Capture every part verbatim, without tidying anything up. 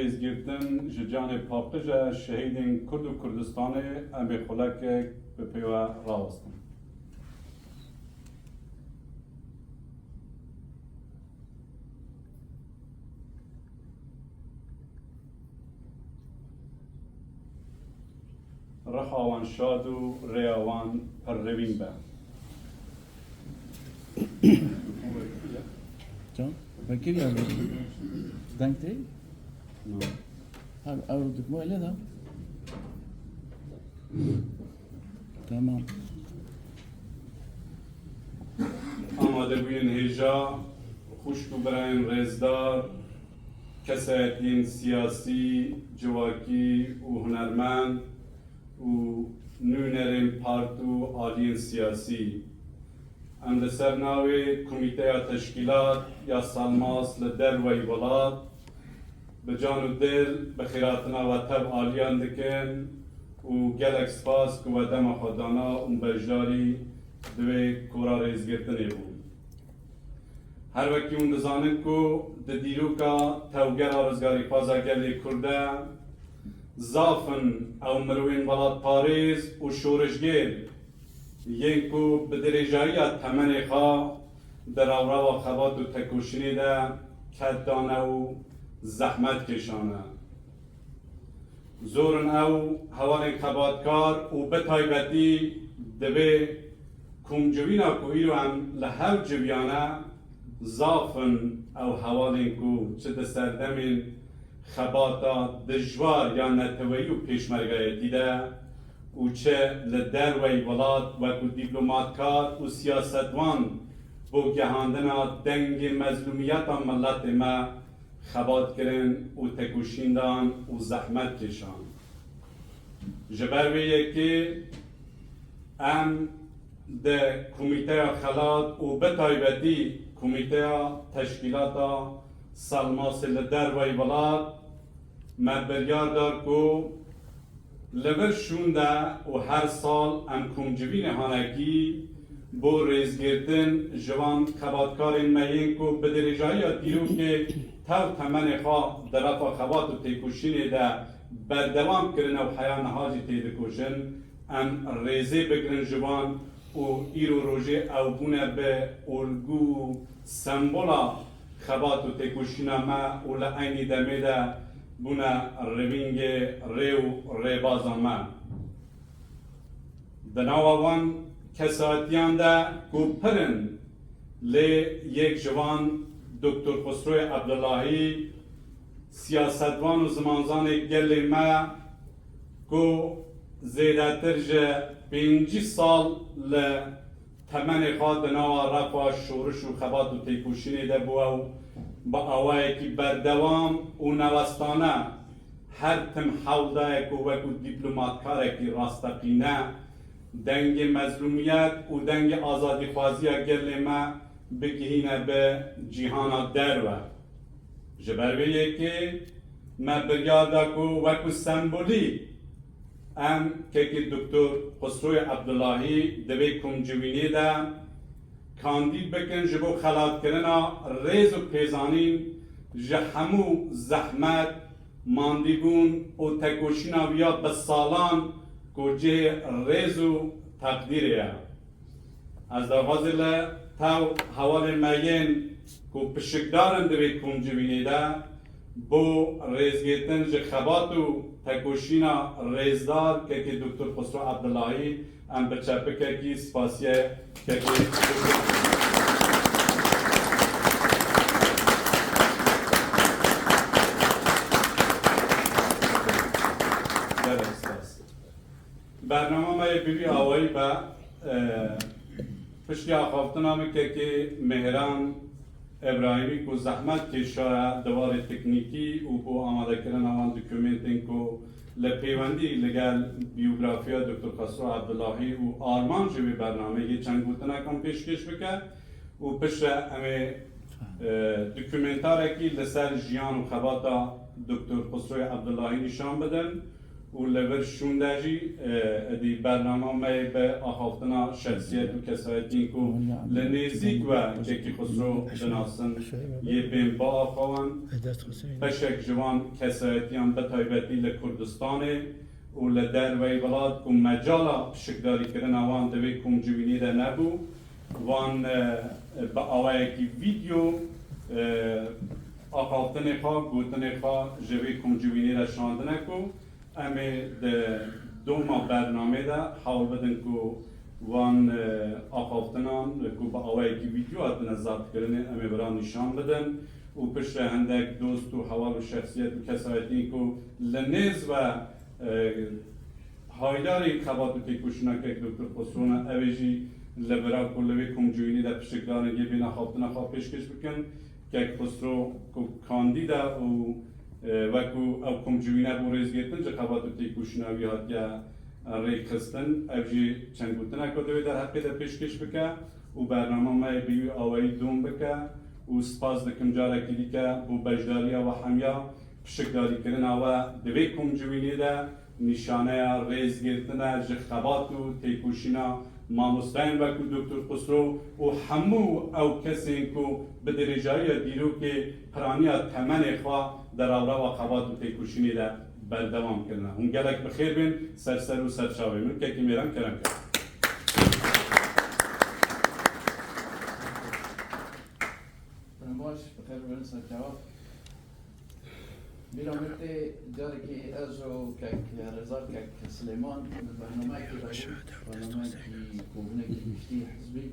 Rêzgirtin ji canê paqij e, şehîdên Kurd û Kurdistanê, em ê xulekek bi pê ve rawestin. Riha wan şad û rêya wan pir revîn be. Can, vekirî ya deng tê? No. Ha, ew dikmo ele da. Tamam. Amadebûyên hêja, xwişk û birayên rêzdar, kesayetiyên siyasî, civakî û hunermend û nûnerên part û aliyên siyasî. Em li ser navê Komîteya Teşkîlat ya Salmas li derveyî welat bi can û dil bi xêratina we tev aliyan dikin û gelek spas ku we dema xwe dana û beşdarî di vê kora rêzgirtinê bûn. Her wekî hûn dizanin ku di dîroka tevgera rizgarîxwaza gelê Kurd de zaf in ew mirovên welatparêz û şorişgêr yên ku bi dirêjayiya temenê xwe di rawrawa xebat û tekoşînê de ked dane û zehmet kêşane. Zor in ew hevalên xebatkar û bi taybetî di vê komcivîna ku îro em li hev civiyane, zaf in ew hevalên ku çi di serdemên xebata dijwar ya neteweyî û pêşmergayetî de û çi li derveyî welat wekû dîplomatkar û siyasetwan bo gehandina dengê mezlûmiyeta miletê me xebat kirin û tekoşîn dan û zehmet kêşan. Ji ber vê yekê em di Komîteya Xelat û bi taybetî Komîteya Teşkîlata Salmasê li derveyî welat me biryar da ku li vir şûn de û her sal em komcivînê hanekî bo rêzgirtin ji van xebatkarên me yên ku bi dirêjayiya dîrokê tev temenê xwe di refa xebat û têkoşînê de berdewam kirine û heya niha jî têdikoşin, em rêzê bigirin ji van û îro rojê ew bûne bi olgû û sembola xebat û têkoşîna me û li eynî demê de bûne rivîngê rê û rêbaza me. Di nava van kesatiyan de ku pir in, lê yek ji van Doktor Xusroyê Ebdulahî, siyasetvan û zimanzanê gelê me ku zêdetir ji pêncî sal li temenê xwe di nava refa şoriş û xebat û têkoşînê de bû ew bi awayekî berdewam û newestane her tim hewl daye ku wekû dîplomatkarekî rasteqîne dengê mezlûmiyet û dengê azadîxwaziya gelê me bigihîne bi cîhana derve. Ji ber vê yekê me biryar da ku wekû sembolî em kekê Doktor Xusroyê Ebdulahî di vê komcivînê de kandîd bikin ji bo xelatkirina rêz û pêzanîn ji hemû zehmet, mandîbûn û tekoşîna viya bi salan ku cihê rêz û teqdîrê ye. Ez daxwazê li tev hevalên me yên ku pişikdar in di vê komcivînê de bo rêzgirtin ji xebat û tekoşîna rêzdar kekê Doktor Xusro Ebdulahî em bi çepikekî spasiye kekê Gelek spas. Bernama me yê bi vî awayî be, e, piştî axaftina min kekê Mehran Ebrahîmî ku zehmet kêşaye di warê teknîkî û bo amadekirina wan dokumentên ku li pêwendî li gel biyografiya Doktor Xesro Ebdulahî û armancê wê bernameyê çend gotinekan pêşkêş bike û piştre em ê, e, dokumentarekî li ser jiyan û xebata Doktor Xusroyê Ebdullahî nîşan bidin Û li vir şûnde jî, e, êdî bernama me yê bi axaftina şexsiyet û kesayetiyên ku li nêzîk we Kekî Xusro dinasin yê bên biaxivin. Beşek ji van kesayetiyan bi taybetî li Kurdistanê û li derveyî welat ku mecala pişikdarîkirina wan di vê komcivînê de nebû, wan, e, bi awayekî vîdyo, e, axaftinê xwe, gotinê xwe ji vê komcivînê re şandine ku em ê di doma bernamê de hewl bidin ku wan, e, axaftinan ku bi awayekî vîdyo hatine zabtkirinê em ê vira nîşan bidin û piştre hindek dost û heval û şexsiyet û kesayetiyên ku li nêz ve, e, haydarên xebat û têkoşîna kek Doktor Xusro ne, ew ê jî li vira ku li vê komcivînê de pişikdarên yê bên axaftina xwe pêşkêş bikin. Kek Xusro ku kandîd e û, e, wekû ew komcivîne bû rêzgirtin ji xebat û têkoşîna wî hatiye rêkxistin, ew jî çend gotineka di wê derheqê de pêşkêş bike û bernama me yê bi wî awayî dom bike û spas dikim carekî dîke bo beşdariya we hemiya, pişikdarîkirina we di vê komcivînê de nîşaneya rêzgirtin e ji xebat û têkoşîna mamosteyên wekû Doktor Xusro û hemû ew kesên ku bi dirêjayiya dîrokê piraniya temenê xwe di rawrawa xebat û têkoşînê de berdewam kirine. Hûn gelek bi xêr bên, ser ser û ser çavê min. Kekî Mêran, kerem ke. Dema baş, bi xêr bin, ser çawa. Bîra min tê carekê ez û kek Reza, kek Silêman li bernameyekê de bû, bernameyekî kovinekî giştî hizbî,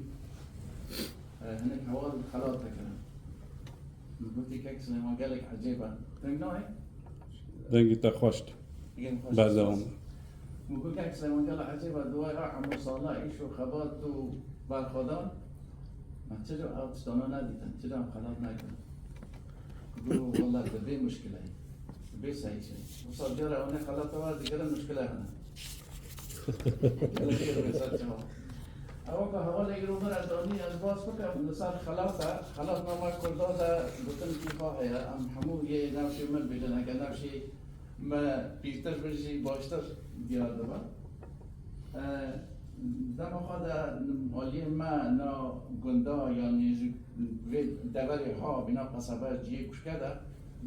e, hinek heval xelat dikirin. Min gotî kek Silêman gelek ecêb e. Deng nayê? Dengê te xweş e. Gelek xweş e. Berdewam. Min got kek Silêman gelek ecêb e, duway a hemû sala îş û xebat û berxwedan. Me çi ew tiştana nedîtin, çi em xelat nekirin. Got, wele, di bê muşkileyê, di bê seyîşê. Wisa cara ew ne xelata wer digirin, muşkile hene. Gelekî rêser çawa. Ew ku hevalê îro min re danî, ez bas bikim, li ser xelata, xelat nama Kurda de gotin kîfa heye, em hemû yê navşê min bêjin, eger navşê me pîrtir bin jî baştir diyar dibe. E, dema xwe de aliyê me na gunda, yanî ji vê deverê ha, vîna qesebe, cihê kuşke de,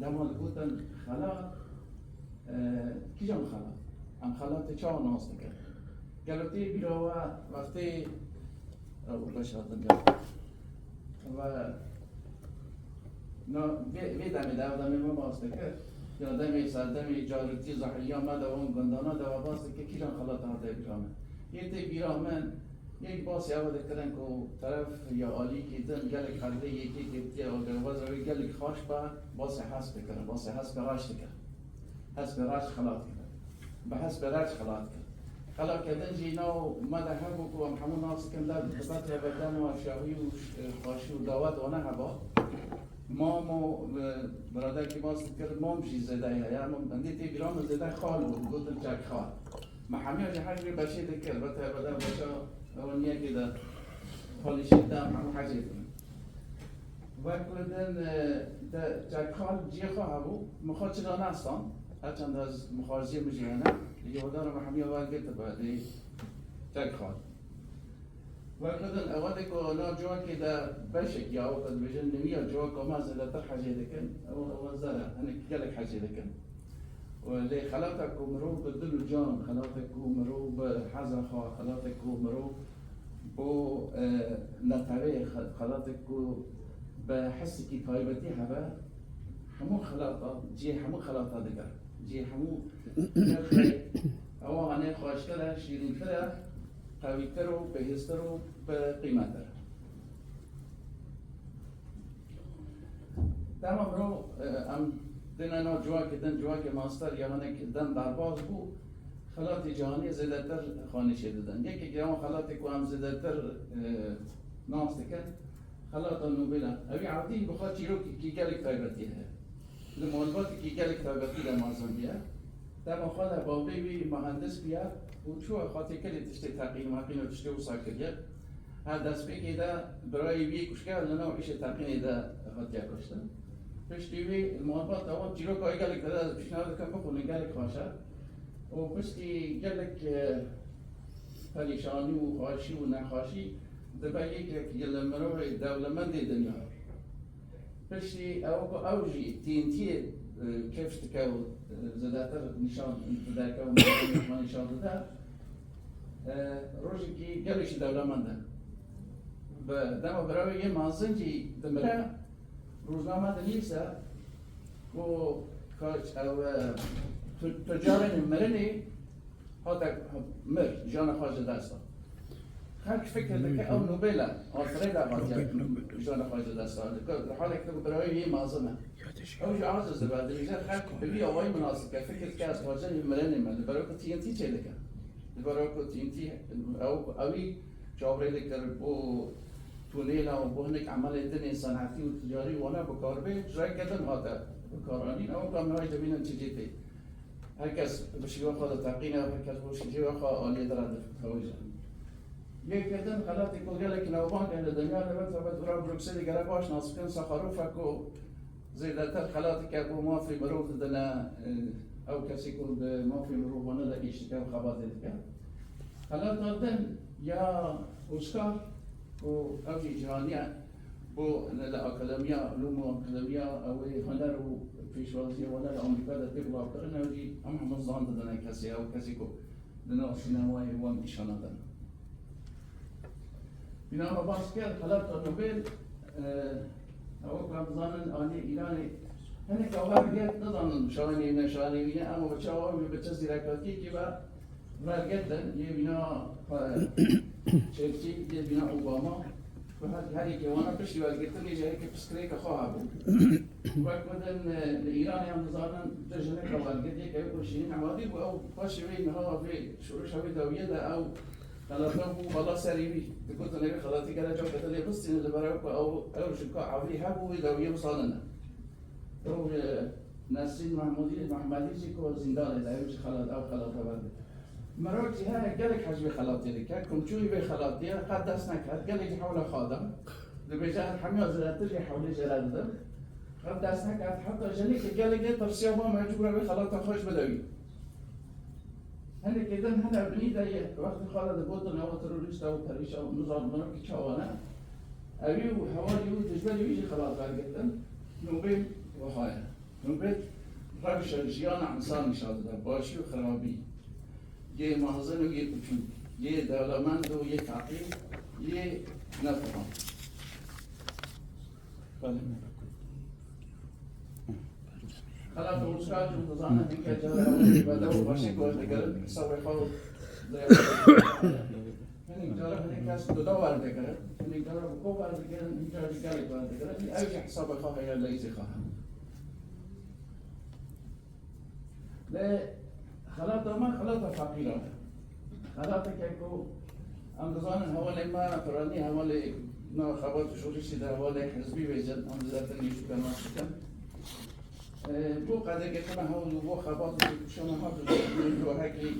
dema digotin xelat, e, kîjan xelat? Em xelatê çawa nas dikin? Gelo tê bîra we wextê, ew beş hatin gel. Ve na, vê, vê demê de, ev demê me bas dikir. Ya demê serdemê carîtî zahiriya me de wan gundana de we bas dikir, kîjan xelat hate bîra me? Yê tê bîra min, yek basî ew dikirin ku teref ya alîkî din gelek hevdê yekê girtiye û derbeza wê gelek xaş be, basê hesp dikirin, basê hespê reş dikirin. Hespê reş xelat kir. Bi hespê reş xelat kir. Xelatkirdin jî nav me de hebû ku em hemû nas dikin, der dibe teveden û şahî û ş-, xweşî û dawet wane heba. Mam û, e, biraderkî bas dikir, mam jî zêde heye. Em hindê tê bîra min zêde xal bû, gotin çek xal. Me hemiya jî hej wê beşê dikir, bi teveden beşa ewaniyekê de xalîşê de em hemû hecê dikin. Wek ku din, e, de çekxal cihê xwe hebû, min xwe çira nestan, her çend ez mixwarziyê min jî hene, lê hordana min hemiya wergirtibe lê çekxal. Wek ku din, ewa de ku nav civakê de beşek ya, wek dibêjin, newiya civaka me zêdetir hecê dikin, ew, ew zer e, hinek gelek hecê dikin. Û lê xelata ku mirov bi dil û can, xelata ku mirov bi heza xwe, xelata ku mirov bo, e, neteweyê, xe-, xelata ku bi hesekî taybetî hebe, hemû xelata, cihê hemû xelata digere. Cihê hemû nirxê ewa hene xweştir e, şîrîntir e, qewîtir û bihêztir û bi qîmettir e. Dema mirov, e, em dine nav civakê din, civakê master ya hinek dem derbas bû, xelatê cîhanê zêdetir xwe nîşê didin. Yekek ji wan xelatê ku em zêdetir, e, nas dikin, xelata Nobel e. Ew ê ewdî bi xwe çîrokekî gelek taybetî heye. Li malbatekî gelek taybetî de mezin bûye. Dema xwe de bavê wî muhendis bûye û çûye xwe têkilî tiştê teqîn meqîn û tiştê wisa kiriye. Her destpêkê de birayê wî kuşke li nav îşê teqînê de hatiye kuştin. Piştî wî li malbat de wan çîroka wî gelek dide, ez pêşniyar dikim bixwînin, gelek xweş e. û piştî gelek, e, perîşanî û xweşî û nexweşî dibe yekek ji li mirovê dewlemendê dinya. Piştî ew ku ew jî tîntiyê, e, kifş dike û, e, zêdetir nîşan dide, ku mirovê xwe nîşan dide, e, rojekî gelekî dewlemend e. Bi dema birayê yê mezin jî dimire, rojname dinivîse ku kaç ew, e, tu-, tucarên mirinê hate mir, jiyana xwe ji dest da. Xelk fikir dike ew Nobel e, Alfred e hatiye jiyana xwe ji dest da. Dike, li halekî ku birayê wî mezin e. Ew jî aciz dibe, dibêje xelk bi vî awayî minasib e, fikir dike ez xwecihê mirinê me, li ber ku T N T çêdike. Li ber ku T N T ew, ewî çavrê dikir bo tunêla û bo hinek emelê din ên senetî û ticarî wana bi kar bê, ji rêkê din hate bikaranîn, ew ka em niha jî dibînin çi cihê tê. Her kes bi şêwe xwe diteqîne, her kes bo şêwe xwe aliyê dira dixewice. Yekê din xelatê ku gelek navbang e li dinya de, tabii vira Brukselê gerek baş nas bikin, Sakharov e ku zêdetir xelateke bo mafê mirov didine, e, ew kesê ku di mafê mirov wana de îş dike û xebatê dike. Xelata din ya Oscar ku ew jî cîhanî ye, bo li akademiya, lûm û akademiya ew ê huner û pêşwaziyê wana li Amerîka de tê bilavkirin, ew jî em hemû zan didine kesê, ew kesê ku di nav sînemayê wan nîşana dane. Bîna me baş kir, xelata Nobel, e, ew ku em dizanin aliyê Îranê, hinek ew her yek nizanin şanê ne şanê wî ne, ama bi çawa wî bi çi zîrekatiyekî ve wergirtin, yê bîna, e, Churchill, yê bîna Obama, ku her, her yekê wana piştî wergirtinê jî herkê pirsgirêka xwe hebû. Wek ku din, e, li Îranê em dizanin, tu jineka wergirtiyeke wê ku Şîrîn Ebadî bû, ew paşê wê niha vê şoreşa wê dawiyê de ew xelata bû bala serê wî. Digotin, ew xelatî gere cake te lê bistînin, li ber ew ku ew, ew jî ka evî hebû wê dawiyê wisa nine. Ew, e, Nesrîn Mehmûdî, Mehmedî jî ku zîndanê de, ew jî xelat, ew xelata wergirtin. Mirov jî heye gelek hej vê xelatê dike, komçûyî vê xelatê ye, qet dest neket, gelek jî hewla xwe da. Dibêje, ez hemiya zêdetir jî hewlê jê re didim. Qet dest neket, heta jinekê gelekê tirsiya, ba mecbûr e vê xelata xwe ji bide wî. Hinekê din hene binî de yê, wextê xwe de digotin ew terorîst e û perîşan, nizanim ki çawa ne. Ewî û hevalî wî, dijberî wî jî xelat wergirtin. Nobel wiha ye. Nobel rewşa jiyana însan nîşan dide, başî û xirabî, yê mezin û yê piçûk, yê dewlemend û yê feqîr, yê nefeham. Belê. Xelat Oscar jî dizane hinke cara ew ê bede û başî guh digirin, hesabê xwe û Hinek cara hinek kes duda werdigirin, hinek cara bi xwe werdigirin, hinek cara jî gelek werdigirin. Ew jî hesabê xwe heye, leyzê xwe heye. Lê xelata me xelata feqîran e. Xelateke ku em dizanin hevalê me piranî, hevalê nava xebat û şorişî de hevalê hizbî bêjin, em zêdetir nêçûka nas dikin. Bo qedekirtina hewl û bo xebat û têkoşana me bi cihekî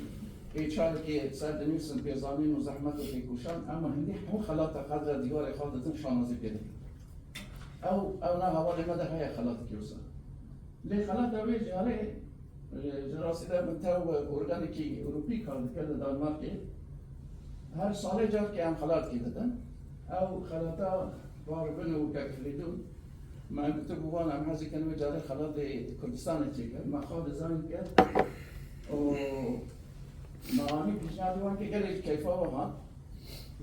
êçarekî ser dinivîsin pêzanîn û zehmet û têkoşan, em hindî hemû xelata qedra dîwarê xwe didin, şanazî pê dikin. Ew, ew na hevalê me de heye xelatekî wisa. Lê xelata wê carê, e, ji rastî de min tew organekî Ewropî kar dike li Danmarkê. Her salê carekê em xelatekî didin. Ew xelata Parvin û Kek Frîdûn. Me gotibû wan, em hez dikin wê carê xelatê Kurdistanê çêkin. Me xwe dizayn kir û me anî pêşniyarê wan kir, gelek keyfa wan hat.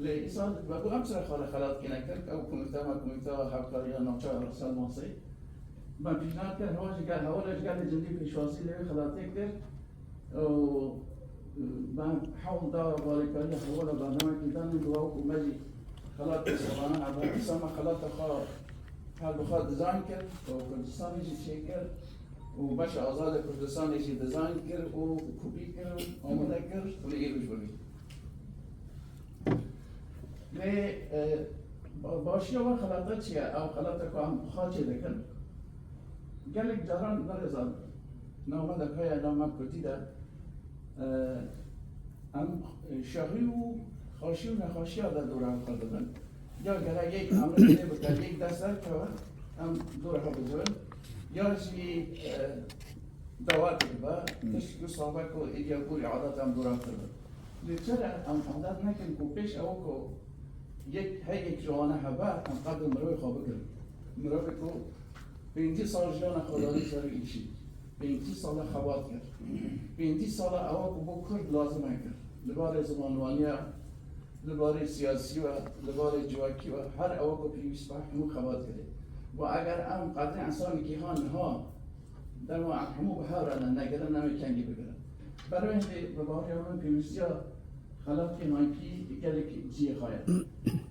Lê îsal me got, em çira xwe re xelat kê nekin? Ew komîte me, komîteya hevkariya navçeya Rexselmasê. Me pêşniyar kir, hewa ji gel, hewa ji gelê cindî pêşwazî li wê xelatê kir. û me hewl da balêkariya hevala bernamekî danîn, bi wek û me jî xelatê salane hebû. Dîsa me xelata xwe her bi xwe dizayn kir û Kurdistanê jî çêkir û beşa azadê Kurdistanê jî dizayn kir û kopî kir û amade kir û li îro jî bibî. Lê, e, ba-, başiya van xelata çi ye? Ew xelata ku em xwe çê dikin. Gelek caran berêzan, nava me de heye, nava me kurdî de, e, em şahî û xweşî û nexweşiya de dora xwe dibin. Ya gerek yek emrê lê bike, yek dest derkeve, em dora xwe bicivin. Ya jî, e, Dawet dibe, tişt du sal be ku êdiya gorî adet em dûra kiribin. Lê çere em adet nekin ku pêş ew ku yek, her yek ji wana hebe, em qedê mirovê xwe bigirin. Mirovê ku pêncî sal jiyana xwe danî ser îşî, pêncî sala xebat kir, pêncî sala ewa ku bo Kurd lazim e kir, li barê zimanwaniya, li barê siyasî ve, li barê civakî ve, her ewa ku pêwîst be hemû xebat kirê. Û eger em qedê ensanekî ha niha dema em hemû bi hev re ne, negirin, em ê kengî bigirin. Ber wê hindê bi baweriya min pêwîstiya xelatê hankî gelek cihê xwe ye.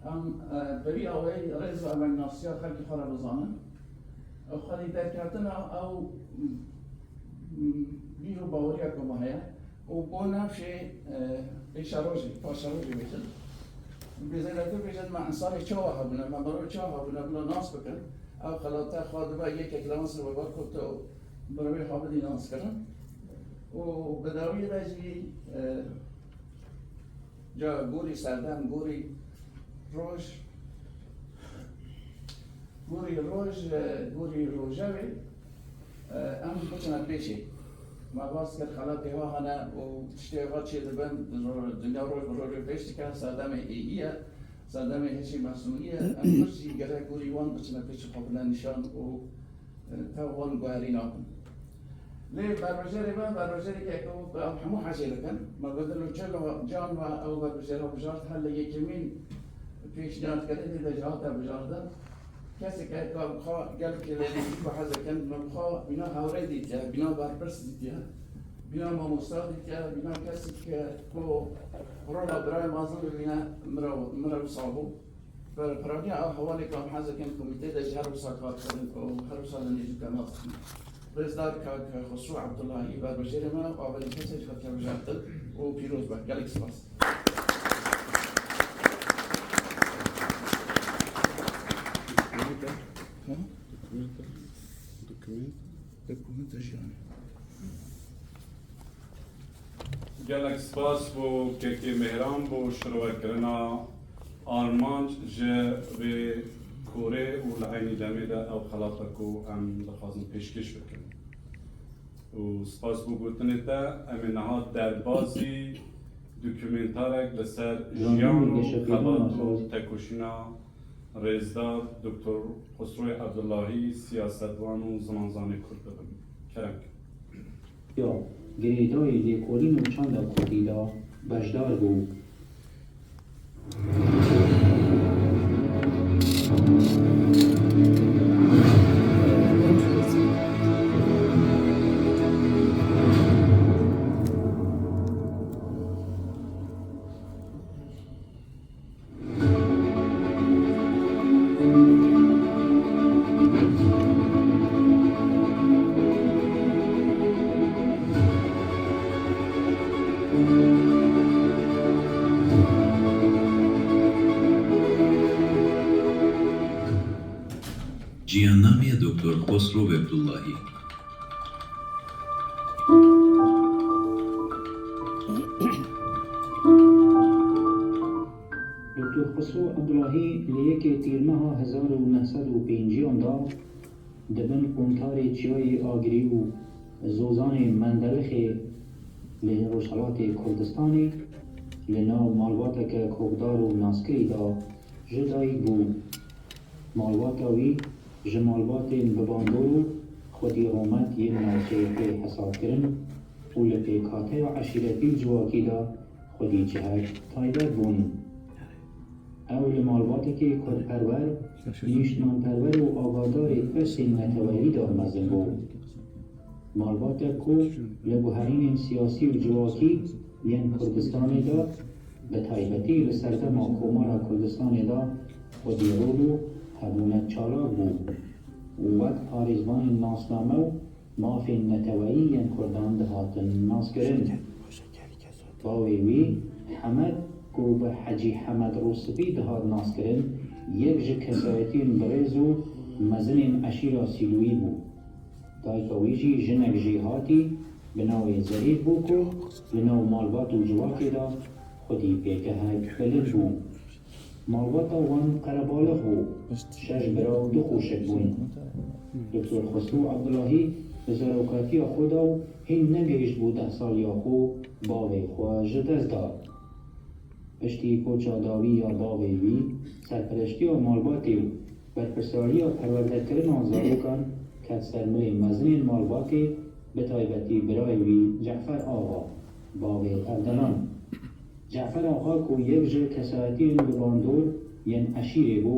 Em, e, bi vî awayî rêz ve emek nasiya xelkê xwe re bizanin. Ew xwedî derketina ew, m, m, bîr û baweriya ku me heye. Û bo navşê, e, pêşerojê, paşerojê bêjin. Bi zêdetir bêjin, me ensanê çawa hebûne, me mirov çawa hebûne, bila nas bikin. Ew xelata xwe dibe yekek li Misir bibe ku tu mirovê xwe bidî naskirin. Û bi dawiyê de jî, e, ca gorî serdem, gorî roj, gorî roj, e, gorî rojevê, e, em biçine pêşê. Me bas kir xelatê ha hene û tiştê ha çêdibin, ro-, dinya roj bi rojê pêş dike, serdemê êdî ye, serdemê hişî mesnûnî ye. Em pişt jî gerek gorî wan biçine pêşî xwe bine nîşan û, e, tev wan guherî nakin. Lê berbijêrê me, berbijêreke ku em hemû hecê dikin. Me bi dil û çil û can ve ew berbijêra bijart, her li yekemîn pêşniyarkirinê de jî hate bijardin. Kesek e ku em xwe gelekî lê dîtî ku hez dikin, me xwe bîna hewrê dîtiye, bîna berpirs dîtiye, bîna mamosta dîtiye, bîna kesek ku rola birayê mezin bibîne, mira, mira wisa bû. Piraniya ew hevalê ku em hez dikin komîtê de jî her wisa kar kirin û her wisa li nêzîka nas dikin. Rêzdar kak Xusrû Ebdullahî, berbijêrê me, û avelî kesê jî hatiye bijartin û pîroz be. Gelek spas. Gelek spas bo Kekê Mehran bo şirovekirina armanc ji vê korê û li eynî demê de ew xelata ku em dixwazin pêşkêş bikin. Û spas bo gotinê te, em ê niha derbazî dokumentarek li ser jiyan û xebat û tekoşîna Rêzdar Doktor Xusroyê Ebdullahî, siyasetvan û zimanzanê Kurd bibin. Kerem. Ya girêdayî lêkolîn û çanda Kurdî de beşdar bû. Jiyannameyê Doktor Xosrov Ebdullahî. Doktor Xosrov Ebdullahî li yekê Tîrmeha hezar û neh sed û pêncî de di bin quntarê Çiyayê Agirî û Zozanê Mendelixê li Rojhelatê Kurdistanê li nav malbateke kokdar û naskirî de ji dayik bû. Malbata wî ji malbatên bi bandor û xwedî rûmet yên navçeyê tê hesabkirin û li pêkhateya eşîretî û civakî de xwedî cihek taybet bûn. Ew li malbatekî kurdperwer, nîştmanperwer û avadarê pirsên neteweyî de mezin bû. Malbatek ku li guherînên siyasî û civakî yên Kurdistanê de bi taybetî li serdema Komara Kurdistanê de xwedî rol û hebûnet çalak bû û wek parêzvanên nasname û mafên neteweyî yên Kurdan dihatin naskirin. Bavê wî Hemed ku bi Hecî Hemed Rûspî dihat naskirin, yek ji kesayetiyên birêz û mezinên eşîra Sîlûyî bû. Dayika wî jî jinek jêhatî bi navê Zerîf bû ku li nav malbat û civakê de xwedî pêgehek bilind bû. Malbata wan qerebalix bû, şeş bira û du xweşik bûn. Doktor Xosrû Ebdulahî Di zarokatiya xwe de û hîn negihîştbû deh saliya xwe bavê xwe ji dest da. Piştî koça dawî ya bavê wî, serpereştiya malbatê û berpirsariya perwerdekirina zarokan ket ser milê mezinên malbatê, bi taybetî birayê wî Cefer Axa, bavê Evdelan. Cefer Axa ku yek ji kesayetiyên bi bandor yên eşîrê bû,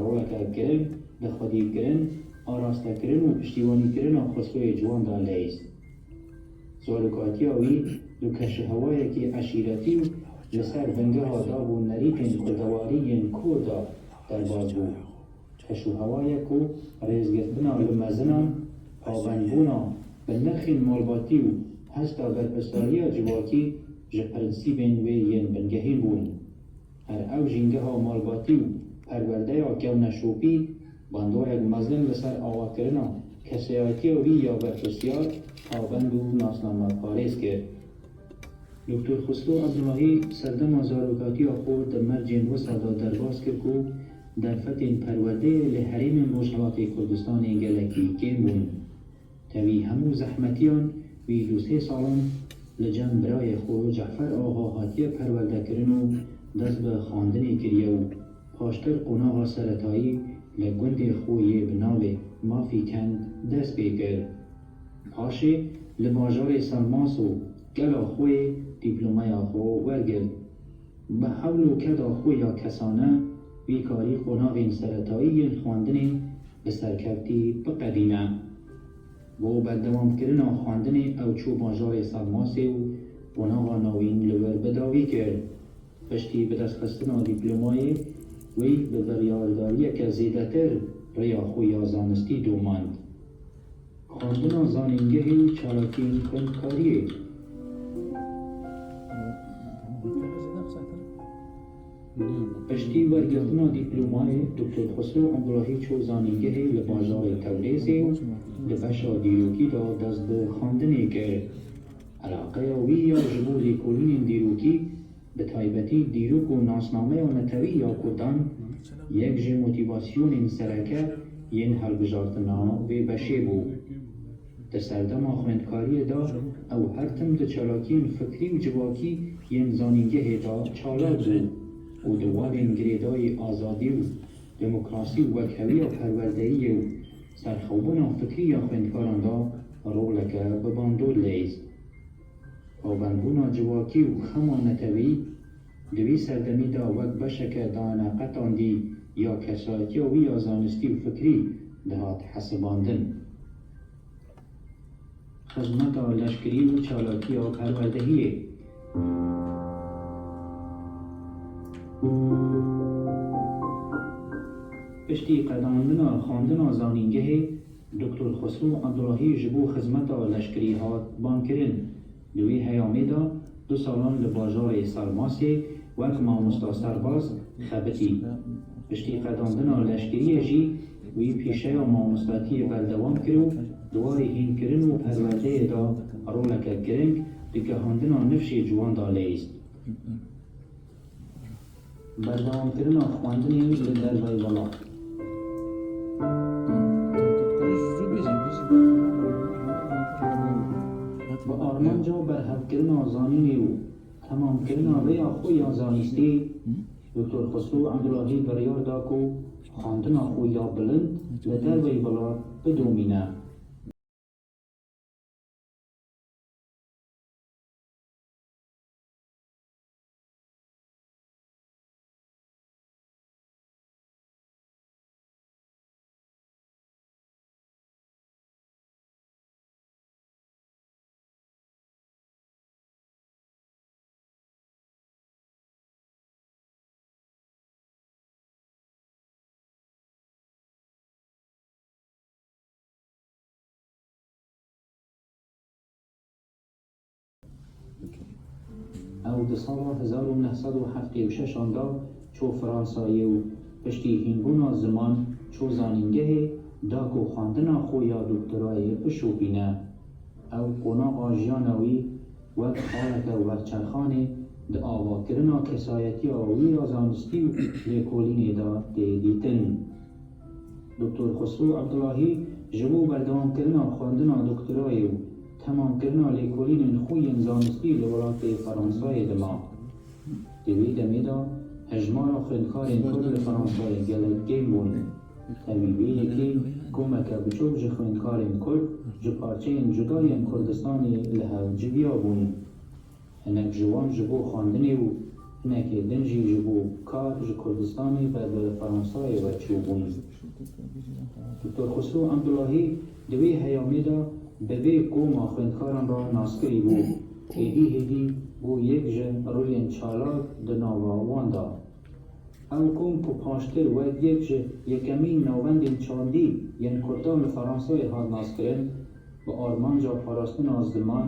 roleke giring di xwedîkirin, arastekirin û piştîwanîkirina Xusroyê Ciwan de leyîst. Zarokatiya wî di keşûhewayekî eşîretî û li ser bingeha dav û nerîtên kurdewarî yên kor de derbas bû. Keşûhewayek ku rêzgirtina li mezinan, pabendbûna bi nirxên malbatî û hesta berpirsariya civakî ji prensîbên wê yên bingehîn bûn. Her ew jîngeha malbatî û perwerdeya kevneşopî bandorek mezin li ser avakirina kesayetiya wî ya berpirsiyar, pabend û nasnameparêz kir. Doktor Xusro Ebdulahî serdema zarokatiya xwe di mercên wisa de derbas kir ku derfetên perwerdeyê li herêmên Rojhelatê Kurdistanê gelekî kêm bûn. Tevî hemû zehmetiyan wî du sê salan li cem birayê xwe Cefer Axa hatiye perwerdekirin û dest bi xwendinê kiriye û paştir qonaxa seretayî li gundê xwe yê bi navê Mafîkend dest pê kir. Paşê li bajarê Selmas û gela xwe yê dîplomeya xwe wergirt. Bi hewl û keda xwe ya kesane, wî karî qonaxên seretayî yên xwendinê bi serkevtî biqedîne. Bo berdewamkirina xwendinê ew çû bajarê Selmasê û qonaxa navîn li wir bi dawî kir. Piştî bidestxistina dîplomayê, wî bi biryardariyeke zêdetir rêya xwe ya zanistî domand. Xwendina zanîngehê û çalakiyên xwendkariyê. Piştî wergirtina dîplomayê, Doktor Xusro Ebdulahî çû zanîngehê li bajarê Tewrêzê û di beşa dîrokî de dest bi xwendinê kir. Eleqeya wî ya ji bo lêkolînên dîrokî, bi taybetî dîrok û nasnameya netewî ya Kurdan, yek ji motîvasyonên sereke yên hilbijartina vê beşê bû. Di serdema xwendkariyê de ew her tim di çalakiyên fikrî û civakî yên zanîngehê de çalak bû û di warên girêdayî azadî û demokrasî û wekheviya perwerdeyiyê û serxwebûna fikrî ya xwendkaran de roleke bi bandor leyîst. Pabendbûna civakî û xema netewî di wî serdemî de wek beşeke daneqetandî ya kesayetiya wî ya zanistî û fikrî dihat hesibandin. Xizmeta leşkerî û çalakiya perwerdehiyê. Piştî qedandina xwendina zanîngehê, Doktor Xusro Ebdulahî ji bo xizmeta leşkerî hat bangkirin. Di wê heyamê de du salan li bajarê Sermasê wek mamosta serbaz xebitî. Piştî qedandina leşkeriyê jî wî pîşeya mamostatiyê berdewam kir û di warê hînkirin û perwerdeyê de roleke giring di gihandina nifşê ciwan de leyîst. Berdewamkirina xwendinê li derveyî welat. Bi armanca berhevkirina zanînê û temamkirina rêya xwe ya zanistî, Doktor Xusro Ebdulahî biryar da ku xwendina xwe ya bilind li derveyî welat bidomîne. Ew di sala hezar û neh sed û heftê û şeş an de çû Fransayê û piştî hînbûna ziman çû zanîngehê da ku xwendina xwe ya doktorayê bişopîne. Ew qonaxa jiyana wî wek xaleke werçerxanê di avakirina kesayetiya wî ya zanistî û lêkolînê de tê dîtin. Doktor Xusro Ebdulahî Ji bo berdewamkirina xwendina doktorayê û temamkirina lêkolînên xwe yên zanistî li welatê Fransayê dima. Di wî demê de hejmara xwendkarên Kurd li Fransayê gelek kêm bûn. Tevî vê yekê komeke biçûk ji xwendkarên Kurd ji parçeyên cuda yên Kurdistanê li hev civiyabûn. Hinek ji wan ji bo xwendinê û hinekê din jî ji bo kar ji Kurdistanê ber bi Fransayê ve çûbûn. Doktor Xusro Ebdulahî di wê heyamê de bi vê koma xwendkaran re naskirî bû. Hêdî hêdî bû yek ji rûyên çalak di nava wan de. Ew kom ku paştir wek yek ji yekemîn navendên çandî yên Kurdan li Fransayê hat naskirin, bi armanca parastina ziman,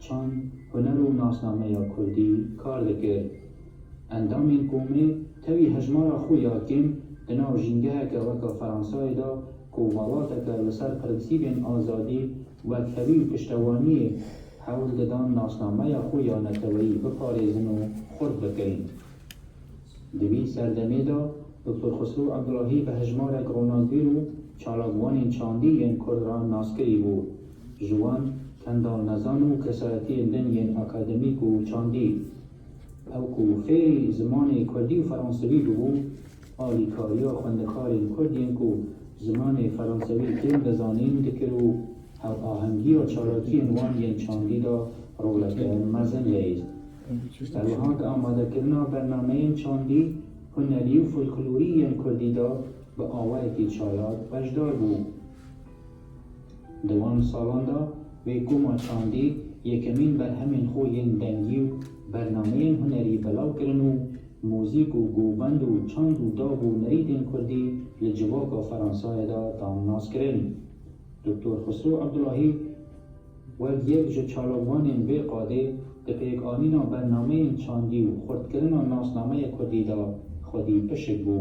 çand, huner û nasnameya kurdî kar dikir. Endamên komê tevî hejmara xwe ya kêm di nav jîngeheke weke Fransayê de ku welateke li ser prensîbên azadî, wekhevî û piştewaniyê hewl didan nasnameya xwe ya neteweyî biparêzin û xurt bikin. Di vî serdemê de Doktor Xusro Ebdulahî bi hejmarek ronakbîr û çalakvanên çandî yên Kurd re naskirî bû. Ji wan Kendal Nezan û kesayetiyên din yên akademîk û çandî. Ew ku fêrî zimanê Kurdî û Fransewî bibû, alîkariya xwendekarên Kurd yên ku zimanê Fransewî kêm dizanîn dikir û hevahengiya çalakiyên wan yên çandî de roleke mezin leyîst. Serwiha di amadekirina bernameyên çandî, hunerî û folklorî yên Kurdî de bi awayekî çalak beşdar bû. Di wan salan de wê koma çandî yekemîn berhemên xwe yên dengî û bernameyên hunerî belav kirin û muzîk û govend û çand û dav û nerîtên Kurdî li civaka Fransayê de dan naskirin. Doktor Xusro Ebdulahî wek yek ji çalakvanên vê qadê di pêkanîna bernameyên çandî û xurtkirina nasnameya Kurdî de xwedî pişik bû.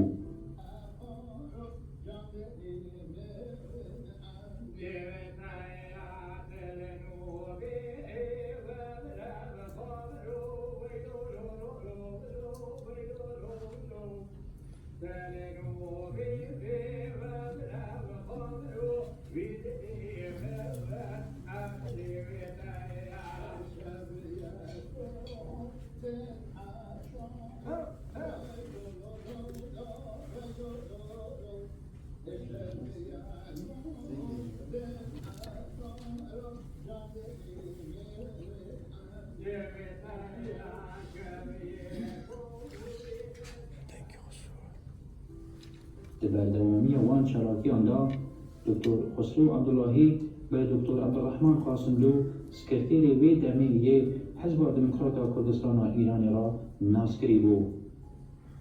Di berdewamiya wan çalakiyan de Doktor Xusro Ebdulahî bi Doktor Ebdurrahman Qasimlû, sekreterê wê demê yê Hizba Demokrata Kurdistana Îranê re naskirî bû.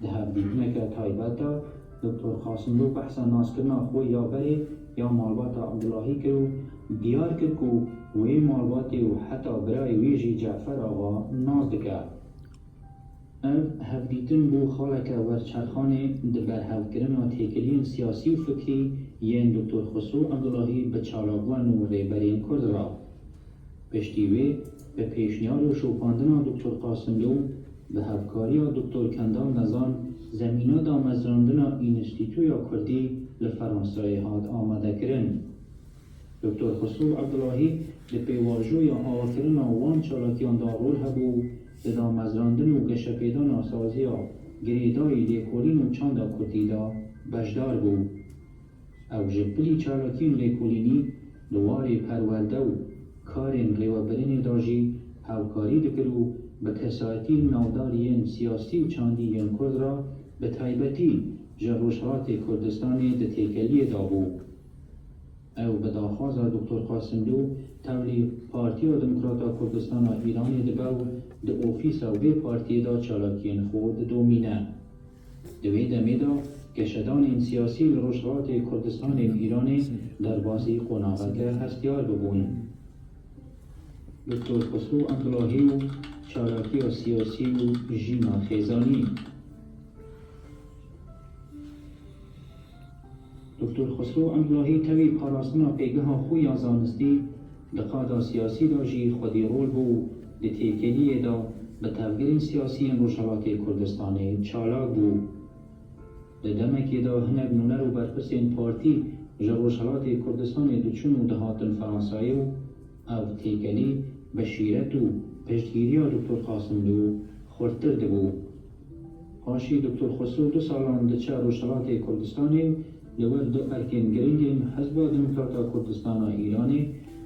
Di hevdîtineke taybet de Doktor Qasimlû behsa naskirina xwe ya berê ya malbata Ebdulahî kir û diyar kir ku wê malbatê û heta birayê wî jî Cefer Axa nas dike. Ev hevdîtin bû xaleke werçerxanê di berhevkirina têkiliyên siyasî û fikrî yên Doktor Xusro Ebdulahî bi çalakvan û rêberên Kurd re. Piştî wê, bi pêşniyar û şopandina Doktor Qasimlû, bi hevkariya Doktor Kendal Nezan, zemîna damezrandina Înstîtuya Kurdî li Fransayê hat amadekirin. Doktor Xusro Ebdulahî di pêvajoya avakirina wan çalakiyan de rol hebû, di damezrandin û geşepêdana saziya girêdayî lêkolîn û çanda kurdî de beşdar bû. Ew ji bilî çalakiyên lêkolînî di warê perwerde û karên rêwebirinê de jî hevkarî dikir û bi kesayetiyên navdar yên siyasî û çandî yên Kurd re bi taybetî ji Rojhilatê Kurdistanê di têkeliyê de bû. Ew bi daxwaza Doktor Qasimlû tevlî Partiya Demokrata Kurdistana Îranê dibe û di ofîsa vê partiyê de çalakiyên xwe didomîne. Di wê demê de geşedanên siyasî li Rojhilatê Kurdistanê û Îranê derbasî qonaxeke hestiyar bibûn. Doktor Xusro Ebdulahî û çalakiya siyasî û jîna xêzanî. Doktor Xusro Ebdulahî tevî parastina pêgeha xwe ya zanistî, di qada siyasî de jî xwedî rol bû û di têkeliyê de bi tevgerên siyasî yên Rojhilatê Kurdistanê çalak bû. Di demekê de hinek nûner û berpirsên partî Ji Rojhelatê Kurdistanê diçûn û dihatin Fransayê û ev têkelî bi şîret û piştgiriya Doktor Qasimlû xurttir dibû. Paşî Doktor Xusro du salan diçe Rojhelatê Kurdistanê û li wir du erkên giring ên Hizba Demokrata Kurdistana Îranê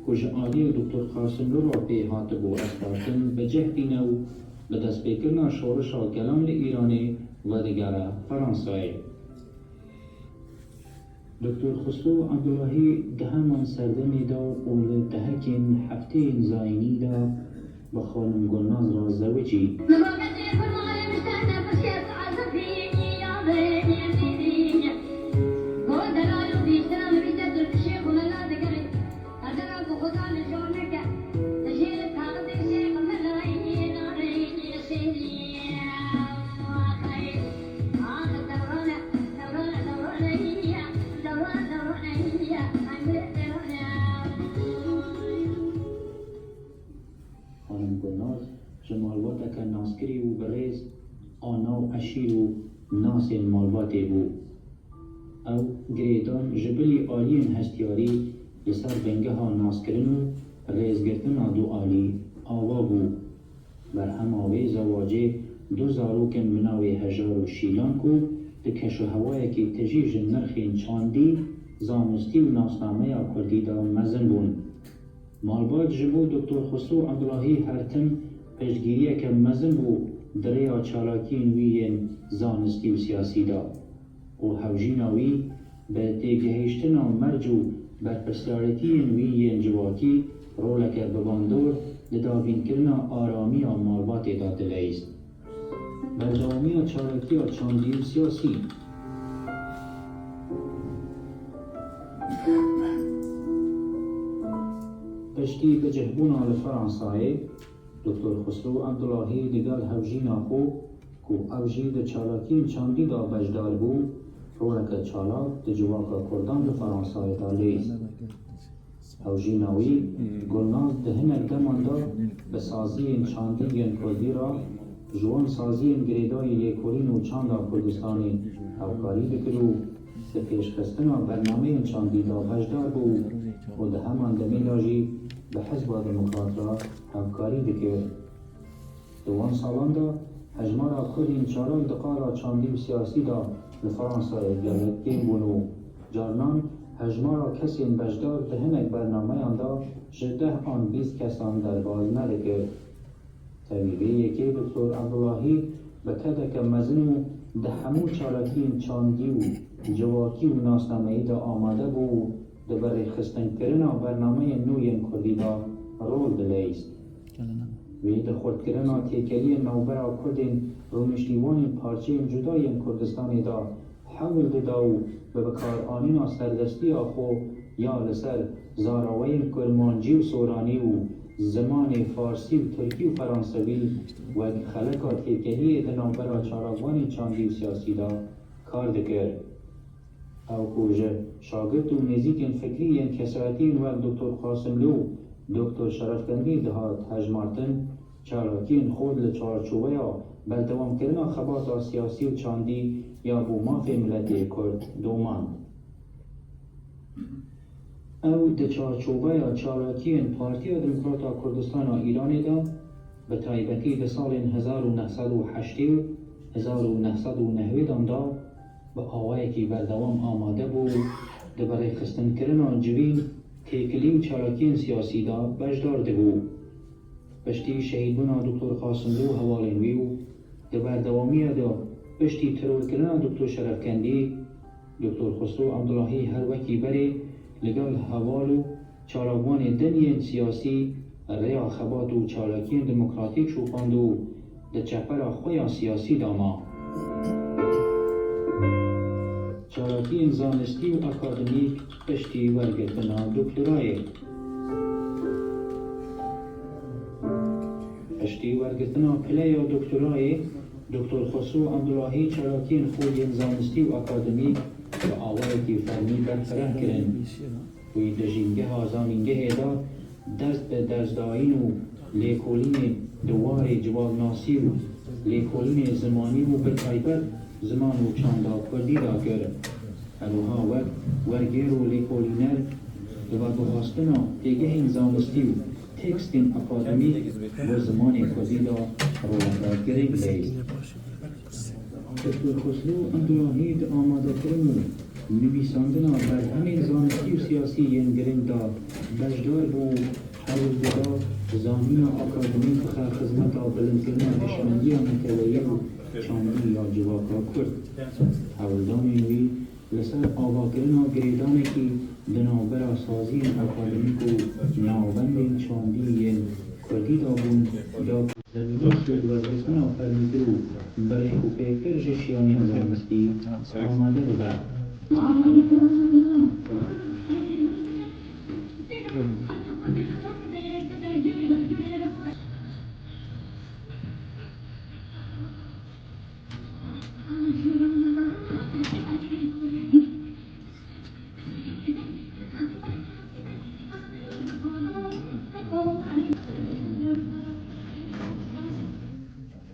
ku ji aliyê Doktor Qasimlû re pê hatibû espartin bi cih tîne û bi destpêkirina şorişa gelan li Îranê vedigere Fransayê. Doktor Xusro Ebdulahî di heman serdemê de û li dehekên hefteyên zayînî de bi xanim Gulnaz re zewicî. Xanim Gulnaz ji malbateke naskirî û bi rêz a nav eşîr û nasên malbatê bû. Ew girêdan ji bilî aliyên hestiyarî li ser bingeha naskirin û rêzgirtina dualî ava bû. Berhema vê zewacê du zarok in bi navê Hejar û Şîlan ku di keşûhewayekî tijî ji nirxên çandî, zanistî û nasnameya kurdî de mezin bûn. Malbat ji bo Doktor Xusro Ebdulahî her tim piştgiriyeke mezin bû di rêya çalakiyên wî yên zanistî û siyasî de û hewjîna wî bi têgihiştina merc û berpirsiyarêtiyên wî yên civakî roleke bi bandor di dabînkirina aramiya malbatê de dileyîst. Berdewamiya çalakiya çandî û siyasî. Piştî bicihbûna li Fransayê, Doktor Xusro Ebdulahî digel hevjîna xwe ku ew jî di çalakiyên çandî de beşdar bû, roleke çalak di civaka kurdan li Fransayê de leyîst. Hewjîna wî, Gulnaz di hinek deman de bi saziyên çandî yên kurdî re ji wan saziyên girêdayî lêkolîn û çanda Kurdistanê hevkarî dikir û di pêşxistina bernameyên çandî de beşdar bû û di heman demê de jî bi Hizba Demokrat re hevkarî dikir. Di wan salan de hejmara kurdên çalak di qala çandî û siyasî de li Fransayê gelek kêm bûn û carinan hejmara kesên beşdar di hinek bernameyan de ji deh an bîst kesan derbaz nedikir. Tevî vê yekê Doktor Ebdulahî bi kedeke mezin û di hemû çalakiyên çandî û civakî û nasnameyî de amade bû û di bi rêxistinkirina bernameyên nû yên kurdî de rol dileyîst. Wê di xurtkirina têkeliyên navbera kurdên rûniştîwanên parçeyên cuda yên Kurdistanê de hewl dida û bi bikaranîna serdestiya xwe ya li ser zaraweyên kurmancî û soranî û zimanê farsî û tirkî û feransewî wek xeleka têkeliyê di navbera çalakvanên çandî û siyasî de kar dikir. Ew ku ji şagirt û nêzîkên fikrî yên kesayetiyên wek Doktor Qasimlû û Doktor Şerefkendî dihat hejmartin, çalakiyên xwe li çarçoveya berdewamkirina xebata siyasî û çandî ya bo mafê miletê Kurd domand. Ew di çarçoveya çalakiyên Partiya Demokrata Kurdistana Îranê de, bi taybetî di salên hezar û neh sed û heştê û hezar û neh sed û newêdan de bi awayekî berdewam amade bû û di birêxistinkirina civîn, têkilî û çalakiyên siyasî de beşdar dibû. Piştî şehîdbûna Doktor Qasimlû û hevalên wî û di berdewamiya de piştî terorkirina Doktor Şerefkendî, Doktor Xusro Ebdulahî her wekî berê li gel heval û çalakvanê din yên siyasî rêya xebat û çalakiyên demokratîk şopand û di çepera xwe ya siyasî de ma. Çalakiyên zanistî û akademîk piştî wergirtina doktorayê. Piştî wergirtina pileya doktorayê, Doktor Xosro Abdulahî çalakiyên xwe yên zanistî û akademîk bi awayekî fermî berfireh kirin. Wî di jîngeha zanîngehê de dest bi dersdayîn û lêkolînê di warê civaknasî û lêkolînê zimanî û bi taybet ziman û çanda kurdî de kir. Her wiha wek wergêr û lêkolîner, bi veguhastina têgehên zanistî û tekstên akademîk bo zimanê kurdî de roleke girîng leyst. Doktor Xosro Abdulahî di amadekirin û nivîsandina berhemên zanistî û siyasî yên girîng de beşdar bû û hewl dida zanîna akademîk bixe xizmeta bilindkirina hişmendiya neteweyî û çandî ya civaka kurd. Hewldanên wî li ser avakirina girêdanekî di navbera saziyên akademîk û navendên çandî yên kurdî de bûn, da Di nivîs û wergirtina fermîtir û bi rêk û pêktir ji şiyanên zanistî amade bibe.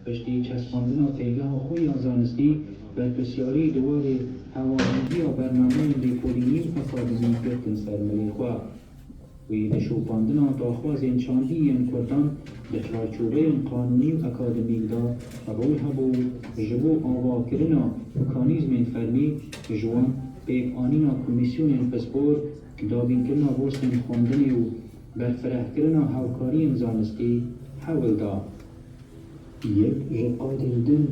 Piştî çespandina têgeha xwe ya zanistî, berpirsyarî di warê hewarendiya bernameyên lêkolînî û akademî girtin ser milê xwe. Wî di şopandina daxwazên çandî yên kurdan di çarçoveyên qanûnî û akademîk de rol hebû û ji bo avakirina mekanîzmên fermî ji wan pêkanîna komîsyonên pispor, dabînkirina bursên xwendinê û berfirehkirina hevkariyên zanistî hewl da. Yek ji qadên din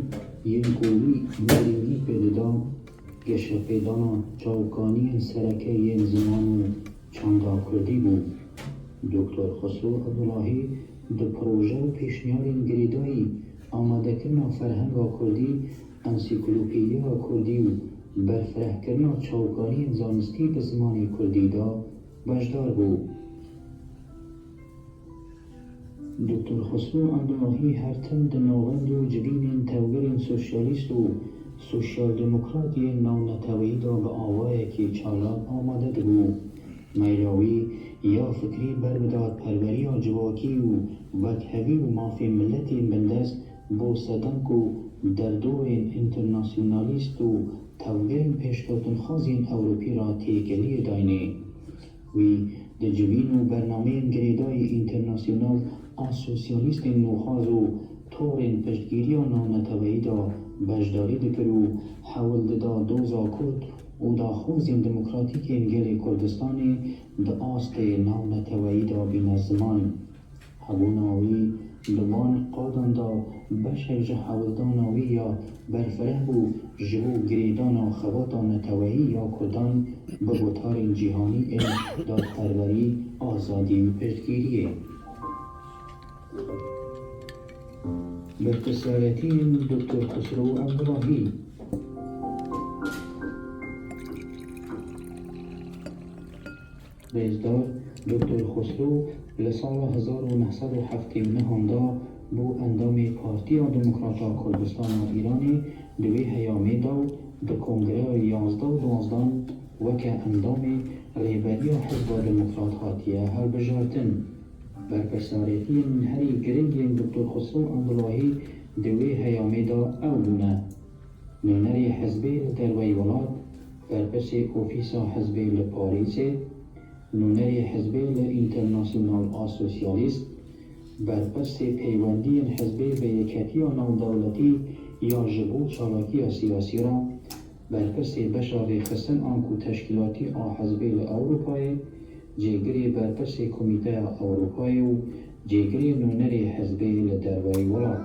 yên ku wî girîngî pê dida, geşepêdana çavkaniyên sereke yên ziman û çanda kurdî bû. Doktor Xosro Abdulahî di proje û pêşniyarên girêdayî, amadekirina ferhenga kurdî, ensiklopediya kurdî û berfirehkirina çavkaniyên zanistî bi zimanê kurdî de beşdar bû. Doktor Xosro Abdulahî her tim di navend û civînên tevgerên sosyalîst û sosyaldemokrat yên navneteweyî de bi awayekî çalak amade dibû. Meyla wî ya fikrî ber bi dadperweriya civakî û wekhevî û mafê miletên bindest bo sedem ku derdorên înternasyonalîst û tevgerên pêşkewtinxwaz yên Ewropî re têkeliyê dayne. Wî di civîn û bernameyên girêdayî înternasyonal a sosyalîstên nûxwaz û torên piştgiriya navneteweyî de beşdarî dikir û hewl dida doza Kurd û daxwazên demokratîk ên gelê Kurdistanê di astê navneteweyî de bîne ziman. Hebûna wî di van qadan de beşek ji hewldana wî ya berfireh bû ji bo girêdana xebata neteweyî ya Kurdan bi gotarên cîhanî ên dadperwerî, azadî û piştgiriyê. Berpirsyariyetiyên Doktor Xosro Abdulahî. Rêzdar Doktor Xosro li sala hezar û neh sed û heftê û neh an de bû endamê Partiya Demokrat a Kurdistana Îranê di wê heyamê de û di Kongreya yazdeh û duwazdeh weke endamê rêberiya Hizba Demokrat hatiye hilbijartin. Berpirsyarêtiyên herî giring yên Doktor Xosro Abdulahî di wê heyamê de ew bûne: Nûnerê hizbê li derveyî welat, berpirsê ofîsa hizbê li Parîsê, nûnerê hizbê li Înternasyonal a Sosyalîst, berpirsê peywendiyên hizbê bi yeketiya navdewletî ya ji bo çalakiya siyasî re, berpirsê beşa rêxistin anku teşkîlatî a hizbê li Ewropayê, cêgirê berpirsê Komîteya Ewropayê û cêgirê nûnerê hizbê li derveyî welat.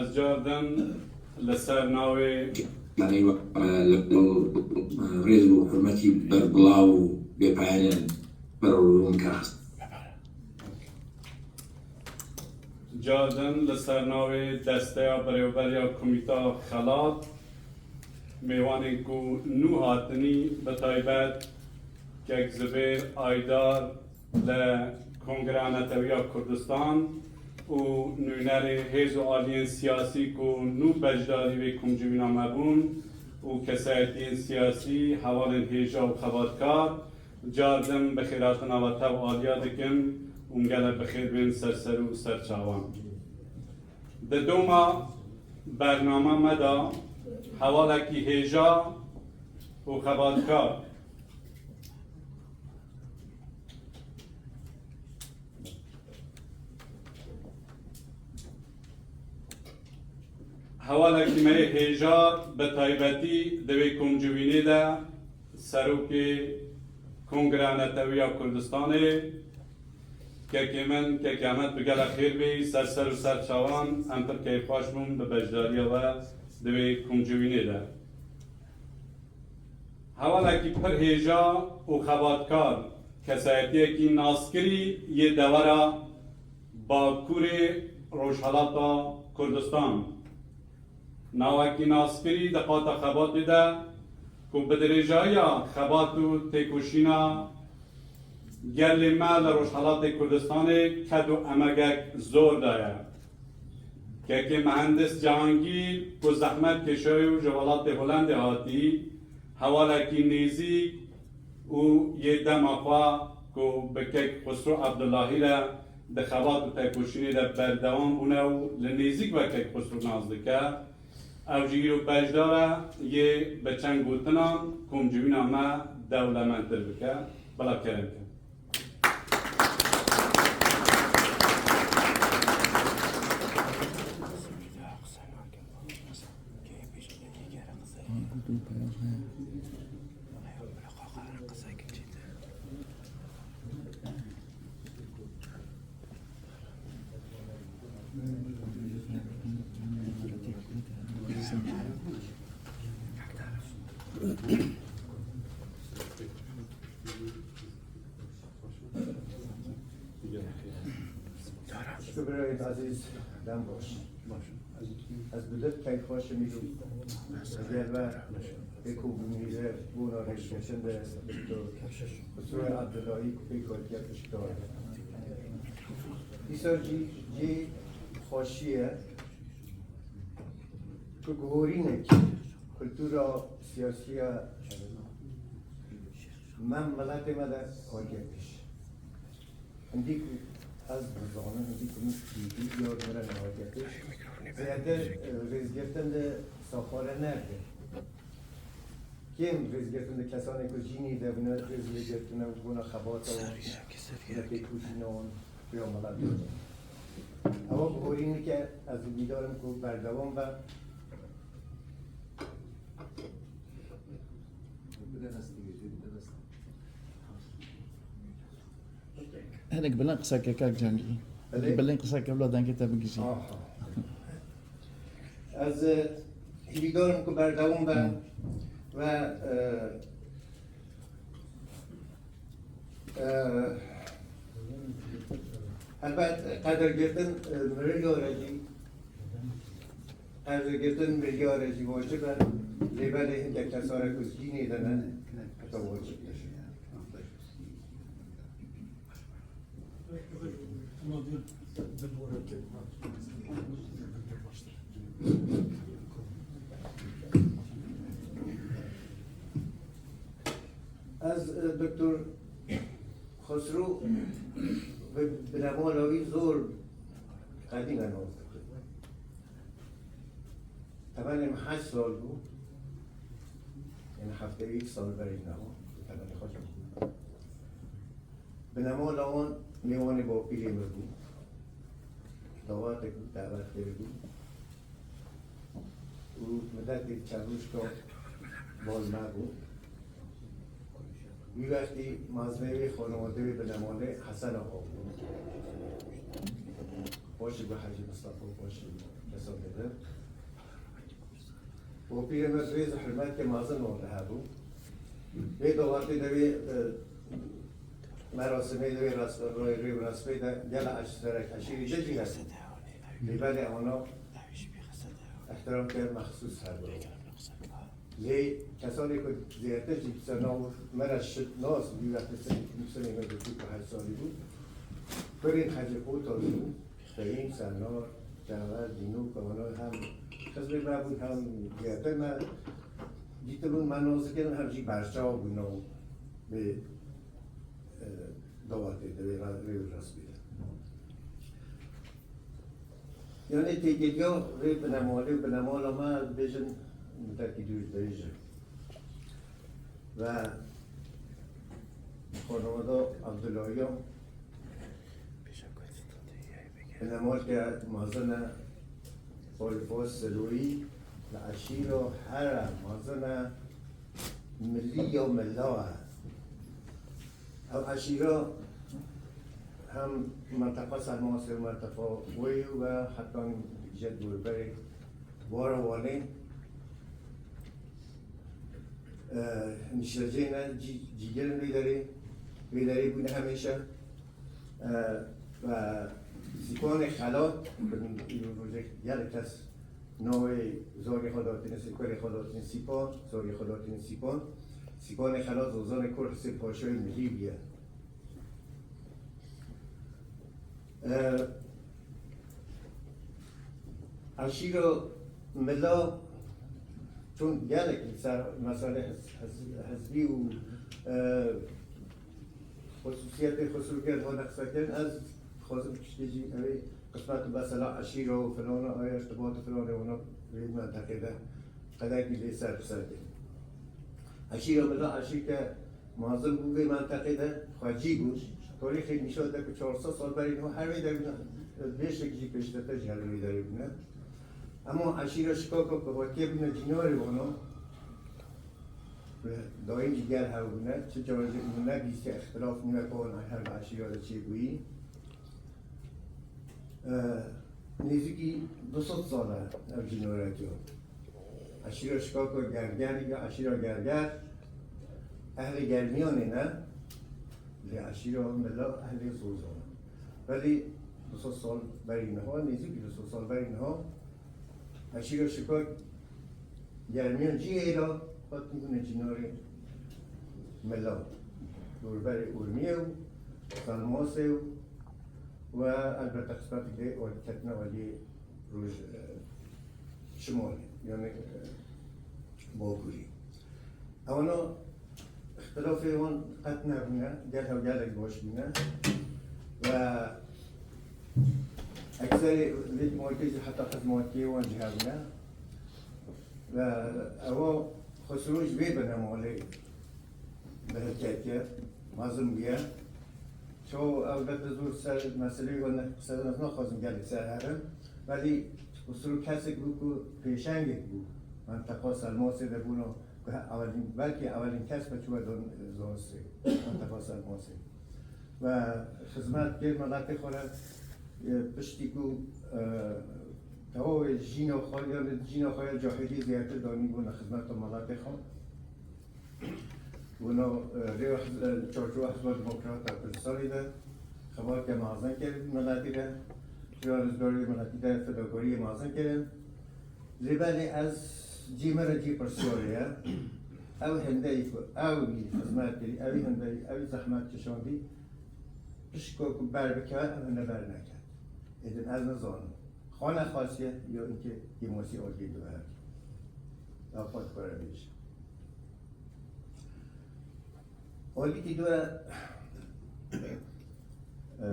Ez cardin li ser navê rêz û hurmetî berbila û bêpayenin ber û rûn kar. Cardin li ser navê Desteya Berêveberiya Komîta Xelat, mêvanên ku nû hatinî, bi taybet Kek Zibêr Aydar li Kongreya Netewiya Kurdistan û nûnerê hêz û aliyên siyasî ku nû beşdarî vê komcivîna me bûn û kesayetiyên siyasî, hevalên hêja û xebatkar, Cardin bi xêrhatina we tev aliya dikim û gelek bi xêr bên ser ser û ser çavan. Di doma bernama me de hevalekî hêja û xebatkar, Hevalekî me yê hêja, bi taybetî di vê komcivînê de serokê Kongreya Netewiya Kurdistanê, kekê min, kekê Ehmed, bi gelek xêr bî, ser ser û ser çavan, em pir keyfxweş bûn bi beşdariya we di vê komcivînê de. Hevalekî pir hêja û xebatkar, kesayetiyekî naskirî yê dewera Bakurê Rojhelata Kurdistan. Navekî naskirî di qata xebatê de ku bi dirêjahiya xebat û têkoşîna gelê me li Rojhelatê Kurdistanê ked û emegek zor daye. Kekê Mehendis Cihangîr ku zehmet kêşayî û ji welatê Holendê hatî, hevalekî nêzîk û yê dema xwe ku bi kek Xusro Ebdullahî re di xebat û tekoşînê de berdewam bûne û li nêzîk ve kek Xusro nas dike, ew jî îro beşdar e yê bi çend gotinan komcivîna me dewlemendtir bike. Bila kerem ke. Şükrê Ezîz, dem baş. Baş. Ez, ez Dudek keyf xweş in û gel ve ê ku bi mîre bona rêzgeşin de Doktor Xusrû Abdulahî ku pêk hatiye piştdar. Dîsa jî cihê xweşî ye ku guhorînek kultura siyasî ya me, miletê me de hatiye pêş. Hindî ku ez dizanim, hindî ku min dîtî, ya min re nehatiye pêş. Zêdetir, e, rêzgirtin di saxare nerdin. Kêm rêzgirtin di kesanê ku cînî de bûne rêz lê girtine û bûne xebata wan, ne têkoşîna wan ya milet. Ewa guhorîneke ez umîdar im ku berdewam be. Hinek bilind qise ke kak Cengî. Belê? Bilind qise ke bila dengê te bigihîjî. Aha. Ez, e, hîvîdar im ku berdewam be Hı. ve, e, e, helbet qedirgirtin, e, mirî re jî Qerzgirtin miryarê jî wacib e, lê belê hindek kesare ku cînê de ne, heta wacibtir. Ez, e, Doktor Xusrû bi, bi binemala wî zor qedîm e nas dikim. Temenê min heşt sal bû. Yanî heftê û yek sal berî niha. Temenê xwe jî bû. Binemala wan mêwanê bapîrê min bû. Dawatek bû, dawetkirî bû. Û midetek çend roj ka bal me bû. Wî wextî mezmê wê xanewade wê binemale Hesen Axa bû. Paşê bû Hecî Mistefa, paşê kesa dide. Bapîrê me rêz û hurmetê mezin wan re hebû. Vê dawetê de wê, e, merasimê de wê res-, rê, rê û resmê de gela eş-, serek eşîrê de jî hebû. Lê belê ana îhtiram ke mexsûs hebû. Lê kesanê ku zêdetir jî dîsa nav me re şit nas, wî wextê sinê, sinê me dîtî ku heşt salî bû. Kurên Hecî Qotaş bû, Fehîm, Senar, Cafer, Dîno, Kana hem xizmê me bûn, hem zêdetir me dîtibûn, me nas dikirin, hem jî berçav bûn nav vê, e, dawetê de, vê ra-, vê resmî de. Yanî têkiliya vê binemalê û binemala me, dibêjin, midetekî dûr dirêj e. Ve xanewada Abdullahiyan binemalke mezin e, Xalifa Siloyî li eşîra here mezin e, milî ya mila e. Ev eşîra hem menteqa Selmasê û menteqa wê û ve heta digije dorberê Wara Wanê, e, niştecê ne, cî-, cîgirên vê derê, vê derê bûne hemêşe. E, ve Sîpanê Xelat, rojek gelek kes navê zarê xwe datîne, sîkorê xwe datîne Sîpan, zarê xwe datîne Sîpan. Sîpanê Xelat zozanê Kor Hisên Paşayê milî bûye. E, eşîra Mila çûn gelek li ser meselê hiz-, hiz-, hizbî û, e, xusûsiyetê xusûrgel hane qise kirin. Ez dixwazim tiştê jî ew ê qismet û mesela eşîra û filana aya irtibat û filanê wana vê menteqê de qedekî lê ser bi ser kirin. Eşîra Mila eşîrke mezin bû vê menteqê de, xwecî bû. Tarîxê nîşan de ku çar sed sal berî niha her wê de bûne, beşek jî pêştirtir jî her wê derê bûne. Ema eşîra Şikaka ku hatiye bûne cînarê wana, daîm jî gel hev bûne. Çi caran jî min nebîstiye îxtilaf nû ye ku wan her bi eşîra de çêbûyî. E, nêzîkî du sed sal e ev cînaretiya. Eşîra Şikaka Gergerî ya eşîra Gerger, ehlê Germiyanê ne, lê eşîra Mila ehlê Zozan e. Belê du sed sal berî niha, nêzîkî du sed sal berî niha, Eşîra Şikak germiyan cihê de hatin bûne cînarê mila. Dorberê Urmiyê û Salmasê û we elbette qismetek dê alî ketine aliyê roj, e, şimalê, yani, e, bakurî. Ewana îxtilafê wan qet nebûne, gel hew gelek baş bûne. Ve ekserê vê cemaatê jî heta xizmatiyê wan jî hebûne. Ve ewa Xusro ji vê binemalê bi hilketiye, mezin bûye. Çawa ew dest zor ser meseleyê wan qise naxwazim gelek ser herim. Belî Xusro kesek bû ku pêşengek bû. Menteqa Selmasê de bûna ku ewelîn, belkî ewelîn kes be çûye dan, e, zanistê, menteqa Selmasê. Ve xizmet kir miletê xwe re, e, piştî ku, e, tewawê jîna xwe, yanî jîna xwe ya cahilî zêdetir danî bûna xizmeta miletê xwe. Bûna, e, rêya hiz-, e, çarçowa Hizba Demokrata Kurdistanê de xebateke mezin kir miletî de, ji rizgariyê miletî de fedakariyê mezin kirin. Lê belê ez cî me re cî pirsyarê ye. Ew hindeyî ku ew wî xizmet kirî, ew hindeyî, ew zehmet kişandî, pişka ku ber bikeve, ew hinde ber neket. Êdin ez nizanim. Xwe nexwasiye, ya înkê kêmasî aliyê dû hebe. Ya xwe dikare bêje. Alîkî dû, e,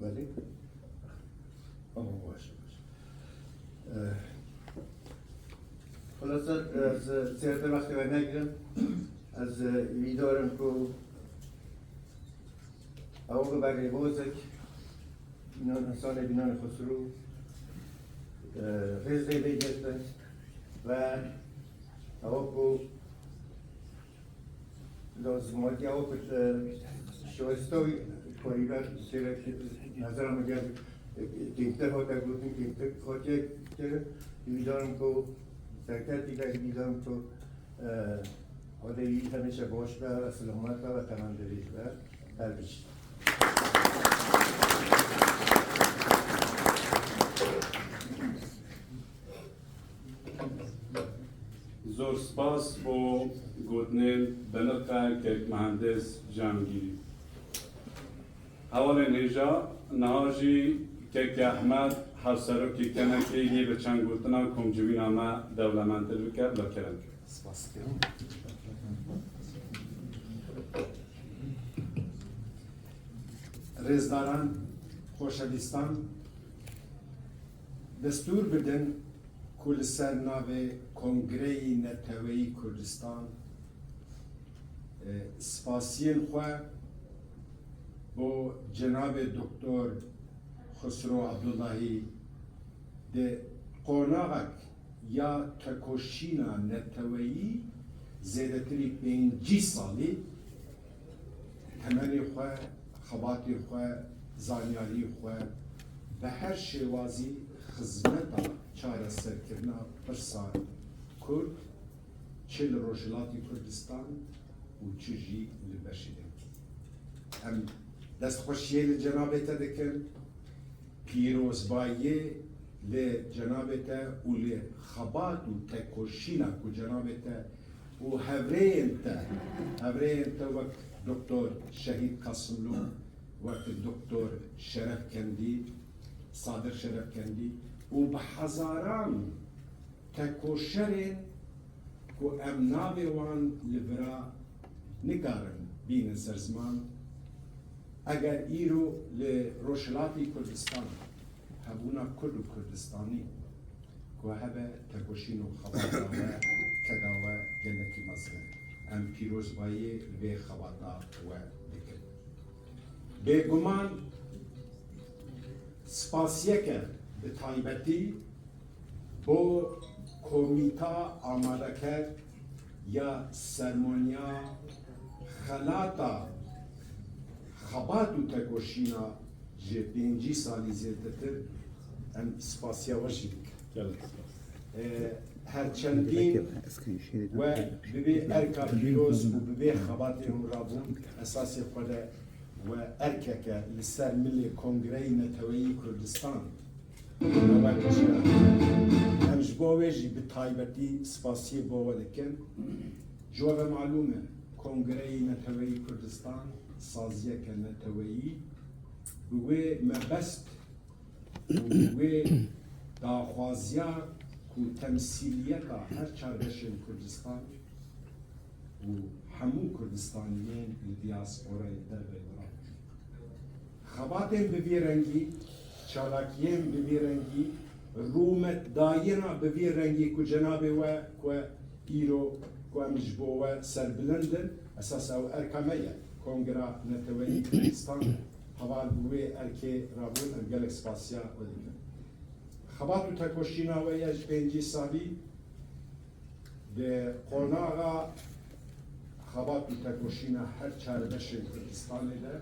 Belê. Ama baş, baş. Eh, xulasa, ez zêdetir wextê we negirim. Ez, eh, hîvîdar im ku ew bibe rêbazek, bînan, însanê bînanê Xusrû, eh, rêz lê bê girtin ve ew ku Lazimatiya wekî, e, şayista wî karîger, şêrek, nezera min gel, e, kêmtir hate gotin, kêmtir hatiye kirin. Hîvîdarim ku serketî be, hîvîdarim ku, e, adê wî hemêşe baş be, selamet be ve temendirêj be. Her bijî. Zor spas bo gotinên beniqe kek Mehendis Cihangîrî. Hevalên hêja, niha jî kek Ehmed, hevserokê kenekê yê bi çend gotina komcivîna me dewlementtir bike, bila kerem. Spas dikim. Rêzdaran, xoşewîstan, destûr bidin ku li ser navê Kongreyî Neteweyî Kurdistan, e, spasiyên xwe bo cenabê Doktor Xusro Abdullahî di qonaxek ya tekoşîna neteweyî zêdetirî pêncî salî temenê xwe, xebatê xwe, zanyariyê xwe bi her şêwazî xizmeta çareserkirina pirsa Kurd, çi li Rojhilatî Kurdistan û çi jî li beşê din. Em destxweşiyê li cenabê te dikin. Pîrozbayiyê li cenabê te û li xebat û tekoşîna ku cenabê te û hevrêyên te, hevrêyên te wek Doktor Şehîd Kasimlû, wek Doktor Şerefkendî, Sadir Şerefkendî û bi hezaran tekoşerên ku em navê wan li vira nikarin bînin ser ziman, eger îro li Rojhilatî Kurdistan hebûna Kurd û Kurdistanî ku hebe tekoşîn û xebata we, keda we gelekî mezin e. Em pîrozbayiyê li vê xebata we dikin. Bêguman spasiyeke bi taybetî bo komîta amadeker ya sermoniya xelata xebat û tekoşîna ji pêncî salî zêdetir Em spasiya we jî dikin. Gelek spas. Ee, her çendîn we bi vê erka pîroz û bi vê xebatê hûn rabûn, esasê xwe de we erkeke li ser milê Kongreyê Neteweyî Kurdistan we kişiya. Em ji bo wê jî bi taybetî spasiyê bo we dikin. Ji we ve malûm e, Kongreyê Neteweyî Kurdistan saziyeke neteweyî bi wê mebest û wê daxwaziya ku temsîliyeta her çar beşên Kurdistan û hemû Kurdistaniyên li diasporayê derve li Iraq. Xebatên bi vî rengî, çalakiyên bi vî rengî, rûmetdayîna bi vî rengî ku cenabê we ku îro ku em ji bo we serbilind in, esas ew erka me ye. Kongra Neteweyî Kurdistan heval bi wê erkê rabûn, em gelek spasiya we dikin. Xebat û tekoşîna we ya ji pêncî salî di qonaxa xebat û tekoşîna her çar beşên Kurdistanê de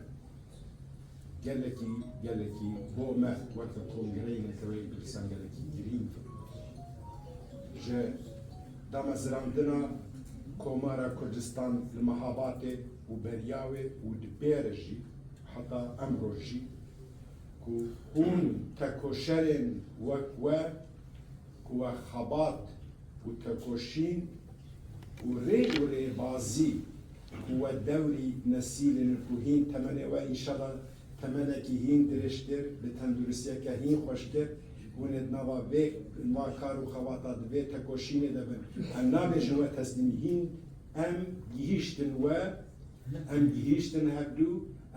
gelekî, gelekî bo me weke Kongreyê Neteweyê Kurdistan gelekî girîng e. Ji damezrandina Komara Kurdistan li Mehabatê û beriya wê û di pê re jî heta emro jî ku hûn tekoşerên wek we ku we xebat û tekoşîn û rê û rêbazî ku we dewrî nesîlên ku hîn temenê we înşallah temenekî hîn dirêjtir, bi tenduristiyeke hîn xweştir, hûn ê di nava vê, nava kar û xebata di vê tekoşînê de bin. Em nabêjin we teslîmî hîn, em gihîştin we, em gihîştin hevdû,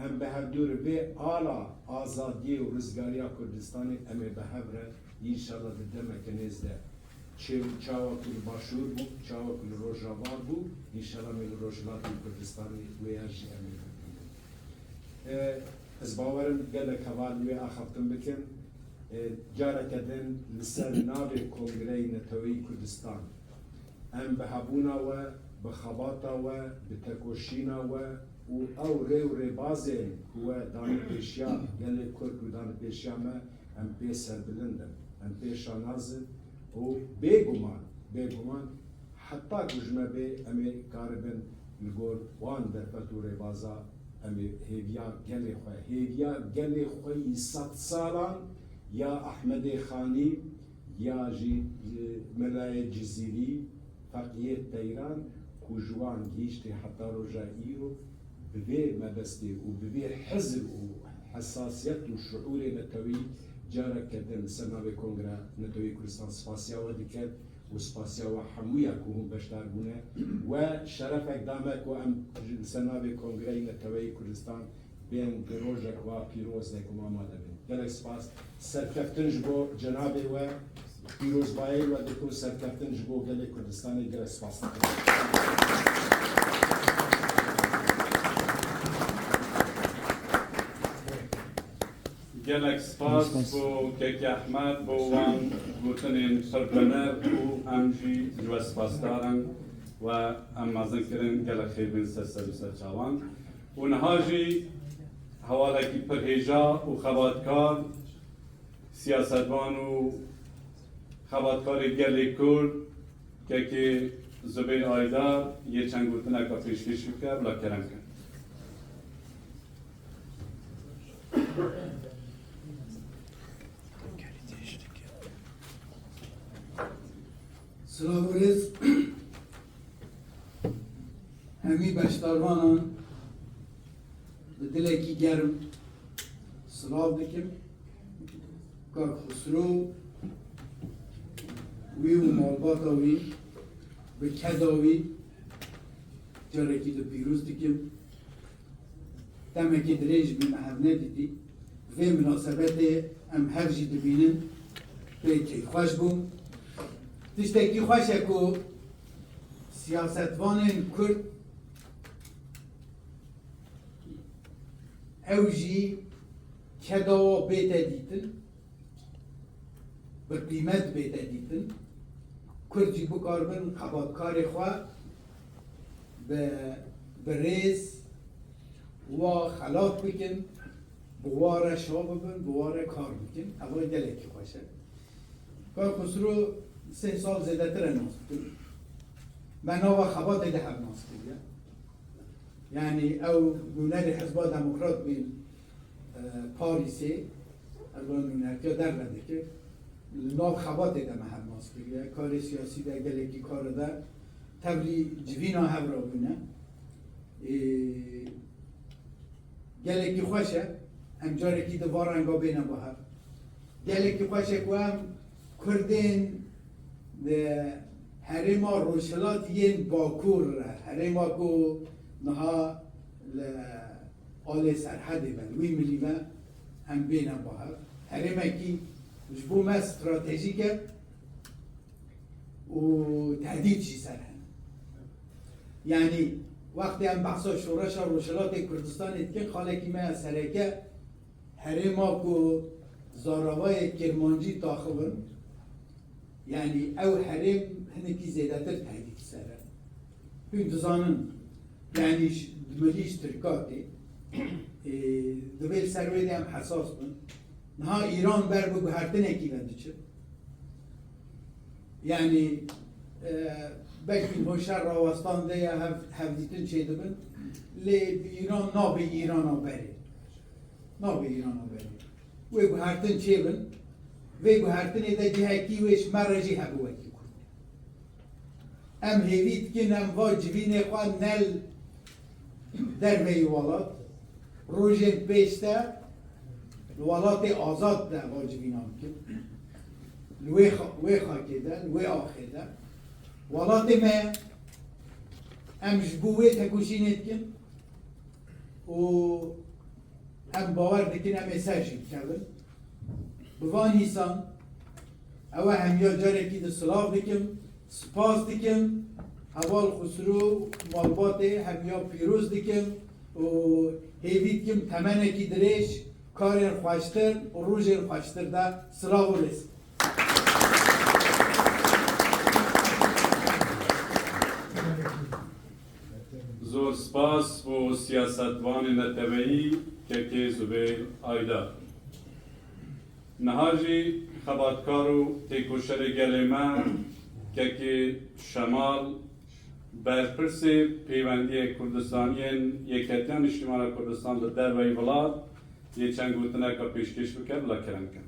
em bi hevdû re vê ala azadiyê û rizgariya Kurdistanê em ê bi hev re înşallah di demeke nêz de. Çi-, çawa ku li Başûr bû, çawa ku li Rojava bû, înşallah em ê li Rojhilatê Kurdistanê wê yer jî em ê bibînin. E, ez bawer im gelek heval wê axaftin bikin. E, careke din li ser navê Kongreyê Neteweyî Kurdistan em bi hebûna we, bi xebata we, bi tekoşîna we û ew rê û rêbazên ku we dane pêşiya gelê Kurd û dane pêşiya me, em pê serbilind in, em pê şanaz in û bêguman, bêguman heta ku ji me bê em ê karibin li gor wan derfet û rêbaza em ê hêviya gelê xwe, hêviya gelê xwe yî sed salan ya Ehmedê Xanî ya jî, e, Melayê Cizîrî, Feqiyê Teyran ku ji wan gihîştê heta roja îro, bi vê mebestê û bi vê hizr û hesasiyet û şuûrê neteweyî careke din li ser navê Kongra Neteweyî Kurdistan spasiya we diket û spasiya we hemûya ku hûn beşdar bûne. We şerefek da me ku em li ser navê Kongreyê Neteweyî Kurdistan bên di rojek wa pîroz de ku me amade bin. Gelek spas. Serkeftin ji bo cenabê we, pîrozbayê we dikin, serkeftin ji bo gelê Kurdistanê, gelek spas dikim. Gelek spas bo Kekî Ehmed, bo wan gotinên pir biner û em jî ji we spasdar in we em mezin kirin, gelek xêr bên ser ser û ser çavan. Û niha jî hevalekî pir hêja û xebatkar, siyasetvan û xebatkarê gelê Kurd, Kekê Zubeyr Aydar, yê çend gotineka pêşkêş bike, bila kerem ke. Silav û rêz hemî beşdarvanan bi dilekî germ silav dikim. Kak Xusro, wî û malbata wî, bi keda wî carekî di pîroz dikim. Demekî dirêj bû me hev nedîtî. Vê minasebetê em hev jî dibînin, pê keyfxweş bûm. Tiştekî xweş e ku siyasetvanên Kurd ew jî keda wa bête dîtin, bi qîmet bête dîtin, Kurd jî bikaribin xebatkarê xwe bi, bi rêz wa xelat bikin, Bi wa re şa bibin, bi wa re kar bikin, eva gelekî xweş e. Kak Xusro sê sal zêdetir e nas bikin. Me nava xebatê de hev nas kiriye. Yanî ew nûnerê Hizba Demokrat bîn, e, Parîsê, ev nûnertiya derve dikir. Li nav xebatê de me hev nas kiriye. Karê siyasî de, gelekî karê de tevlî civîna hev re bûne. Ê, gelekî xweş e. Em carekî di va renga bêne ba hev. Gelekî xweş e ku em Kurdên di herêma Rojhilat yên Bakur, herêma ku niha li alê Serhedê be, li wî milî be, em bêne ba hev. Herêmekî ji bo me stratejîk e û tehdît jî ser hene. Yanî wextê em behsa şoreşa Rojhilatê Kurdistanê dikin, xalekî me ya sereke herêma ku zaravayê Kirmancî taxivin, yanî ew herêm hinekî zêdetir tehdît ser e. Hûn dizanin, yanî ji, di milî ji Tirka tê. Ê, divê li ser wê de em hesas bin. Niha Îran ber bi guhertinekî ve diçe. Yanî, e, belkî ho şer rawestan de ya hev-, hevdîtin çêdibin. Lê bi Îran nabe Îrana berê. Nabe Îrana berê. Wê guhertin çêbin. Vê guhertinê de cihekî wê ji me re jî hebe wekî Kurd. Em hêvî dikin em va civînê xwe ne li derveyî welat, rojên pêş de li welatê azad de va civînan bikin. Li wê xa-, wê xakê de, li wê axê de. Welatê me ye. Em ji bo wê tekoşînê dikin û em bawer dikin em ê ser jî bikevin. Bi van hîsan, ew e hemiya carekî di silav dikim, spas dikim. Heval Xusro, malbatê hemiya pîroz dikim û hêvî dikim temenekî dirêj, karên xweştir û rojên xweştir de. Silav û rêz. Zor spas bo siyasetvanê neteweyî, Kekê Zubeyr Aydar. Niha jî xebatkar û têkoşerê gelê me, Kekê Şemal, berpirsê Pêwendiyê Kurdistaniyên Yeketiya Niştîmana Kurdistan li derveyî welat, yê çend gotineka pêşkêş bike, bila kerem ke.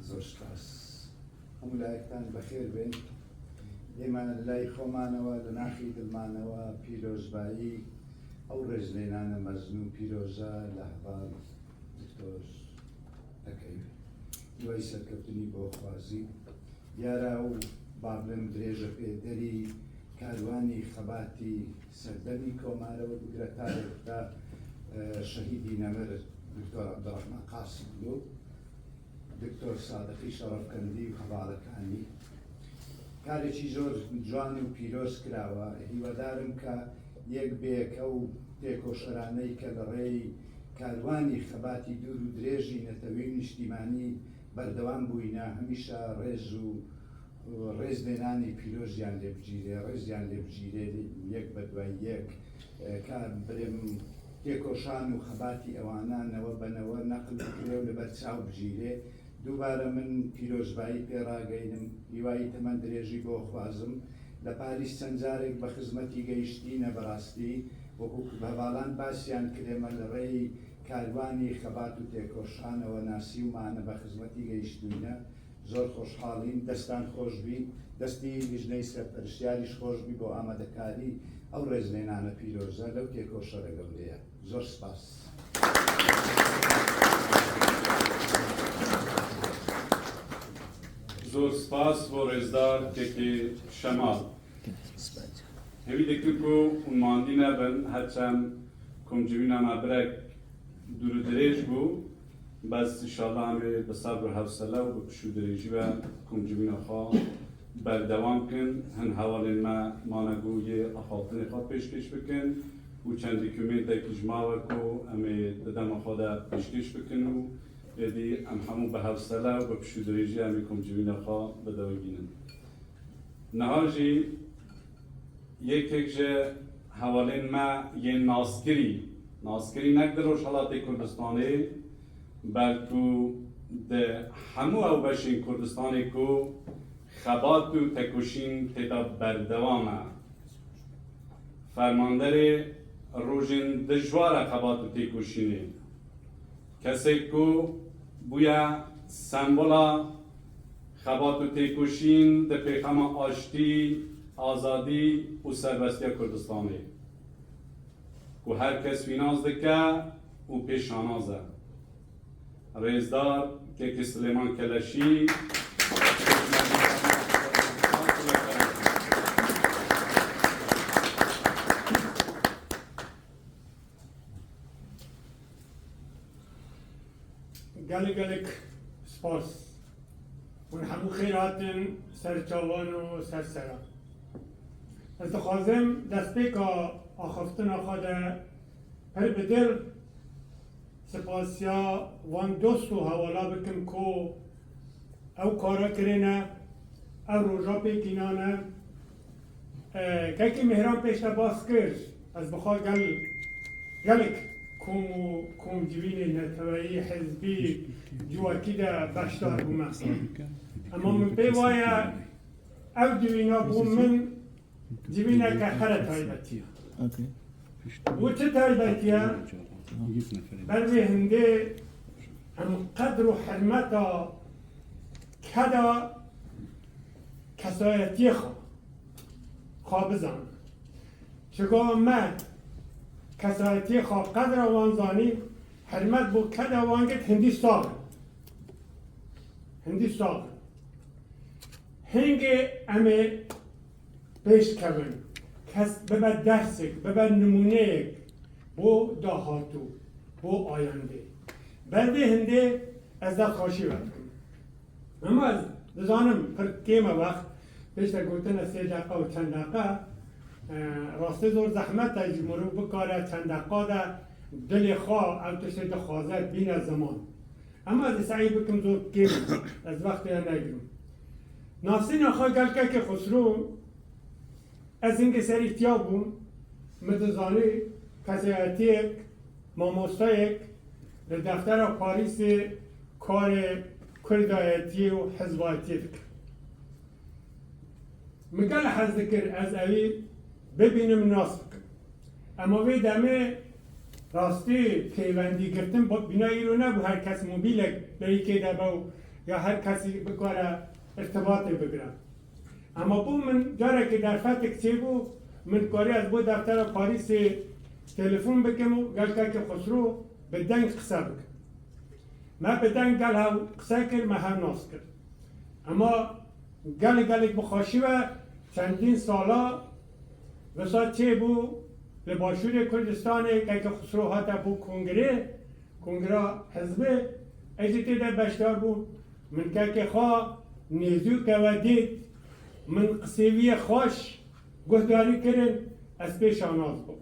Zor spas. Hemû layektan bexêr bên. ئێمە لە لای خۆمانەوە، لە ناخی دڵمانەوە پیرۆزبایی ئەو ڕێزلێنانە مەزن و پیرۆزە لە هەڤاڵ دکتۆر دەکەین. دوای سەرکەوتنی بۆ خوازی دیارە و با بڵێم درێژە پێدەری کاروانی خەباتی سەردەمی کۆمارە و بگرە تا ئێستا، ئە، شەهیدی نەمر دکتۆر عەبدولڕەحمان قاسملوو، دکتۆر سادقی شەڕەفکەندی و هەڤاڵەکانی. کارێکی زۆر جوان و پیرۆز کراوە. هیوادارم کە یەک بێکە و تێکۆشەرانەی کە لە ڕێی کاروانی خەباتی دوور و درێژی نەتەوەی و نیشتیمانی بەردەوام بووینە، هەمیشە ڕێز و ڕێزلێنانی پیرۆزیان لێ بگیرێ، ڕێزیان لێ بگیرێ، یەک بە دوای یەک، ئە، کە برێم تێکۆشان و خەباتی ئەوانە نەوە بە نەوە نەقل بکرێ و لەبەر چاو بگیرێ. دووبارە من پیرۆزبایی پێ ڕاگەینم، هیوایی تەمەن درێژی بۆ خوازم. لە پاریس چەند جارێک بە خزمەتی گەیشتینە، بەڕاستی وەکو هەڤاڵان باسیان کرێمە لە ڕێی کاروانی خەبات و تێکۆشانەوە ناسیومانە، بە خزمەتی گەیشتوینە. زۆر خۆشحاڵین، دەستان خۆش بی، دەستی لیژنەی سەرپەرشتیاریش خۆش بی بۆ ئامادەکاری ئەو ڕێزلێنانە پیرۆزە لەو تێکۆشەرە گەورەیە. زۆر سپاس. زۆر سپاس بۆ ڕێزدار کەکێ شەماڵ. Hêvî dikim ku hûn mandî nebin, herçend komcivîna me birek dûr û dirêj bû, bes înşallah em ê bi sebr û hewsele û bi piş û dirêjî ve komcivîna xwe berdewam kin. Hin hevalên me mane ku yê axaftinê xwe pêşkêş bikin û çend dokûmentekî ji me ve ku em ê di dema xwe de pêşkêş bikin û êdî em hemû bi hewsele û bi piş û dirêjî em ê komcivîna xwe bidewibînin. Niha jî yekek ji Hevalên me yên naskirî, naskirî nek di Rojhelatê Kurdistanê, belku di hemû ew beşên Kurdistanê ku xebat û tekoşîn tê de berdewam e. Fermanderê rojên dijwar e xebat û têkoşînê. Kesê ku bûye sembola xebat û têkoşîn di pêxema aştî, azadî û serbestiya Kurdistanê, ku her kes wî nas dike û pê şanaz e. Rêzdar Kekê Silêman Keleşî. Gelek gelek spas. Hûn hemû xêr hatin ser çavan û ser seran. Ez dixwazim destpêka axaftina xwe de pir bi dil spasiya van dost û hevala bikim ku ew kara kirine, ew roja pêk înane. E, Kekî Mihran pêş de bas kir, ez bi xwe gel, gelek kom û komcivînê neteweyî, hizbî, civakî de beşdar bûme. Ema min pê vaye ev civîna bo min civîneke here taybetî ye. Û çi taybetî ye? Ber vê hindê em qedr û hurmeta keda kesayetiyê xwe, xwe bizanin. Çiga me kesayetiyê xwe qedra wan zanî, hurmet bo keda wan girt, hindî sax in. Hindî sax in. Hingê em ê pêş kevin. Kes bibe dersek, bibe nimûneyek bo dahatû, bo ayendê. Ber vê hindê ez destxweşî ve dikim. Hema ez dizanim pir kêm e wext, pêş de gotine sê deqa û çend deqa, e, rastî zor zehmet e ji mirov bikare çend deqa de dilê xwe ew tiştê dixwaze bîne ziman. Hema ez ê seyî bikim zor kêm e, ez wextê we negirim. Nasîna xwe gel Kekê Xusro, ez hingê serî tiya bûm, min dizanî kesayetiyek, mamostayek li deftera Parîsê karê kurdayetiyê û hizbayetiyê dike. Min gelek hez dikir ez ewî bibînim, nas bikim. Ema vê demê rastî pêwendî girtin bi-, bîna îro nebû, her kes mobîlek berîkê de be û ya her kesî bikare irtibatê bigire. Ema bo min carekê derfetek çêbû, min dikarî ez bo deftera Parîsê telefon bikim û gel Kekê Xusro bi deng qise bikim. Me bi deng gel hev qise kir, me hev nas kir. Ema gelek gelek bi xweşî ve çendîn sala wisa çêbû li Başûrê Kurdistanê Kekê Xusro hate bo kongrê, kongra hizbê, ez jî tê de beşdar bûm. Min Kekê xwe nêzûke we dît, min qisê wî yê xweş guhdarî kirin, ez pê şanaz bûm.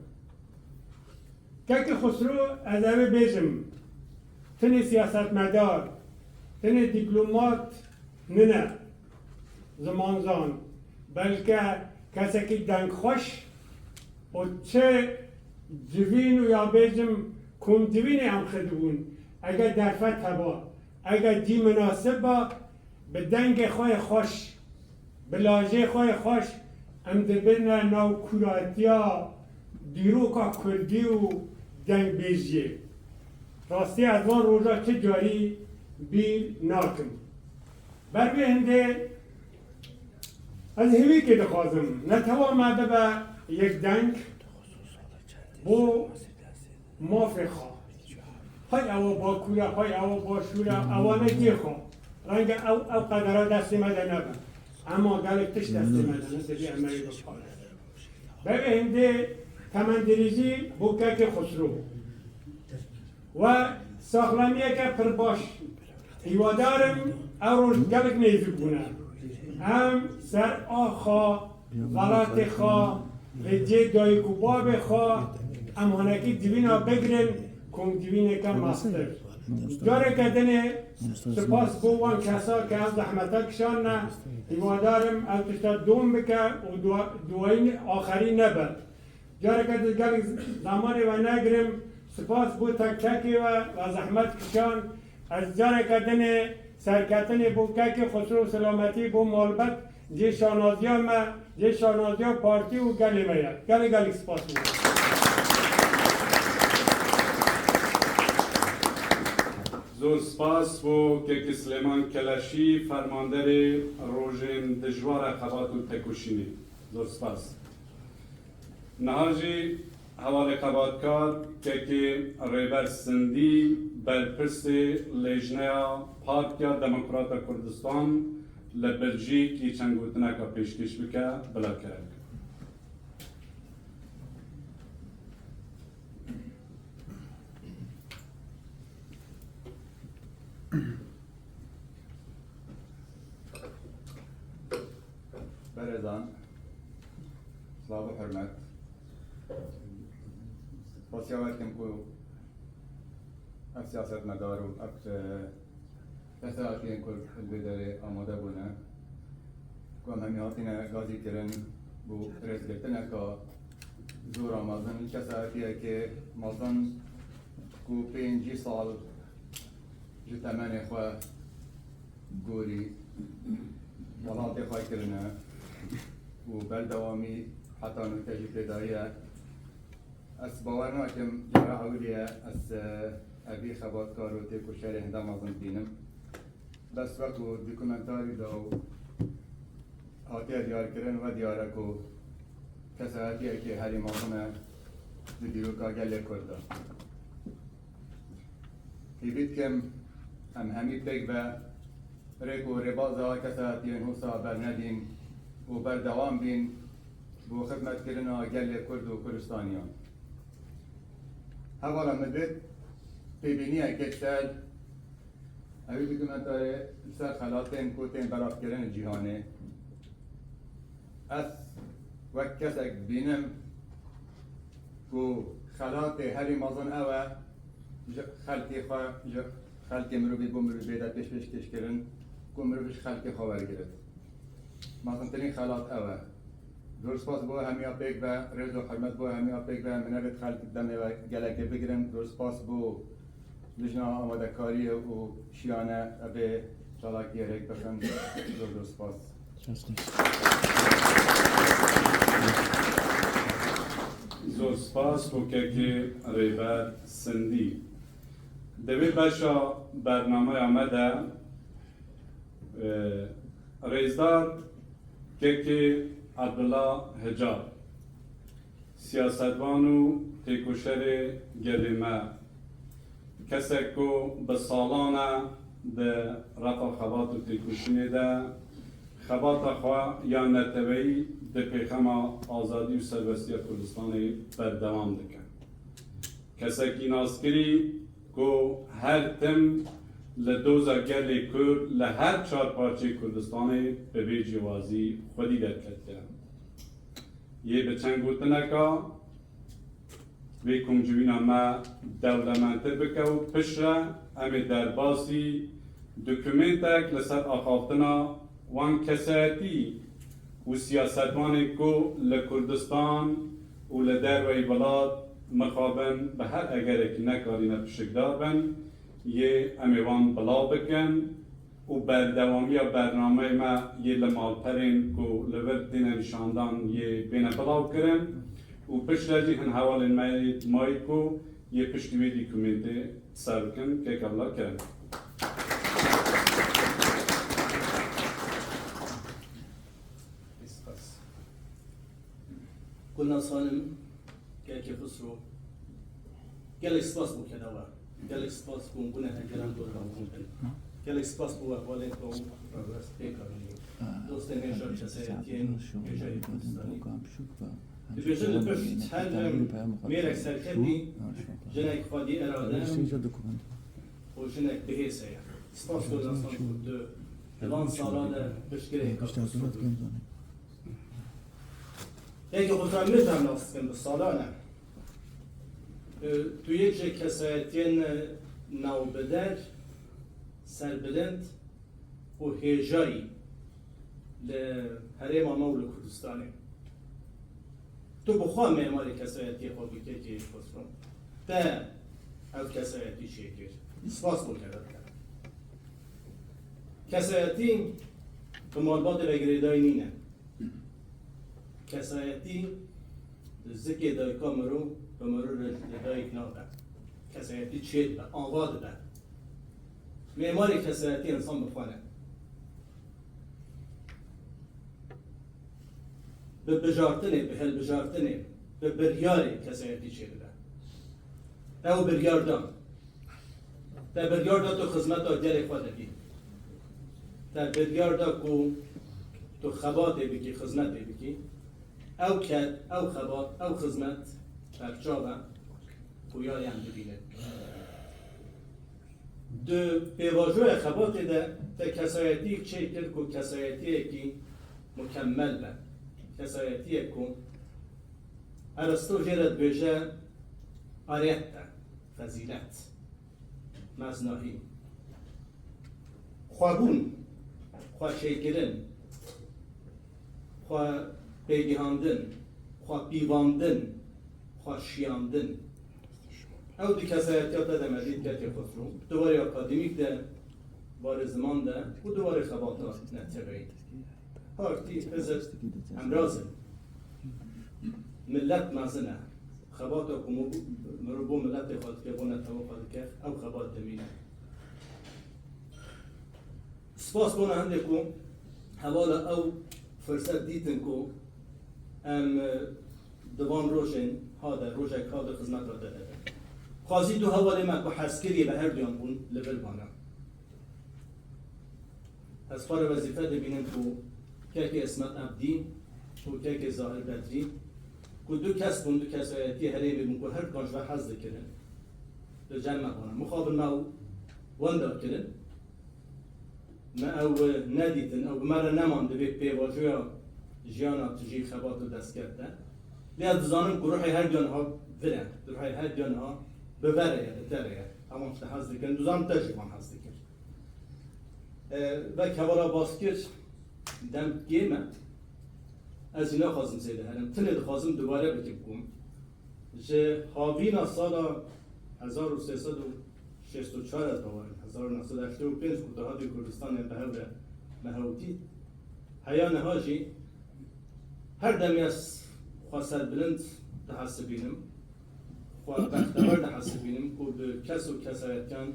Kekê Xusro, ez ê bêjim, tenê siyasetmedar, tenê dîplomat nine, zimanzan, belke kesekî dengxweş û çi civîn û ya bêjim komcivînê em xwedibûn, eger derfet heba, eger cî minasib ba, bi dengê xwe yê xweş, bi lajê xwe yê xweş em dibirine nav kûratiya dîroka kurdî û dengbêjiyê. Rastî ez van roja çi carî bîr nakim. Ber vê hindê ez hêvîkê dixwazim, netewa me bibe yekdeng bo mafê xwe. Hay ewa Bakur e, hay ewa Başûr e, ewa ne cihê xwe. Renge ew, ew qedera destê me de nebe. Ema gelek tişt destê me de ne, divê em erê bixwe. Ber vê hindê temendirêjî bo Kekê Xusro. We saxlemiyeke pir baş. Hîwadar im ew roj gelek nêzîk bûne. Em ser axa welatê xwe, li cê dayik û babê xwe, em hinekî civîna bigirin, komcivîneke mestir. Careke dinê spas bo wan kesa ke ev zehmeta kişandine, hîwadar im ev tişta dom bike û dua-, duwayîn axerî nebe. Careke din gelek zemanê we negirim, spas bo tek tekê we, we zehmet kişand. Ez careke dinê serketinê bo kekê Xusro, selametî bo malbet, cê şanaziya me, cê şanaziya partî û gelê me ye. Gelek gelek spas bo we. Zor spas bo kekê Silêman Keleşî, fermanderê Rojên Dijwar a Xebat û Tekoşînê. Zor spas. Niha jî hevalê xebatkar kekê Rêber Sindî, berpirsê Lêjneya Partiya Demokrata Kurdistan li Belcîk, yê çend gotineka pêşkêş bike, bila kerem. Berêzan, silav û hurmet. Spasiya we dikim ku ev siyasetmedar û ev, e, kesayetiyên ku li vê derê amade bûne, ku em hemî hatine gazî kirin bo rêzgirtineka zora mezin, kesayetiyekê mezin ku pêncî sal ji temenê xwe gorî welatê xwe kirine û berdewamî heta nûke jî pê daye. Ez bawer nakim cara ewilî ye ez, e, evî xebatkar û têkoşerê hinde mezin dibînim. Bes wek ku dokumentarî de û hatiye diyarkirin, we diyar e ku kesayetiyekê herî mezin e di dîroka gelê Kurd de. Hêvî dikim em hemî pêk ve rêk û rêbaza kesayetiyên wisa bernedîn û berdewam bîn bo xizmetkirina gelê Kurd û Kurdistaniyan. Hevala min vê pêbîniyekê ser evî dokumentarê li ser xelatên ku tên belavkirin li cîhanê. Ez wek kesek dibînim ku xelatê herî mezin ew e, ji xelkê xwe, ji xelkê mirovî bo mirovî bête pêş pêşkêşkirin, ku mirov ji xelkê xwe wergirit. Mezintirîn xelat ew e. Zor spas bo hemiya pêk ve, rêz û hurmet bo hemiya pêk ve, min nevêt xelk demê we gelekê bigirin. Zor spas bo lijna amadekariyê û şiyane evê çalakiyê rêk bixin. Zor zor spas. Zor spas bo kekê Rêber Sindî. Di vê beşa bernameya me de, e, rêzdar kekê Abdullah Hicar, siyasetvan û têkoşerê gelê me, kesek ku bi salan e di refa xebat û têkoşînê de xebata xwe ya neteweyî di pêxema azadî û serbestiya Kurdistanê berdewam dike. Kesekî naskirî ku her tim li doza gelê Kurd li her çar parçeyê Kurdistanê bi vê cîwazî xwedî derketiye. Yê bi çend gotineka vê komcivîna me dewlementtir bike û piştre em ê derbasî dokumentek li ser axaftina wan kesayetî û siyasetvanên ku li Kurdistan û li derveyî welat mixabin bi her egerekî nekarîne pişikdar bin, yê em ê wan bila bikin û berdewamiya bernameyê me yê li malperên ku li vir têne nîşandan yê bêne bilawkirin û piştre jî hin hevalên me yê dimayî ku yê piştî wê dokumentê ser bikin, kek Abdullah kerem. Spas. Gulnaz Xanim, Kekê Xusro, gelek spas bo keda we. Gelek spas ku bûne hegeran ku em hûn bin. Gelek spas bo wehvalên ku rewest pêk anî. Dostên hêja kesayetiyên hêjayî Kurdistanî. Dibêjin li pişt her mêrek serketî, jinek xwedî irade û jinek bihêz heye. Spas Gulnaz Xanim ku tu di van sala de piştgirêka Xusro bû. Yekê xwe min em nas dikin bi salan e. E, tu yek ji kesayetiyên, e, navbeder, serbilind û hêjayî li herêma me û li Kurdistanê. Tu bi xwe mêmarê kesayetiyê xwe bû kekê Xusro. Te ev kesayetî çêkir. Spas bo keda te. Kesayetî bi malbatê ve girêdayî nîne. Kesayetî li zikê dayika mirov bi mirov re li dayik nabe. Kesayetî çêdibe, ava dibe. Mêmarê kesayetî însan bi xwe ne. Bi bijartinê, bi hilbijartinê, bi biryarê kesayetî çêdibe. Ew biryar da. Te biryar da tu xizmeta gelê xwe de bî. Te biryar da ku tu xebatê bikî, xizmetê bikî. Ew ket, ew xebat, ew xizmet perçav e ku ya em dibînin. Di pêvajoya xebatê de te kesayetî çêkir ku kesayetiyekî mukemmel be. Kesayetiyek ku Eresto jê re dibêje arete, fezîlet, meznahî. Xwebûn, xweşêkirin, xwe pêgihandin, xwe pîvandin, xwe şiyandin. Ew di kesayetiya te de me dît kekê Xusro, di warê akademîk de, warê ziman de û di warê xebata neteweyî. Partî, hizb, em razin. Millet mezin e. Xebata ku mirov bo miletê xwe dike, bo netewa xwe dike, ew xebat dimîne. Spas bona hindê ku hevala ew firset dîtin ku em, e, di van rojên ha de, rojek ha de xizmeta te de bin. Xwazî du hevalê me ku hezkiriyê be her duyan bûn li vir bana. Ez xwe re wezîfe dibînim ku kekê Ismet Ebdî û kekê Zahir Bedrî, ku du kes bûn, du kesayetiyê herêmê bûn ku her dukan ji we hez dikirin, li cem me bûne. Mixabin me ew wenda kirin, me ew nedîtin, ew bi me re neman di vê pêvajoya jiyana tijî xebat û destket de. Lê ez dizanim ku ruhê her duyan ha vir e, ruhê her duyan ha bi ve re ye, li te re ye. Hema ji te hez dikirin, dizanim te jî van hez dikir. E, wek hevala baskir dem kêm e. Ez jî naxwazim zêde herim. Tenê dixwazim dubare bikim ku ji havîna sala hezar û sê sed û şêst û çar ez bawerim, hezar û neh sed û heştê û pênc ku dahatî Kurdistanê bi hev re me hewtî, heya niha jî her demê ez xwe serbilind dihesibînim, xwe bextewar dihesibînim ku bi kes û kesayetiyan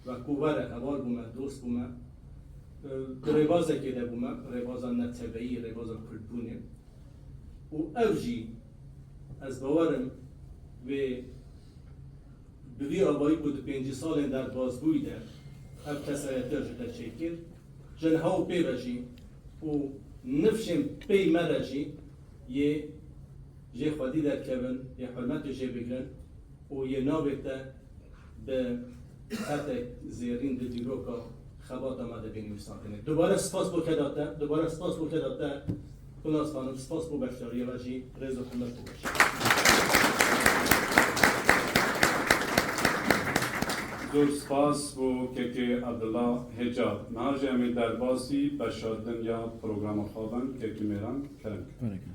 wek ku were heval bûme, dost bûme, e, di rêbazekê de bûme, rêbaza neteweyî, rêbaza kurdbûnê. Û ev jî ez bawer im wê bi vî avayî ku di pêncî salên derbazbûyî de ev kesayetiya ji te çêkir, ji niha û pê ve jî û nifşên pey me re jî yê jê xwedî derkevin, yê hurmetê jê bigrin û yê navê te bi xetek zêrîn di dîroka xebata me de bê nivîsandinê. Dubare spas bo keda te, dubare spas bo keda te, Gulnaz Xanim, spas bo beşdariya we jî, rêz û hurmet bo we jî. Zor spas bo kekê Abdullah Hêca. Niha jî em ê derbasî beşa din ya programa xwe bin, kekê Mêran, kerem. Bareke.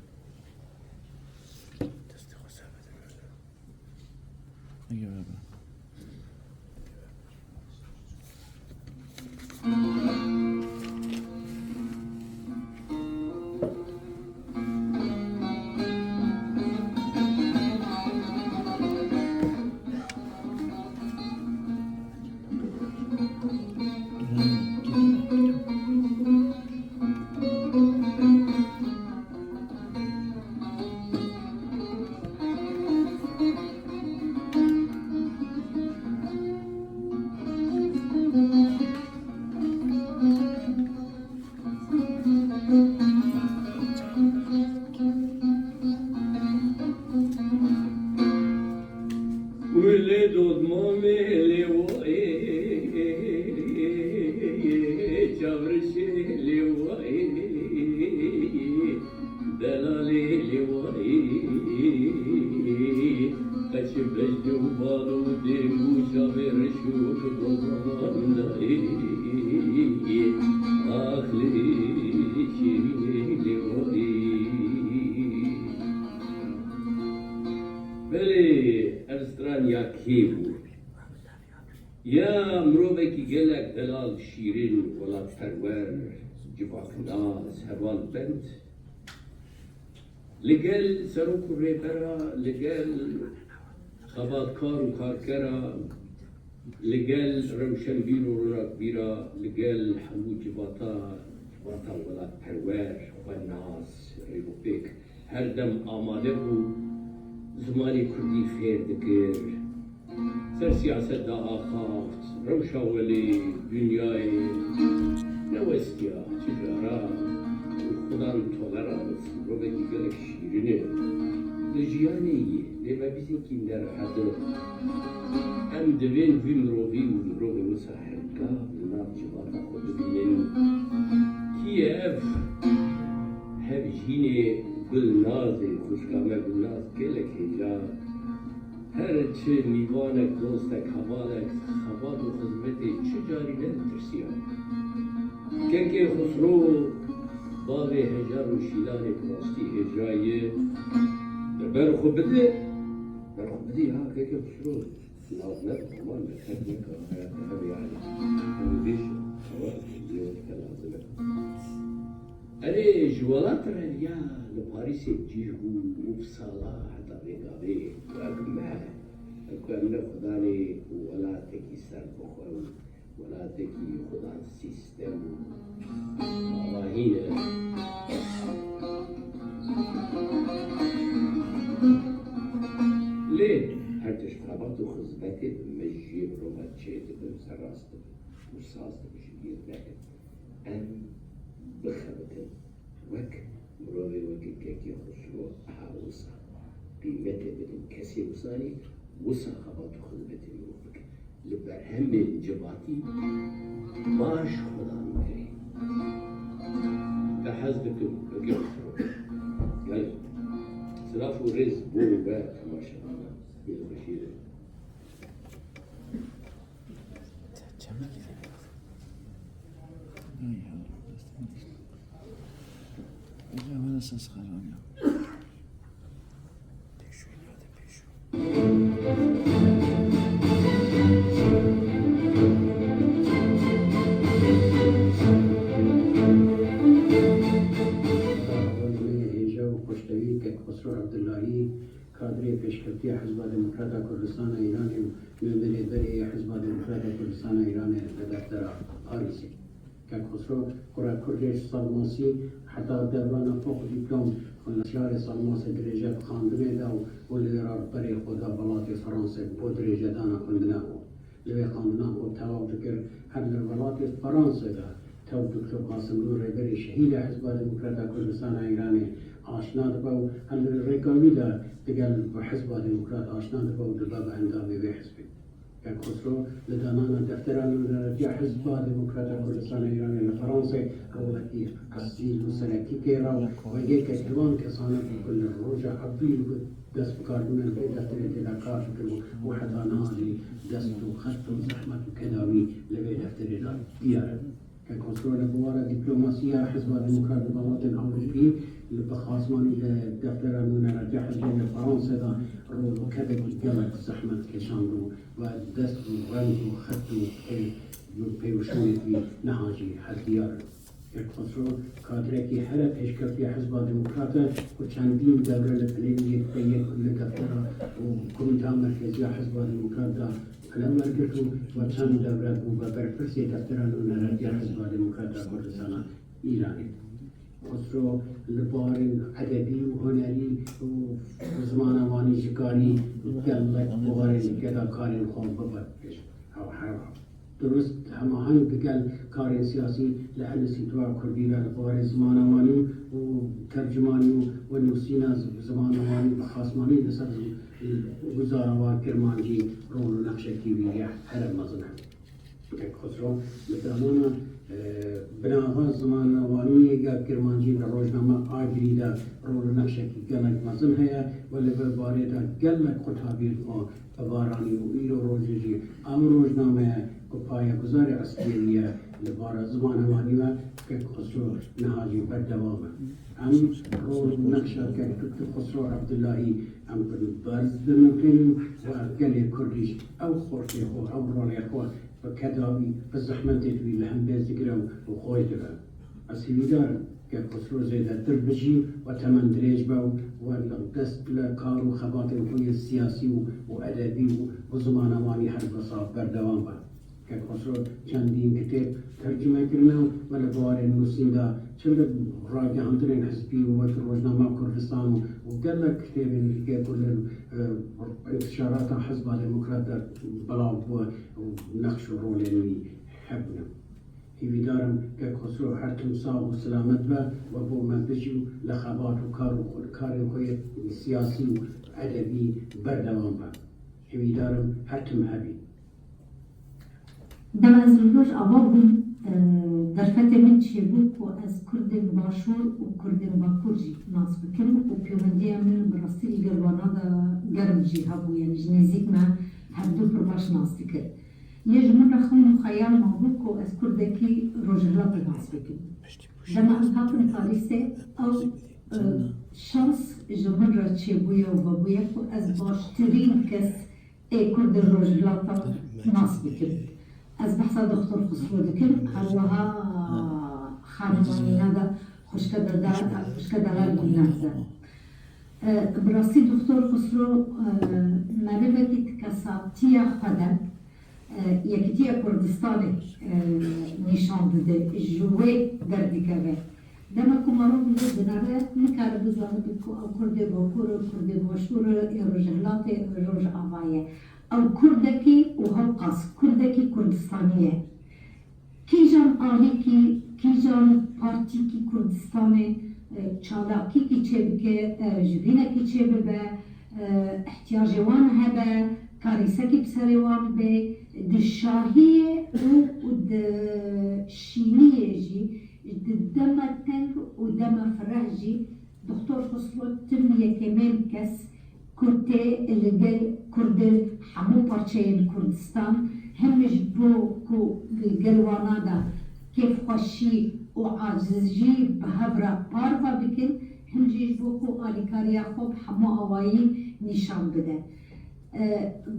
Wile dodmamê lêwayê, çavrişê lêwayê, delalê lêwayê, qeç bejde û balo dê û çavê reş û dodmamê, ax lê çê lêwayê. hê bû. Ya mirovekî gelek delal, şîrin, welatperwer, civaknaz, hevalbend. Li gel serok û rêbera, li gel xebatkar û karkera, li gel rewşenbîr û ronakbîra, li gel hemû civata, civata welatperwer, xwenas, rêwepêk her dem amade bû, zimanê kurdî fêr dikir. Ser siyaset de axaft, rewşa welê, dinyayê newestiya, çi cara û xudan tolerans, mirovekî gelek şîrin e. Li jiyanê yê, lê me bîzînkî nerehet e. Em divên vî mirovî û mirovê wisa her gav li nav civata xwe bibînin. Kî ye ev hevjînê Gulnazê, xwişka me Gulnaz gelek hêja. Her çi mîvanek, dostek, hevalek, xebat û xizmetê çi carî neditirsiya. Kekê Xusro, bavê hejar û şîlanê bi rastî hêja ye. De ber xwe bide, ber xwe bidî ha, Kekê Xusro. Laz nebe, aman be, xet neke, heyat hebe yani. Hebe bêj, xebat, lê weke lazim e. Erê, ji welat re ya li Parîsê cîr bû û bi sala heta vê gavê wek me, ku em ne xudanê û welatekî serbixwe û welatekî xudan sîstem û avahî ne. Lê her tişt xebat û xizmetê bi me jî mirova çêdibin, serrast dibin û saz dibin ji bîr nekin. Em bixebitin. Wek mirovê wekî Kekê Xusro aha wisa qîmetê bidin kesê wisanî, wisa xebat û xizmetê mirov bike. Li berhemên civatî baş xudan kerê. Te hez dikim, Kekê Xusro. Gelek silav û rêz bo we temaşevana. Yê xweşî de. Hêja û Xoştevî Kek Xusro Evdilahî, kadrê pêşkevtî ya Hizba Demokrat a Kurdistana Îranê û nûnerê berê yê Hizba Demokrat a Kurdistana Îranê li deftera Parîsê. Kek Xusro, kura Kurdê Salmasî, heta derbana fok dîplom, xwendiyarê Salmasê dirêje bi xandinê de û, û li wê re berê xwe da welatê Fransê, bo dirêjedana xwendina xwe. Li wê xandina xwe tewav dikir, her li welatê Fransê de tev Doktor Qasimlû, rêberê şehîd a Hizba Demokrat a Kurdistana Îranê, aşna dibe û her li rêka wî de digel bi Hizba Demokrat aşna dibe û dibe bi endamê vê hizbê. Kek Xusro li danana deftera nûneratiya Hizba Demokrat a Kurdistana Îranê li Fransê, rewlekî esîl û serekî tê re û wengê kek ji wan kesan e ku li roja ewil ku dest bi kar bûne li vê defterê tê de kar dikir û heta niha jî dest û xet û zehmet û keda wî li vê defterê de diyar e. Kek Xusro li bûwara dîplomasiya Hizba Demokrat li welatên Ewropî li bi xasmanî li deftera nûneratiya hizbê li Fransê de rol û kedekî gelek zehmet kêşand û ve dest û reng û xet û pê-, pêwşûnekî niha jî her diyar in. Kek Xusro kadrekî here pêşkevtî ya Hizba Demokrat e ku çendîn dewre li binê yekpeyek li deftera û Komîteya Merkezî ya Hizba Demokrat de qelem wergirt û we çend dewre bû be berpirsê deftera nûneratiya Hizba Demokrat a Kurdistana Îranê. Xusro li barên edebî û hunerî û zimana wanî jî karî gelek barên gedakarên xwe bibe pêş. Ew her Dirust hemaheng digel karên siyasî li Enstîtuya Kurdî de li warê zimana wanî û tercimanî û, û nivîsîna z-, zimana wanî bi xasmanî li ser z-, guzara wan kirmancî rol û nexşekî wî ye here mezin hene. Kek Xusro, li dana me, e, binava zimanevaniyê ya Kirmancî li rojname Agirî de rol û nexşekî gelek mezin heye û li vê barê de gelek qutabiyên xwe vebaranî û îro rojê jî ew rojname ye ku payeguzarê esliyê wî ye li bara zimanevanî ve, Kek Xusro niha jî berdewam e. Em rol û nexşa Kek Doktor Xusro Evdulahî em bi berz dimikin û ev gelê Kurd jî ew xortê xwe, ew rolê xwe bi kedavî, bi zehmetê wî li hembêz digire û xweş dibe. Ez hîvîdar im Kek Xusro zêdetir bijî û temen dirêj be û we li dest li kar û xebatên xwe yên siyasî û, û edebî û, û zimanevanî her wisa berdewam be. Kek Xosro çendîn kitêb tercime kirine û li warên nûsîn de çi li ragihandinên hizbî û wek Rojnama Kurdistan û, û gelek kitêbên dîke ku li, e, întişarata Hizba Demokrat de belav bû û nexş û rolên wî hebûne. Hîvîdar im Kek Xosro her tim sax û silamet be, we bo me bijî û li xebat û kar û xwe, karên xwe yê siyasî û edebî berdewam be. Hîvîdar im her tim hebî. Dema ez li roj ava bûm, e, derfetê min çêbû ku ez Kurdên Başûr û Kurdên Bakur jî nas bikim û pêwendiya min bi rastî li gel wana de germ jî hebû, yanî ji nêzîk me hevdu pir baş nas dikir. Lê ji min re xewn û xeyal mabû ku ez Kurdekî Rojhilatê nas bikim. Dema ez hatim Parîsê, ew, e, şans ji min re çêbûye û vebûye ku ez baştirîn kes ê Kurdên Rojhilata nas bikim. Ez behsa Doktor Xusro dikim, her wiha xanima wîna de xwişke Dada, xwişke Delal Gulnaz e. E, bi rastî Doktor Xusro, e, merivekî di kesatiya xwe de, e, Yekîtiya Kurdistanê, e, nîşan dide, ji wê derdikeve. Dema ku merov li wê dinere, nikare bizanibe ku ew Kurdê Bakur e, Kurdê Başûr e, ê Rojhilatê, ê Rojavayê ye. Ew Kurdekî û hewqas Kurdekî Kurdistanî ye. Kîjan alîkî, kîjan partîkî Kurdistanê, e, çalakîkî çêbike, e, jibînekî çêbibe, e, ihtiyacê wan hebe, karîsekî bi serê wan bê, di şahiyê û, û di şîniyê jî, di deme teng û deme fireh jî Doktor Xusro tim yekemên kes ku tê li gel Kurdên hemû parçeyên Kurdistan, him ji bo ku li gel wana de kêfxweşî û acizî bi hev re parve bikin, him jî ji bo ku alîkariya xwe bi hemû awayî nîşan bide. E,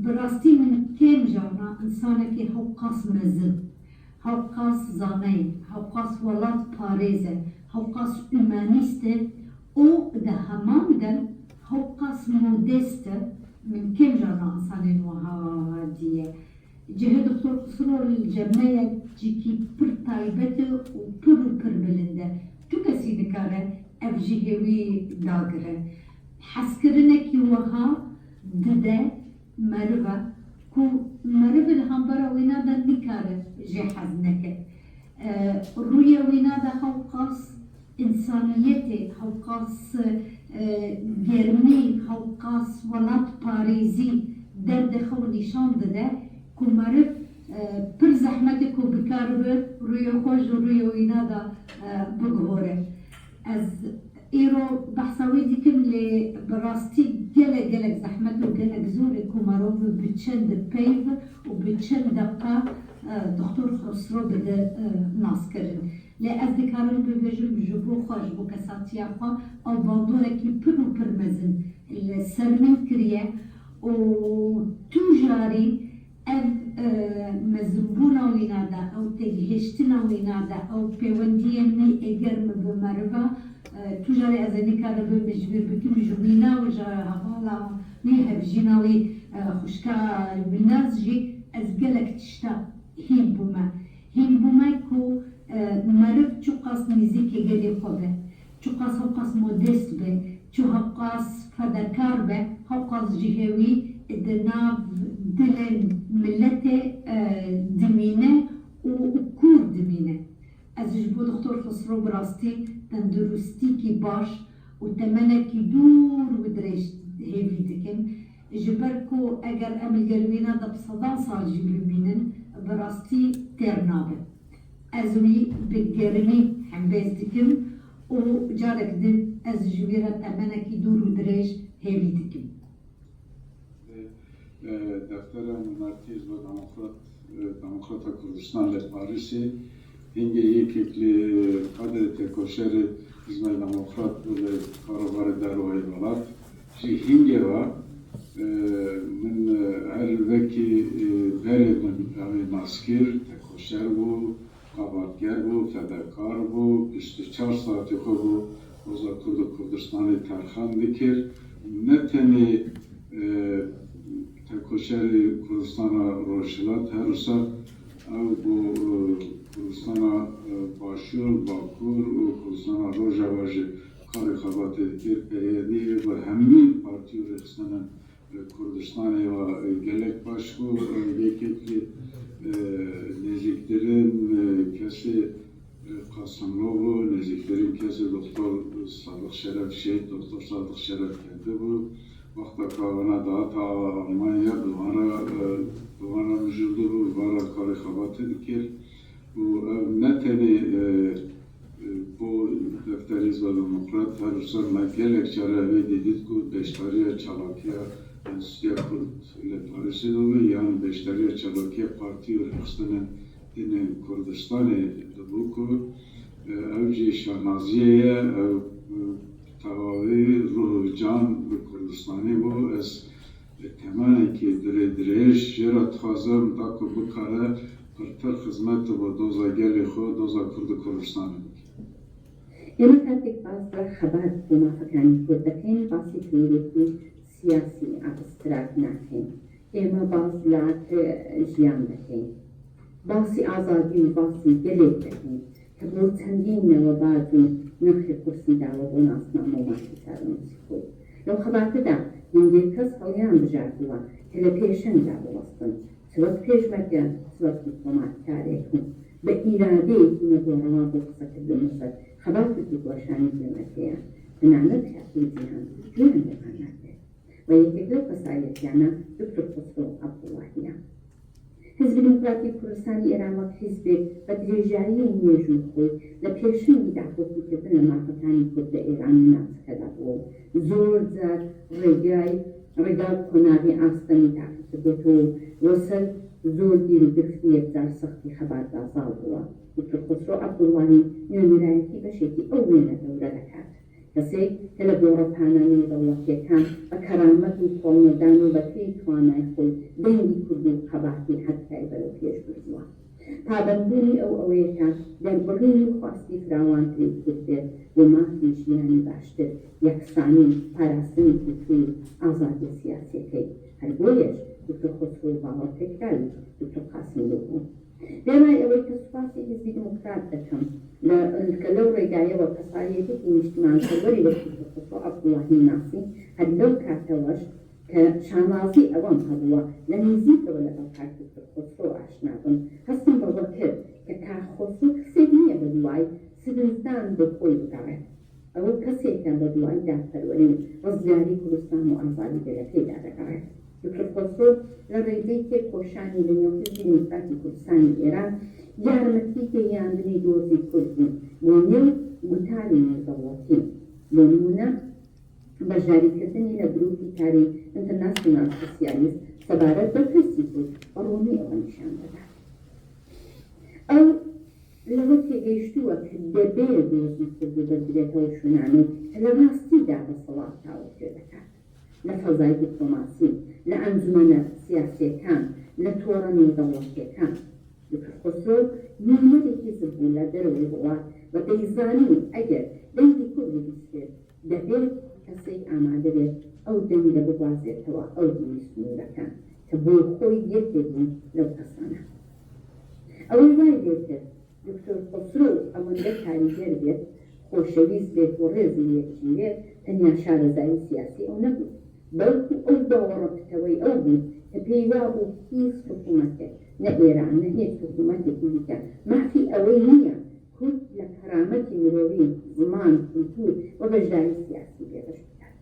bi rastî min kêm jana însanekî hewqas mezin, hewqas zaneyê, hewqas welatparêz e, hewqas humanîst e û di heman dem hewqas modest e, min kêm jana însanên wiha dîye. Cihê Doktor Xusro li cem me ye cîkî pir taybet e û pir û pir bilind e. Tu kesî nikare ev cihê wî dagire. Hezkirinekî wiha dide merive ku meriv li hembera wîna de nikare jê hez neke. E, rûyê wîna de hewqas însaniyetê, hewqas, e, germî, hewqas welatparêzî derdixe û nîşan dide ku meriv, e, pir zehmet e ku bikaribe rûyê xwe ji rûyê wîna de, e, biguhore. Ez îro behsa wê dikim, lê bi rastî gelek, gelek zehmet û gelek zor e ku merov bi çend peyv û bi çend deqa, e, Doktor Xosro bide, e, naskirin. Lê ez dikarim bibêjim ji bo xwe, ji bo kesatiya xwe, ew bandoreke pir û pir mezin li ser min kiriye û tu carî ev, e, mezinbûna wîna de, ew têgihiştina wîna de, ew pêwendiyên wî ê germ bi meriva, e, tu carî ez ê nikaribim ji bîr bikim, ji wîna û ji hevala wî, hevjîna wî, e, xwişka Gulnaz jî ez gelek tişta hîn bûme. Hîn bûme ku, e, meriv çiqas nêzîkê gelê xwe be, çiqas hewqas modest be, çi hewqas fedakar be, hewqas cihê wî di nav dilên miletê, e, dimîne û, û kûr dimîne. Ez ji bo Doktor Xosro bi rastî tenduristîkî baş û temenekî dûr û dirêj hêvî dikim. Ji ber ku eger em li gel wîna de bi sedan sal jî bimînin, Bi rastî têr nabe. Ez wî bi germî hembêz dikim û carek din ez ji wî re temenekî dûr û dirêj hêvî dikim. Deftera Nûnertî Hizba Demokrat, Demokrata Kurdistan li Parîsê hingê yekek li kadrê tekoşerê Hizba Demokrat bû li karûbarê derûayê welat. Ji hingê ve min her wekî berê min ew ê nas kir, tekoşer bû, xebatger bû, fedekar bû, bîst û çar saetê xwe bo doza Kurd û Kurdistanê terxan dikir. Ne tenê tekoşerê Kurdistana Rojhilat, her wisa ew bo Kurdistana Başûr, Bakur û Kurdistana Rojava jî karê xebatê dikir. P Y D'yê bi hemî partî û rêxistinên Kurdistanê ve gelek baş bû. Yekekî nêzîktirin kesê Qasimlo bû, nêzîktirin kesê Doktor Sadiq Şeref, Şehîd Doktor Sadiq Şeref kendi bû. Wexta ka wana dihata Almanya, bi van re, bi van re mijûl dibû, bi van re karê xebatê dikir. Û ev ne tenê bo defterê Hizba Demokrat, her wisa me gelek care evê dîdît ku beşdariya çalakiya Enstitûya Kurd li Parîsê de bû, yan beşdariya çalakiya partî û rêxistinên din ên Kurdistanê dibû ku ew jî şanaziyê ye, ew tevayî ruh û can bi Kurdistanê bû. Ez temenekî dilê dirêj jê re dixwazim, da ku bikare pirtir xizmet bo doza gelê xwe, doza Kurd û Kurdistanê bike. ئێمە کاتێک باس لە خەبات بۆ مافەکانی کورد دەکەین، باسی تەوەرێکی سیاسی ئابستراکت ناکەین. ئێمە باس لە، ئە، ژیان دەکەین. باسی ئازادی و باسی گەلێک دەکەین کە بۆ چەندین نەوە باج و نرخی قورسی داوە بۆ ناسنامە و مافی چارەنووسی خۆی. لەو خەباتەدا هێندێک کەس هەڵیان بژاردووە کە لە پێشەنگدا بوەستن، چ وەک پێشمەرگە، چ وەک دیپلۆماتکارێک و بە ئیرادەیەکی نەگۆڕەوە بۆ قسەکردن لەسەر خەبات و تێکۆشانی پێشمەرگەیان، تەنانەت کە ئەو جیهان گوێیان لێمان ناگرێت. و یەکێک لەو کەسایەتیانە دکتۆر خسرۆ عەبدوڵڵاهیە. حیزبی دیموکراتی کوردستانی ئێران وەک حیزبێک بە درێژایی مێژووی خۆی لە پێشەنگی داکۆکیکردن لە مافەکانی کورد لە ئێران و ناوچەکەدا بووە و زۆر جار ڕێگای ڕێگا و قۆناغی ئاستەمی تاقی کردووەتەوە و لەسەر زۆر گیر و گرفتی یەکجار سەختی خەباتدا زاڵ بووە. دکتۆر خسرۆ عەبدوڵڵاهی نوێنەرایەتی بەشێکی ئەو وێنە گەورە دەکات. کەسێک کە لە گۆڕەپانە نێودەوڵەتییەکان بە کەرامەت و کۆڵنەدان و بە پێی توانای خۆی دەنگی کورد و خەباتی حەرکای بەرەوپێش بردووە. پابەندبوونی ئەو ئەوەیە کە دەربڕینی خواستی فراوانتری کورد بێت بۆ مافی ژیانی باشتر، یەکسانی، پاراستنی کولتوور، ئازادییە سیاسییەکەی. هەر بۆیەش دکتۆر خسرۆ باوەڕپێکراوی دکتۆر قاسملوو بوو. بێ مای ئەوەی کە سوپاسی حیزبی دیموکرات دەکەم لە کە لەو ڕێگایەوە کەسایەتییەکی نیشتمانپەروەری وەک دکتۆر خسرۆ عەبدوڵڵاهی ناسی، هەر لەو کاتەوەش کە شانازی ئەوەم هەبووە لە نزیکەوە لەگەڵ کاک دکتۆر خسرۆ ئاشنا بم، هەستم بەوە کرد کە کاک خسرۆ کەسێک نییە بە دوای سرنجدان بۆ خۆی بگەڕێت. ئەو کەسێکە بە دوای دادپەروەری و ڕزگاری کوردستان و ئازادی گەلەکەیدا دەگەڕێت. دکتۆر خسرۆ لە ڕێگەی تێکۆشانی لە نێو حیزبی دیموکراتی کوردستانی ئێران یارمەتی گەیاندنی دۆزی کورد بوو بۆ نێو گوتاری نێودەوڵەتی. بۆ نموونە، بەشداریکردنی لە گروپی کاری ئینتەرناسیۆنال سۆسیالیست سەبارەت بە پرسی کورد بە ڕوونی ئەوە نیشان دەدات. ئەو لەوە تێگەیشتووە کە دەبێ دۆزی کورد ببردرێتەوە شوێنانەی کە لە ڕاستیدا دەسەڵات تاوتوێ دەکات، لە فەزای دیپلۆماسی، لە ئەنجومەنە سیاسییەکان، لە تۆڕە نێودەوڵەتییەکان. دکتۆر خسرۆ نوێنەری حیزب بوو لە دەرەوەی وڵات و دەیزانی ئەگەر دەنگی کورد ببیسترێت، دەبێت کەسێک ئامادە بێت ئەو دەنگە بگوازێتەوە ئەو دووی سنوورەکان کە بۆ خۆی یەکێک بوو لەو کەسانە. ئەوەی وای لێ کرد دکتۆر خسرۆ ئەوەندە کاریگەر بێت، خۆشەویست بێت و ڕێزی لێ بگیرێت، تەنیا شارەزایی سیاسی ئەو نەبوو، بەڵکو ئەو باوەڕە پتەوەی ئەو بوو کە پێی وابوو هیچ حکوومەتێک، نە ئێران، نە هیچ حکوومەتێکی دیکە، مافی ئەوەی نییە کورد لە کەرامەتی مرۆیی، زمان، کولتوور و بەشداری سیاسی بێبەش بکات.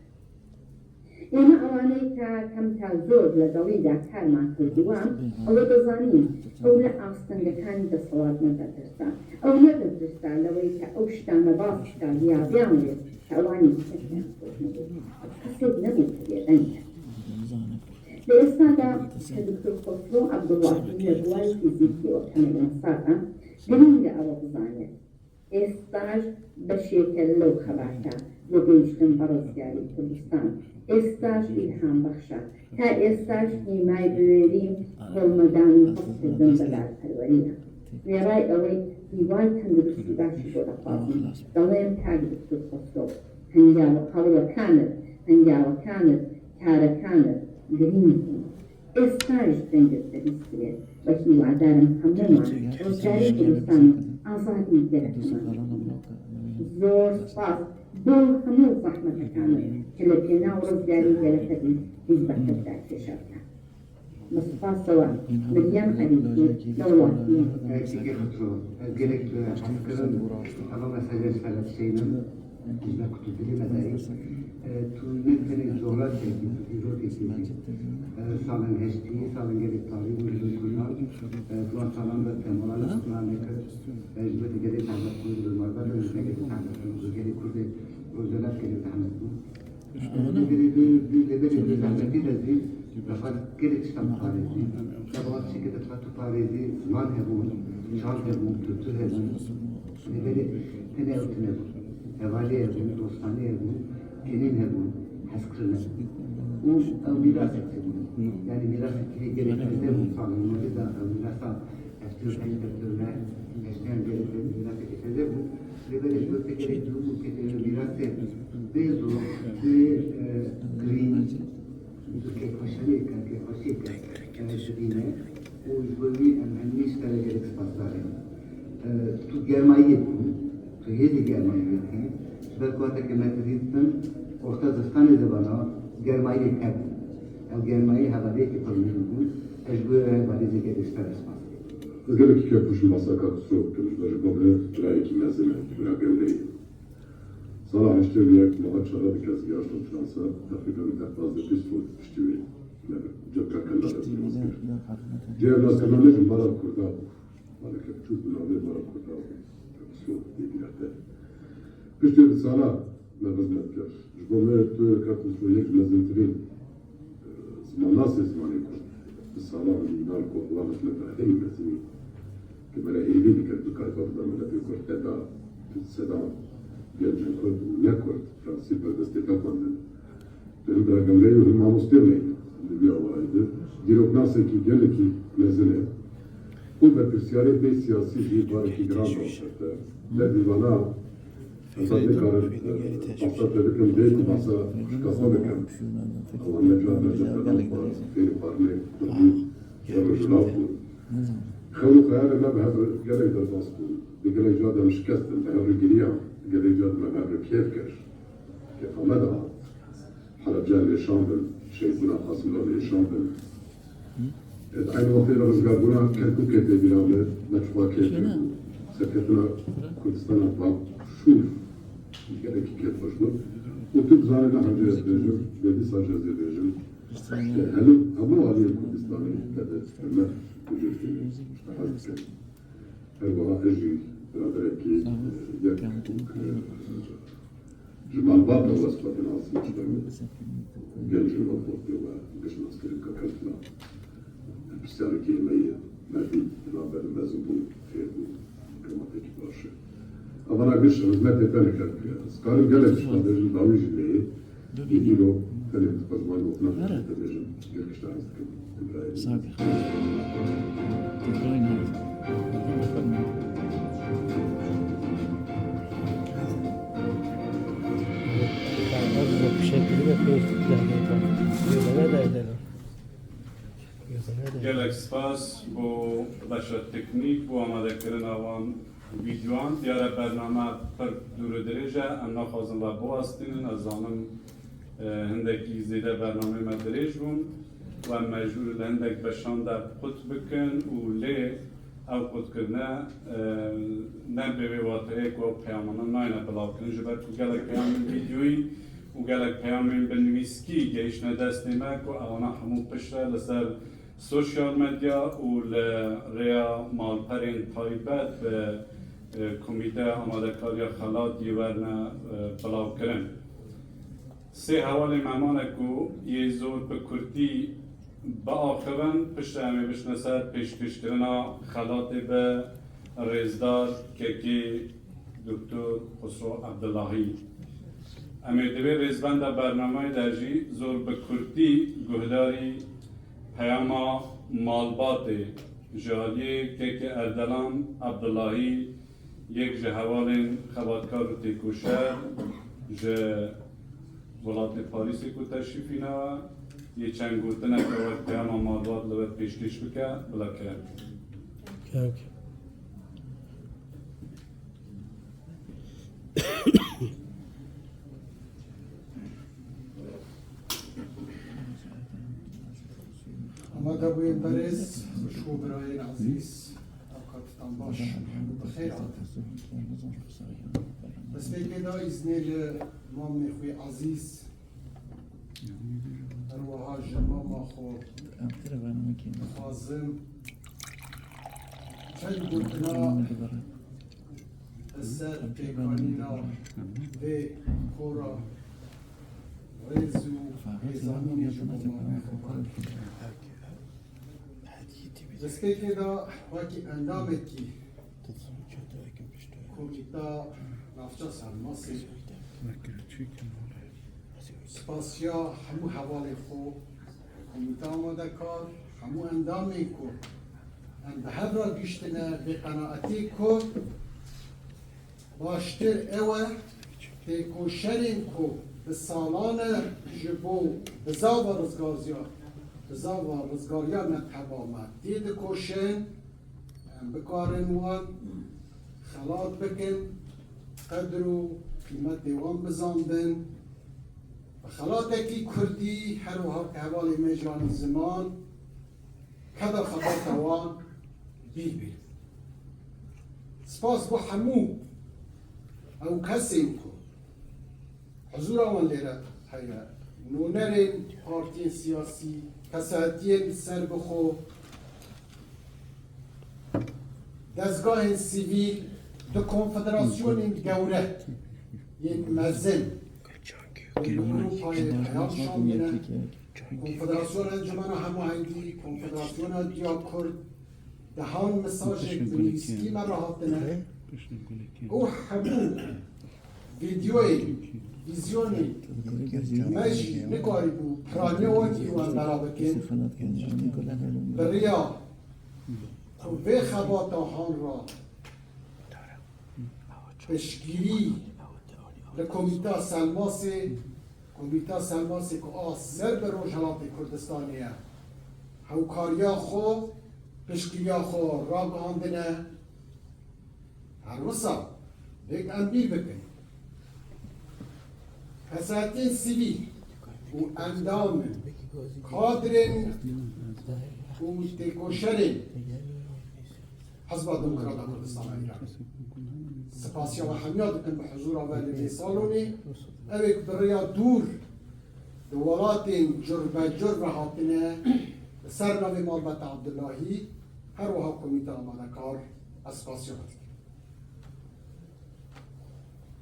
ئێمە ئەوانەی کە کەم تا زۆر لە دەڵیدا کارمان کردووە، ئەوە دەزانین ئەو لە ئاستەنگەکانی دەسەڵات نەدەترسا. ئەو نەدەترسا لەوەی کە ئەو شتانە باس بکا، گیابیان بێت کە ئەوانی دیکە پێیان خۆش نەبێت. کەسێک نەبوو کە بێدەنگ بێت. لە ئێستادا کە دکتۆر خۆسرۆ عەبدوڵڵاهی لە بواری فیزیکی ئۆتۆمبیلسازە، گرنگە ئەوە بزانێت ئێستاش بەشێکە لەو خەباتە بۆ گەیشتن بە ڕزگاری کوردستان. ئێستاش ئیلهام بەخشە. تا ئێستاش هیمای بوێری کۆڵنەدان و هەستکردن بە دادپەروەریە. وێڕای ئەوەی هیوای تەندروستی باشی بۆ دەخوازم، دەڵێم کاک دکتۆر خۆسرۆ، هەنگاوە هەوڵەکانت، هەنگاوەکانت، کارەکانت گرنگ بوون. ئێستاش دەنگت دەبیسترێت. بە هیوادارم هەموومان ڕزگاری کوردستان و ئازادی گەلەکەمان ببینین. زۆر سپاس بۆ هەموو زەحمەتەکانت کە لە پێناو ڕزگاری گەلەکەت و حیزبەکەتدا کێشاوتە. بە سپاسەوە، مریەم عەلیکی لە وڵاتی. Kekê Xisro, ez gelek bi hezkirin heva meseleya ser dişeynim. Ji ber ku tu dilê me de yî. E, tu ne tenê coğrafyayekî, tu dîrokekî yî. E, salên heştî, salên gelek tarî bûn ji bo Kurdan. E, di wan salan de te mala li Kurdan nekir. E, ji bo te gelek zehmet bûn, ji bo malbatan jî gelek zehmet bûn, ji bo gelek Kurdê Rojhilat gelek zehmet bûn. Di, di, di, di, di, di, di zehmetî de zî, dixwest gelek tiştan biparêzî. Te bi tiştekê de dixwest tu parêzî, ziman hebûn, çand hebûn, kultur hebûn. Lê belê tenê ew tune bûn. Hevaliyê hebûn, dostaniyê hebûn, tenîn hebûn, hezkirin hebûn. Û ew mîrasek hebûn. Yanî mîrasekî hê gelek heze bûn, salên nodê de ew mîrasa heftê û heşt, heftê û neh, heştiyan gelek mîrasekî heze bûn. Lê belê ji bo te gelek dûr û kete wê mîrasê bê zor, bê, e, girîng, tu kêfxweşaniyê ke, kêfxweşiyê ke, e, dibîne. Û ji bo wî em hemî ji te re gelek spasdar in. E, tu germayiyê bû, tu hêzê germayiyê dî, ji ber ku wextekê me tirî ditin, orta zistanê de vana germayiyê kevn. Ew germayiyê hevaliyekî pir mezin bû, ez ji bo wê re hevaliyê zêde ji te re spas dikim. Ez gelekî kêfxweş im, masa kak Xisro dikim, ji ber ji bo me birayekî mezin e, bira gewre ye. Sala heştê û yek niha çar dike ez gihiştim Fransa, teqrîben bi pazdeh bîst roj piştî wê me civka kenda dest pê nas kir. Cihê ev naskirina me ji mala Kurda bû. Maleke biçûk bi navê mala Kurda bû. Xisro dê bîra te. Piştî vê sala me xizmet kir. Ji bo me tu kak Xisro yek ji mezintirîn Zimannasê zimanê kurd, bi salan, mînan ku Allah hikmeta hemî mezinî, ku me re hêvî dikir, bikariba bida miletê kurd eda, sedan gencên kurd û ne kurd, prensîp ber destê xwe xwendin. Di hin bira gewreyî û hin mamostê me yî, di vî awayî de dîroknasekî gelekî mezin e û berpirsyarê pê siyasî jî barekî giran da ser te. Ber vî vana, Ez nikarim, e, behsa te bikim, bê ku behsa şikasa bikim. Ewa me car me ji bernameya xwe fêrî xwarinê kurdî û rojhilat bûn. Xewn û xeyalê me bi hev re gelek derbas bûn. Di gelek ca de em şikestin, bi hev re giriyan. Gelek ca de me bi hev re kêf kir. Kêfa me dihat. Helebce em êşan bin, şehîdbûna Qasimlo em êşan bin. Di eynî wextê de rizgarbûna Kerkûkê tê bîra me, me çiqas kêfxweş bû. Serketina Kurdistana Başûr gelekî kêfxweş bû. Û tu dizanî niha jî ez bêjim, lê dîsa jî ez ê bêjim. Hemû, hemû aliyên Kurdistanê te bi hurmet û cêrî hez dikin. Her wiha ez jî biraderekî, e, yek, e, ji malbata we spas dixwazim, ji ber gencên we, xortê we, giş naskirin ka kevtina. Pirsiyareke me ye, me dît, di navbera mezin bûn, fêr bûn, gramatikî baş e. Evana giş hizmetê te dike. Ez karim gelek tiştan bêjim, dawî jî lê ye. Îro tenê dixwazim gotina te bêjim. Gelek tiştan ez dikim. Sağ ol. Tekrarın abi. Fazla bir şey bile pek dernek var. Gözüne de edelim. Gelek spas bo beşa teknîk, bo amadekirina wan vîdyoan. Diyar e bername pir dûr û dirêj e, em naxwazin we biwestînin. Ez zanim, e, hindekî zêde bernameyê me dirêj bûn û em mecbûr in li hindek beşan de qut bikin û lê ew qutkirine, e, ne bi wê wateyê ku ew peyamana nayne bilavkirin, ji ber ku gelek peyamên vîdyoyî û gelek peyamên bi nivîskî gehiştine destê me ku ewana hemû piştre li ser sosyal medya û li rêya malperên taybet bi, e, Komîteya Amadekariya Xelat yê werne, e, bilavkirin. Sê hevalên me mane ku yê zor bi kurtî biaxivin, piştre em ê biçine ser pêşkêşkirina xelatê bi rêzdar kekê Doktor Xusro Ebdulahî. Em ê di vê rêzbenda bernameyê de jî zor bi kurtî guhdarî peyama malbatê ji aliyê kekê Erdelan Ebdulahî, yek ji hevalên xebatkar û têkoşer ji welatê Parîsê ku teşrîf îna, yê çend gotineke wek peyama malbat li we pêşkêş bike, bila kerem. Kek. Amadebûyên berêz, xwişk û birayên ezîz, ewqatitan baş, hemû bi xêr hatin. Destpêkê de îznê li mamê xwe ezîz, her wiha ji mama xwe dixwazim çend gotina li ser pêkanîna vê kora rêz û hêzanînê ji bo mamê xwe bikim. Destpêkê de wekî endamekî Komîta Navça Selmasê, spasiya hemû hevalên xwe, Komîta Amadekar, hemû endamên ku em bi hev re gihiştine vê qenaetê ku baştir ew e, têkoşerên ku bi salan e ji bo bizava rizgariya, bizava rizgariya neteba me tê dikoşin, em bikarin wan xelat bikin, qedir û qîmetê wan bizanbin. Bi xelatekî kurdî, her wiha ku hevalê me jî anî ziman, keda xebata wan bîr bîr. Spas bo hemû ew kesên ku huzura wan lêre heye, nûnerên partiyên siyasî, kesayetiyên serbixwe, dezgahên sivîl, di konfederasyonên gewre yên mezin, yên Ewropayê peyam şandine, Konfederasyona Encumena Hemahengî, Konfederasyona Diya Kurd, dehan mesajên bi nivîskî me re hatine û hemû vîdyoyên, vîzyonên me jî nikarîbû piraniya wan îro em belav bikin. Bi riya ku vê xebata han re piştgirî li Komîta Selmasê, Komîta Selmasê ku a ser bi Rojhelatê Kurdistanê ye, hewkariya xwe, piştgiriya xwe ragihandine. Her wisa vêk em bîr bikin. Kesayetiyên sivîl û endamên, kadrên û têkoşerên Hizba Demokrata Kurdistana Îranê. Spasiya we hemiya dikim bi huzura we li vê salonê. Ew ê ku bi rêya dûr di welatên curbecur ve hatine, li ser navê Malbata Abdullahî, her wiha Komîta Amadekar, ez spasiya we dikim.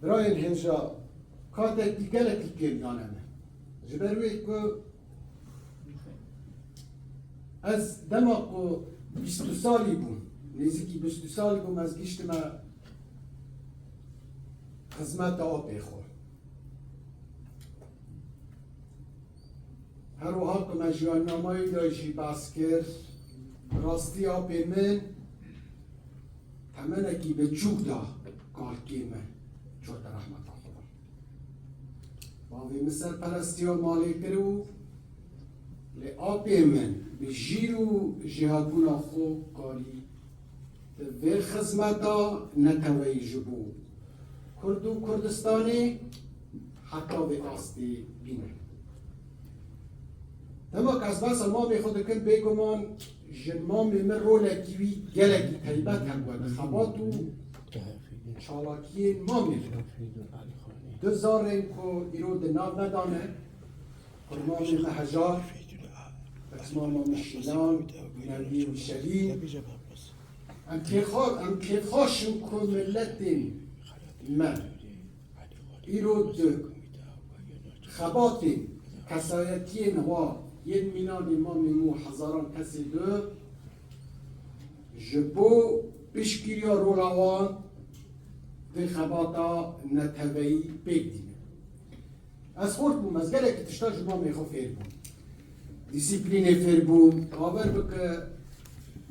Birayên hêja, katekî gelekî kêm dane me. Ji ber wê ku ez dema ku bîst û du salî bûm, nêzîkî bîst û du salî bûm, ez gihiştime xizmeta apê xwe. Her wiha ku me ji yannameyê de jî behs kir, bi rastî apê min temenekî biçûk da kalkê min, çûte rehmeta Xweda. Bavê min serperestiya malê kir û lê apê min bi jîr û jêhatbûna xwe karî di vê xizmeta neteweyî ji bo Kurd û Kurdistanê heta vê astê bîne. Dema ku ez behsa mamê xwe dikim, bêguman ji mamê min rolekî wî gelekî taybet hebû di xebat û çalakiyên mamê xwe. Du zarên ku îro di nav me de ne, kurmamê me Hejar, kurmama me Şîlan, Newî û Şevîn. Em kêfxwe-, em kêfxweş in ku miletên me îro di xebatên kesayetiyên xwe yên mînanê mamê min û hezaran kesê di ji bo piştgiriya rola wan di xebata neteweyî pêk dînin. Ez xort bûm, ez gelekî tişta ji mamê xwe fêr bûm. Dîsîplînê fêr bûm, bawer bike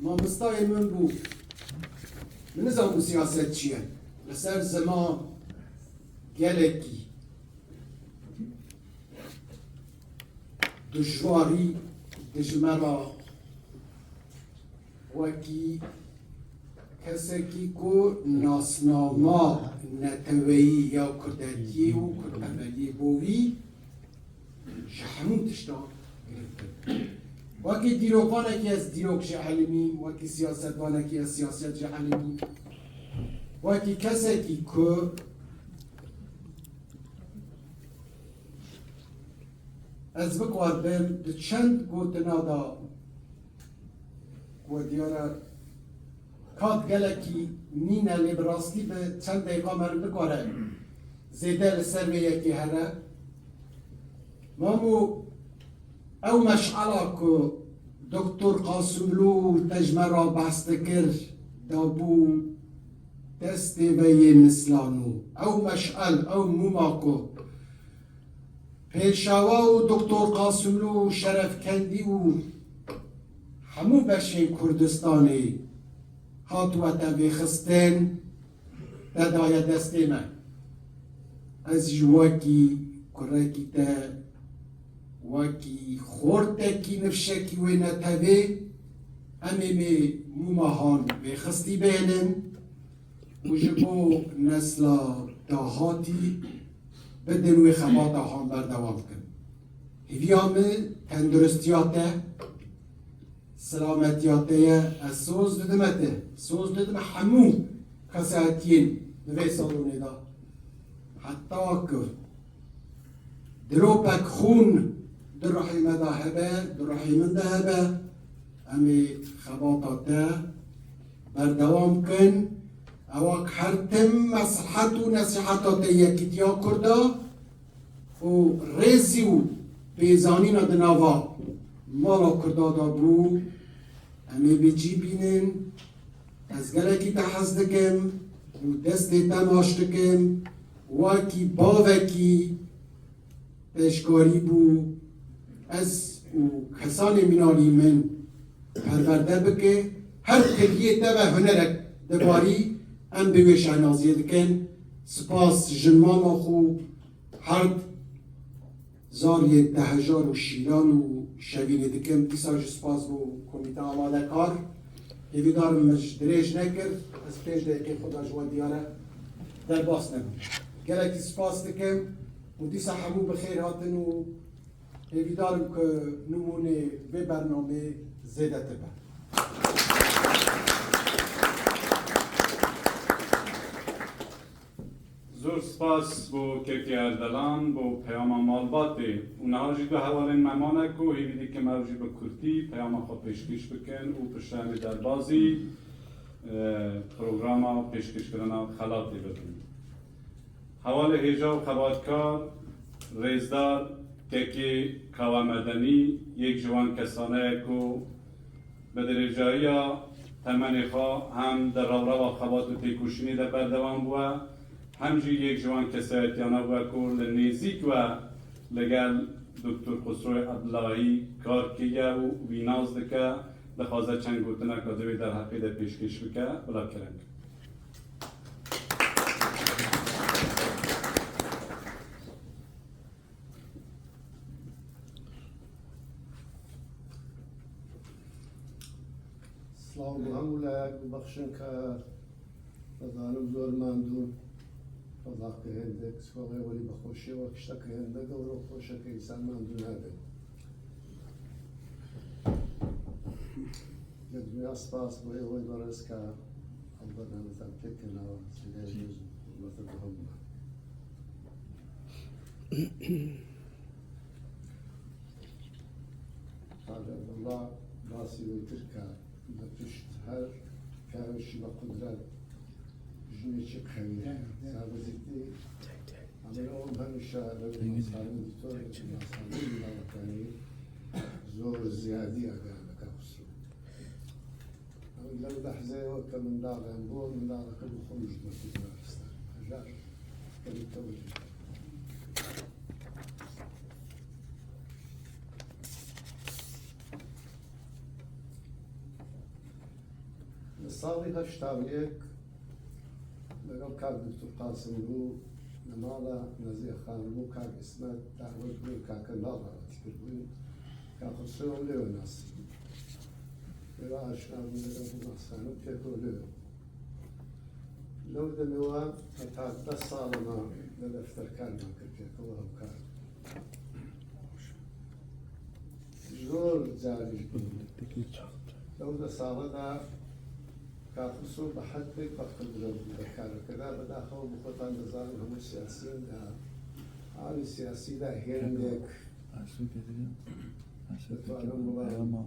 mamostayê min bû. Min nizanbû siyaset çi ye. Li ser ziman gelekî dijwarî di ji me re wekî kesekî ku nasnama neteweyî ya kurdetiyê û kurdteveliyê bo wî ji hemû tiştan girîngtir. Wekî dîrokvanekî ez dîrok jî elimîm, wekî siyasetvanekî ez siyaset jî elimîm. Wekî kesekî ku ez bikarim di çend gotina de ku diyar e kat gelekî nîne, lê bi rastî bi çend deqîqa meriv nikare zêde li ser vê yekê here. Mamo, ew meşala ku Doktor Qasimlû te ji me re behs dikir, dabû destê ve yê Nislanû. Ew meşal, ew mûma ku Pêşawa û Doktor Qasimlû û Şerefkendî û hemû beşên Kurdistanê hatibû te vêxistin, te daye destê me. Ez jî wekî kurekî te, wekî xortekî nifşekî wê netewê, em ê mê mûma han vêxistî bênin û ji bo nesla dahatî bidin wê xebata han berdewam bikin. Hêviya min tenduristiya te, silametiya te ye. Ez soz didime te, soz didime hemû kesayetiyên di vê salonê de. Heta ku dilopek xûn di ruhê me de hebe, di ruhê min de hebe, em ê xebata te berdewam bikin. Ewa ku her tim meslihet û nesîheta te yekîtiya Kurda û rêzî û pêzanîna di nava mala Kurda de bû, em ê bi cî bînin. Ez gelekî te hez dikim û destê te maç dikim. Wekî bavekî pêşkarî bû, ez û kesanê mînalî min perwerde bike, her kiliyê te ve hunerek dibarî, em bi wê şehnaziyê dikin. Spas ji mama xwe, herd zariyê te Hejar û Şîlan û Şevînê dikim. Dîsa jî spas bo komîte amadekar. Hêvîdar im min ji dirêj nekir, ez pênc deqîqê xwe da ji we diyar e, derbas nebûm. Gelekî spas dikim û dîsa hemû bi xêr hatin û hêvîdar im ku nimûnê vê bernameyê zêdetir be. Zor spas bo Kekê Erdelan, bo peyama malbatê û niha jî du hevalên me mane ku hêvî dikim ew jî bi kurtî peyama xwe pêşkêş bikin û piştre em ê derbazî, e, programa pêşkêşkirina xelatê bibin. Hevalê hêja û xebatkar, rêzdar, Kekê Kawa Medenî, yek ji wan kesane ye ku bi dirêjayiya temenê xwe hem di rewrewa xebat û têkoşînê de berdewam bûye, hem jî yek ji wan kesayetiyana bûye ku li nêzîk we li gel Doktor Xusroyê Ebdulahî kar kiriye û wî nas dike, dixwaze çend gotineka di wê derheqê de pêşkêş bike. Bila kerem. Silav bo hemû layek, bibexşin ke ez zanim zor mendûn. Xwezake hindek, sikolê welî bi xweşê we kişteke hinde gewr û xweşeke îsan mendû nebe. Li dinya spas bo ê wey berez ke ew bername te pêk kirine, sîlê hûrmete bi hemû me. Qadî Abdullah basî wê kir ka bi pişt her kevşî ve qudret jinê çi qewî ye. Sabitî. Ama o hemîşe lewê masalê dîtor, masalê dînawetanî zor ziyadî agahane ka Xusro. Ew lew lehzeyê weke mindalê em bû, mindaleke bi xwe min ji destê dibistand. Hejar, gelî tewr. Li salî heşta û yek Legel kak Doktor Qasim bû, li mala Nezihe Xanimû kak Îsmet dawet bû, kake Nal dawetî kiribû. Kak Xusro ew lê nasî. Lê aşina bû, legel Dilnaz Xanim pêk ew lê. Lew demê we heta deh sala me li defter karman kir pêk ew hevkar. Zor carî. Ew de sala da Kak Xusro bi hedê bexil bira bû be kareke da, bedaxew bi xwe tan dizanin hemû siyasiyên de. Alî siyasî de hêndek. Dixwarin bilan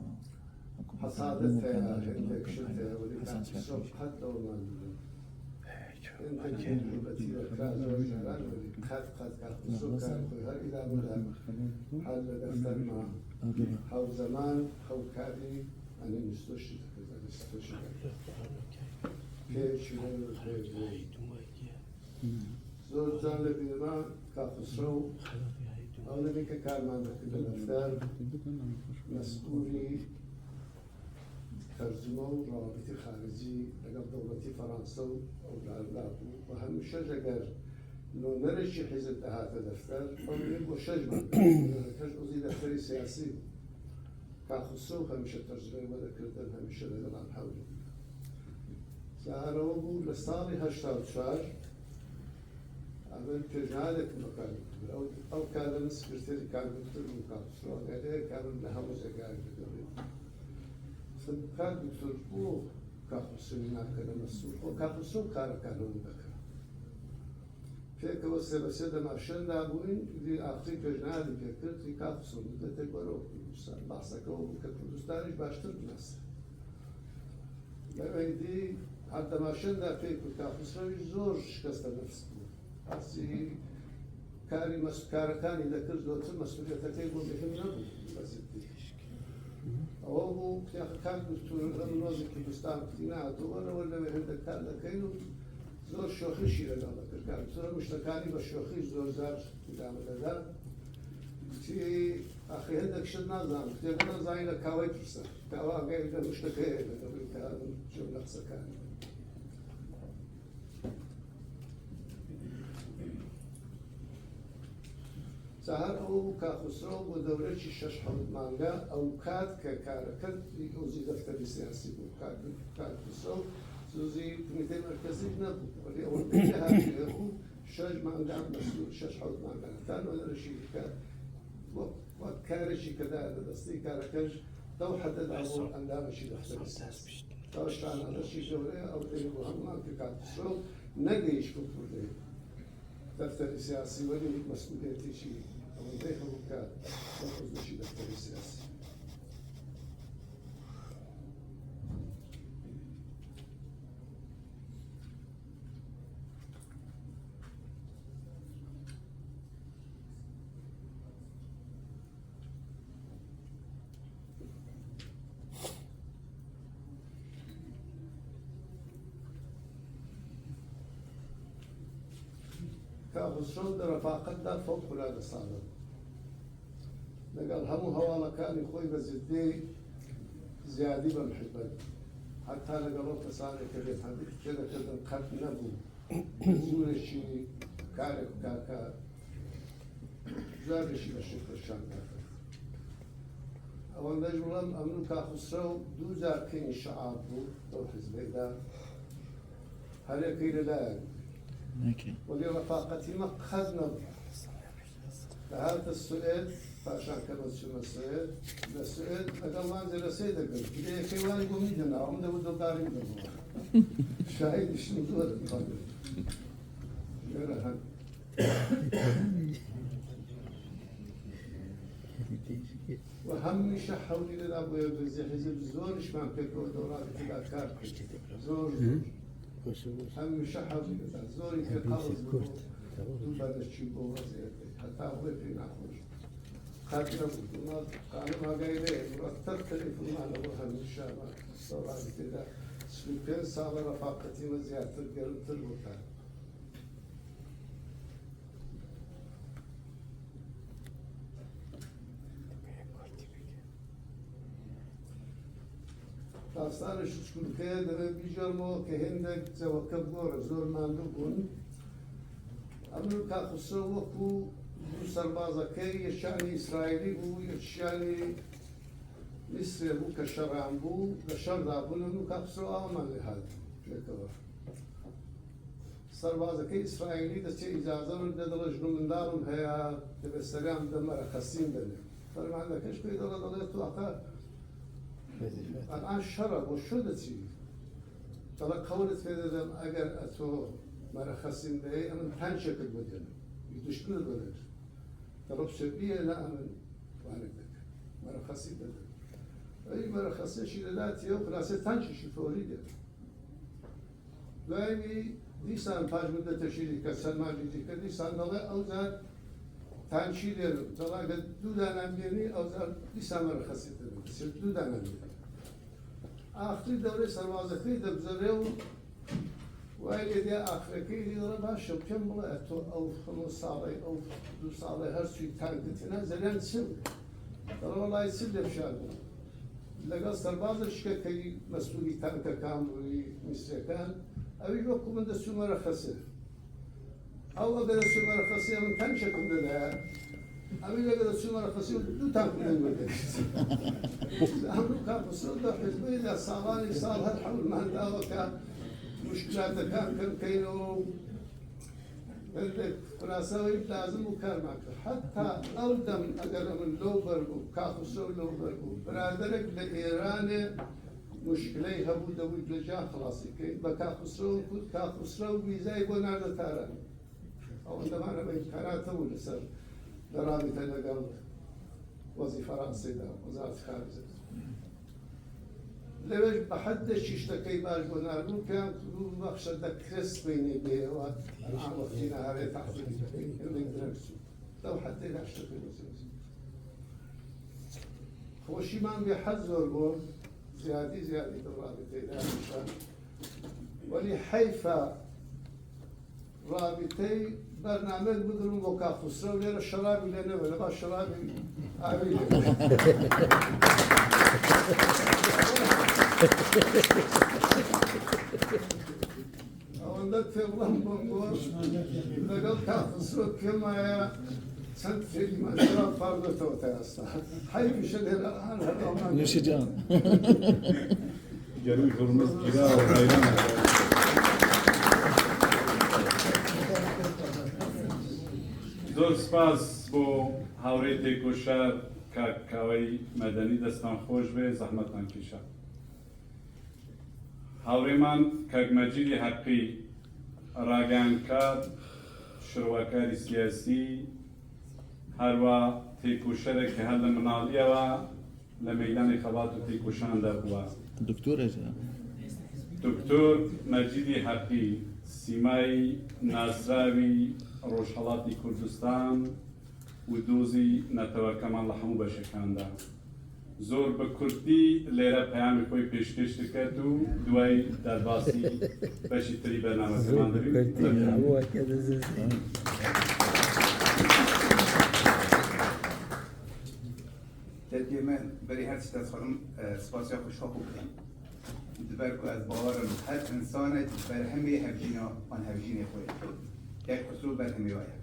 hesadet heye, hêndek şit heye, welî Kak Xusro qet lew nabînin. Hindekî gurbetî ve kira zor caran welî qet qet Kak Xusro kar xwe her îdame de her li defter ma. Hewzeman, hewkarî, yanî niştoşî dikir, niştoşî dikir. Pê çûyî, pê çûyî. Zor can li bîr ma Kak Xusro, ew li vê ke karman dikir li defter, mesûlî Tercime û rawabitî xaricî legel dewletî Feransa û Ewropa bû û hemîşe eger nûnerê jî hizb dihate defter, ew ê goşej bû. Nûnereke ji uzî defterê siyasî bû. Kak Xusro hemîşe tercimeyê we dikirdin, hemîşe legel an hewlî bû. Zahara we bû li salî heşta û çar, Em pêşniyarek me kar Doktor. Ew, ew kare min sekreterî kar Doktor min kar Doktor. Ew kare kar min li hemû zegar dikevê. Kar Doktor û Kak Xusro nake de mesûl. O Kak Xusro kare kar hemû dike. Pêk ew sê be sê dema şenda bûyîn, dî axirî pêşniyarî pê kir, dî Kak Xusro min de tê goro Kurdistan. Bahseke ew bike Kurdistanê jî baştir binase. Lewendî her dema şenda pêk û Kak Xusrewî zor şikeste nefs bû. Asî karî mes-, karekanî dekir, zotir mesûliyetekê bû muhim nebû. Bi zidî. Ew bû, ya Kak Doktor, em nozî Kurdistan kutî nehato, were, were, lewê hindek kar dekeyn û zor şoxî şîre da dekir. Kak Doktor, em tiştekanî be şoxî zor car îdame deda. Tî axê hindek şit nazanim. Tê bana zayîna kawê pirse. Kawa gel de tiştekê heye, de wî ka çi nefsekanî. Sahar ew bû Kak Xusro bû dewrekî şeş hewt manga, ew kat ke kare kir, ew zî defterî siyasî bû. Kak, Kak Xusro, zû zî komîteyê merkezî nebû. Welê ew pêşe hatiye bû, şeş manga mesûl, şeş hewt manga. Heta nûnerê jî dike, wek, wek karekî ke daye destê, kareke ji dew hede de bû endamekî defterî siyasî. Ew şanazekî gewre ye, ew têne ku hemû em ki Kak Xusro negihîşt ku Kurdê defterê siyasî welî mesûliyetê jî ewendê hemû ke wek Kurdekî defterê siyasî. Kak Xusro di refaqet de fewqulade sade bû. Legel hemû hewalakanî xwe ve zidî ziyadî ve mihibet. Heta legel o kesanê ke lê tevî kêlekirdin qet nebû. Zûrekî karek kaka Güzel bir şey, Şükrü Şankar. Ewendê ji wila em nû Kak Xusrew du car kênî şiar bû, ew hizbê de. Her yekî li layek. Nekî. Welê refaqetî me qet nebû. Dihate Swêd, paşan keme çime Swêd. Li Swêd, legel wan jî li Swêd dikin. Bi yekê wan got min dina, em de wilo darî bidin. Şahid işin zor. Jere hem. Hemîşe hewlî de bûye bi zî hizib zor ji me pêk û dora dikida kar kir. Zor, zor. Hemîşe hewlî de zor î kir qewz bû. Du berde çî bo weziyetê. Heta wê pê naxweş. Qet nebû. Buna kanim agayî de, buna tek telefon mane bo hemîşe me. Dora dikida. Sibî pênc sala refaqetî me ziyadtir, germtir bû. Rastane şişkûrke divê bîjarmo ke hêndek cewabke bigore, zor mendû bûn. Em nûka Xusro wekû du serbazeke yê şanî Îsraîlî bû, yê şanî Misrê bû ke şeran bû, de şer dabûn, nûka Xusro aman lê hat pêkeve. Serbazeke Îsraîlî de çê îcaze min de dile ji min mindalim heye, divê seriya min de merexesîn bene. Fermandeke ji pê dile dile tu aqa an şer e, bo şo de çî? Dile qewlet fê dedim, eger e tu merexesîn beyî, em tençekit bidin. Dişkir bidin. Dile bi şebiye ne em wanik dikin. Merexesîn bidin. Ey merexesîn şî de latiye û xlasê tençe şî forî de. Doyê wî dîsan paş mudete şîrî ke sermacî dike, dîsan dale ew car tençî lêrim. Dala ke du danan bênî, ew car dîsan merexesî dirin. Sirf du danan bênî. Axirî dewrê serbazekî de bizerê û wayê lê de axirî dî dala baş e, pêm bile e to ew hemû salê, ew du salê her sûyî tank ditine, zelen çi? Dala welay çi lê fişar bû. Legel serbazê şikekeyî mesûlî tankekan bûyî Misrekan, ew jî wekû min de çû merexesê. Ew eger çû merexesê min tençek min de, ew jî eger çû merexesê du tank min de werde. Em nûka Xusro de hizbê de salanî sal her hewl menda weke muşkilatekan kêm keyn û Belê, xulasa wê lazim û kar nake. Heta ew dem eger min lewber bû, Ka Xusrew lewber bû, biraderek li Êranê muşkiley hebû, de wî li ca xilasî kir. Be Ka Xusrew got, Ka Xusrew vîzayê bo nerde Taran. Ew endamana me îmkanat hebû li ser, li rabîte legel wezîfe rasê de, Wezaret Xarice. Lewê bi hede çîştekey baş bo narbûn, peyam ku bibexşe de kres beynê bê, ewa a wextî neharê tehsîl dikey, hindek direk çû. Dew hedê de tiştekê wezî wezî. Xweşî man bê hez zor bû, ziyadî ziyadî di rabiteyê de hemîşe. Welî heyfa Rabîteyî bernameyek bigirin bo Ka Xusrew, lê re şerabî lê nebe, leba şerabî avî lê nebe. Ewende têblan bûn ku legel Ka Xusrew kêmaya çend kelîme şerab pardote wete asta. Heyf îşe lê re an her aman. Nûşîcan. Gerû hurmiz gîra û heyran e. Zor spas bo hawrê têkoşer kak Kaweyî Medenî, destan xweş be, zehmetan kêşa. Hawrêman kak Mecîdî Heqî, ragehankar, şirwekarî siyasî, herwa têkoşereke hel li minalî ye wa li meydanê xebat û têkoşan de bûye. Doktor e ya. Doktor Mecîdî Heqî, sîmayî nasrawî Rojhelatî Kurdistan û dozî netewekeman li hemû beşekan de. Zor bi kurtî lêre peyamê xwe yê pêşkêş diket û duwayî derbasî beşî tirî bernamekeman dibî. Tepkê me berî her tişt ez xwarim, e, spasiya xwe ji xwe bikim. Ji ber ku ez bawer im her insanek berhemê hevjîna an hevjînê xwe ye. Kek Xusro berhemê we ye.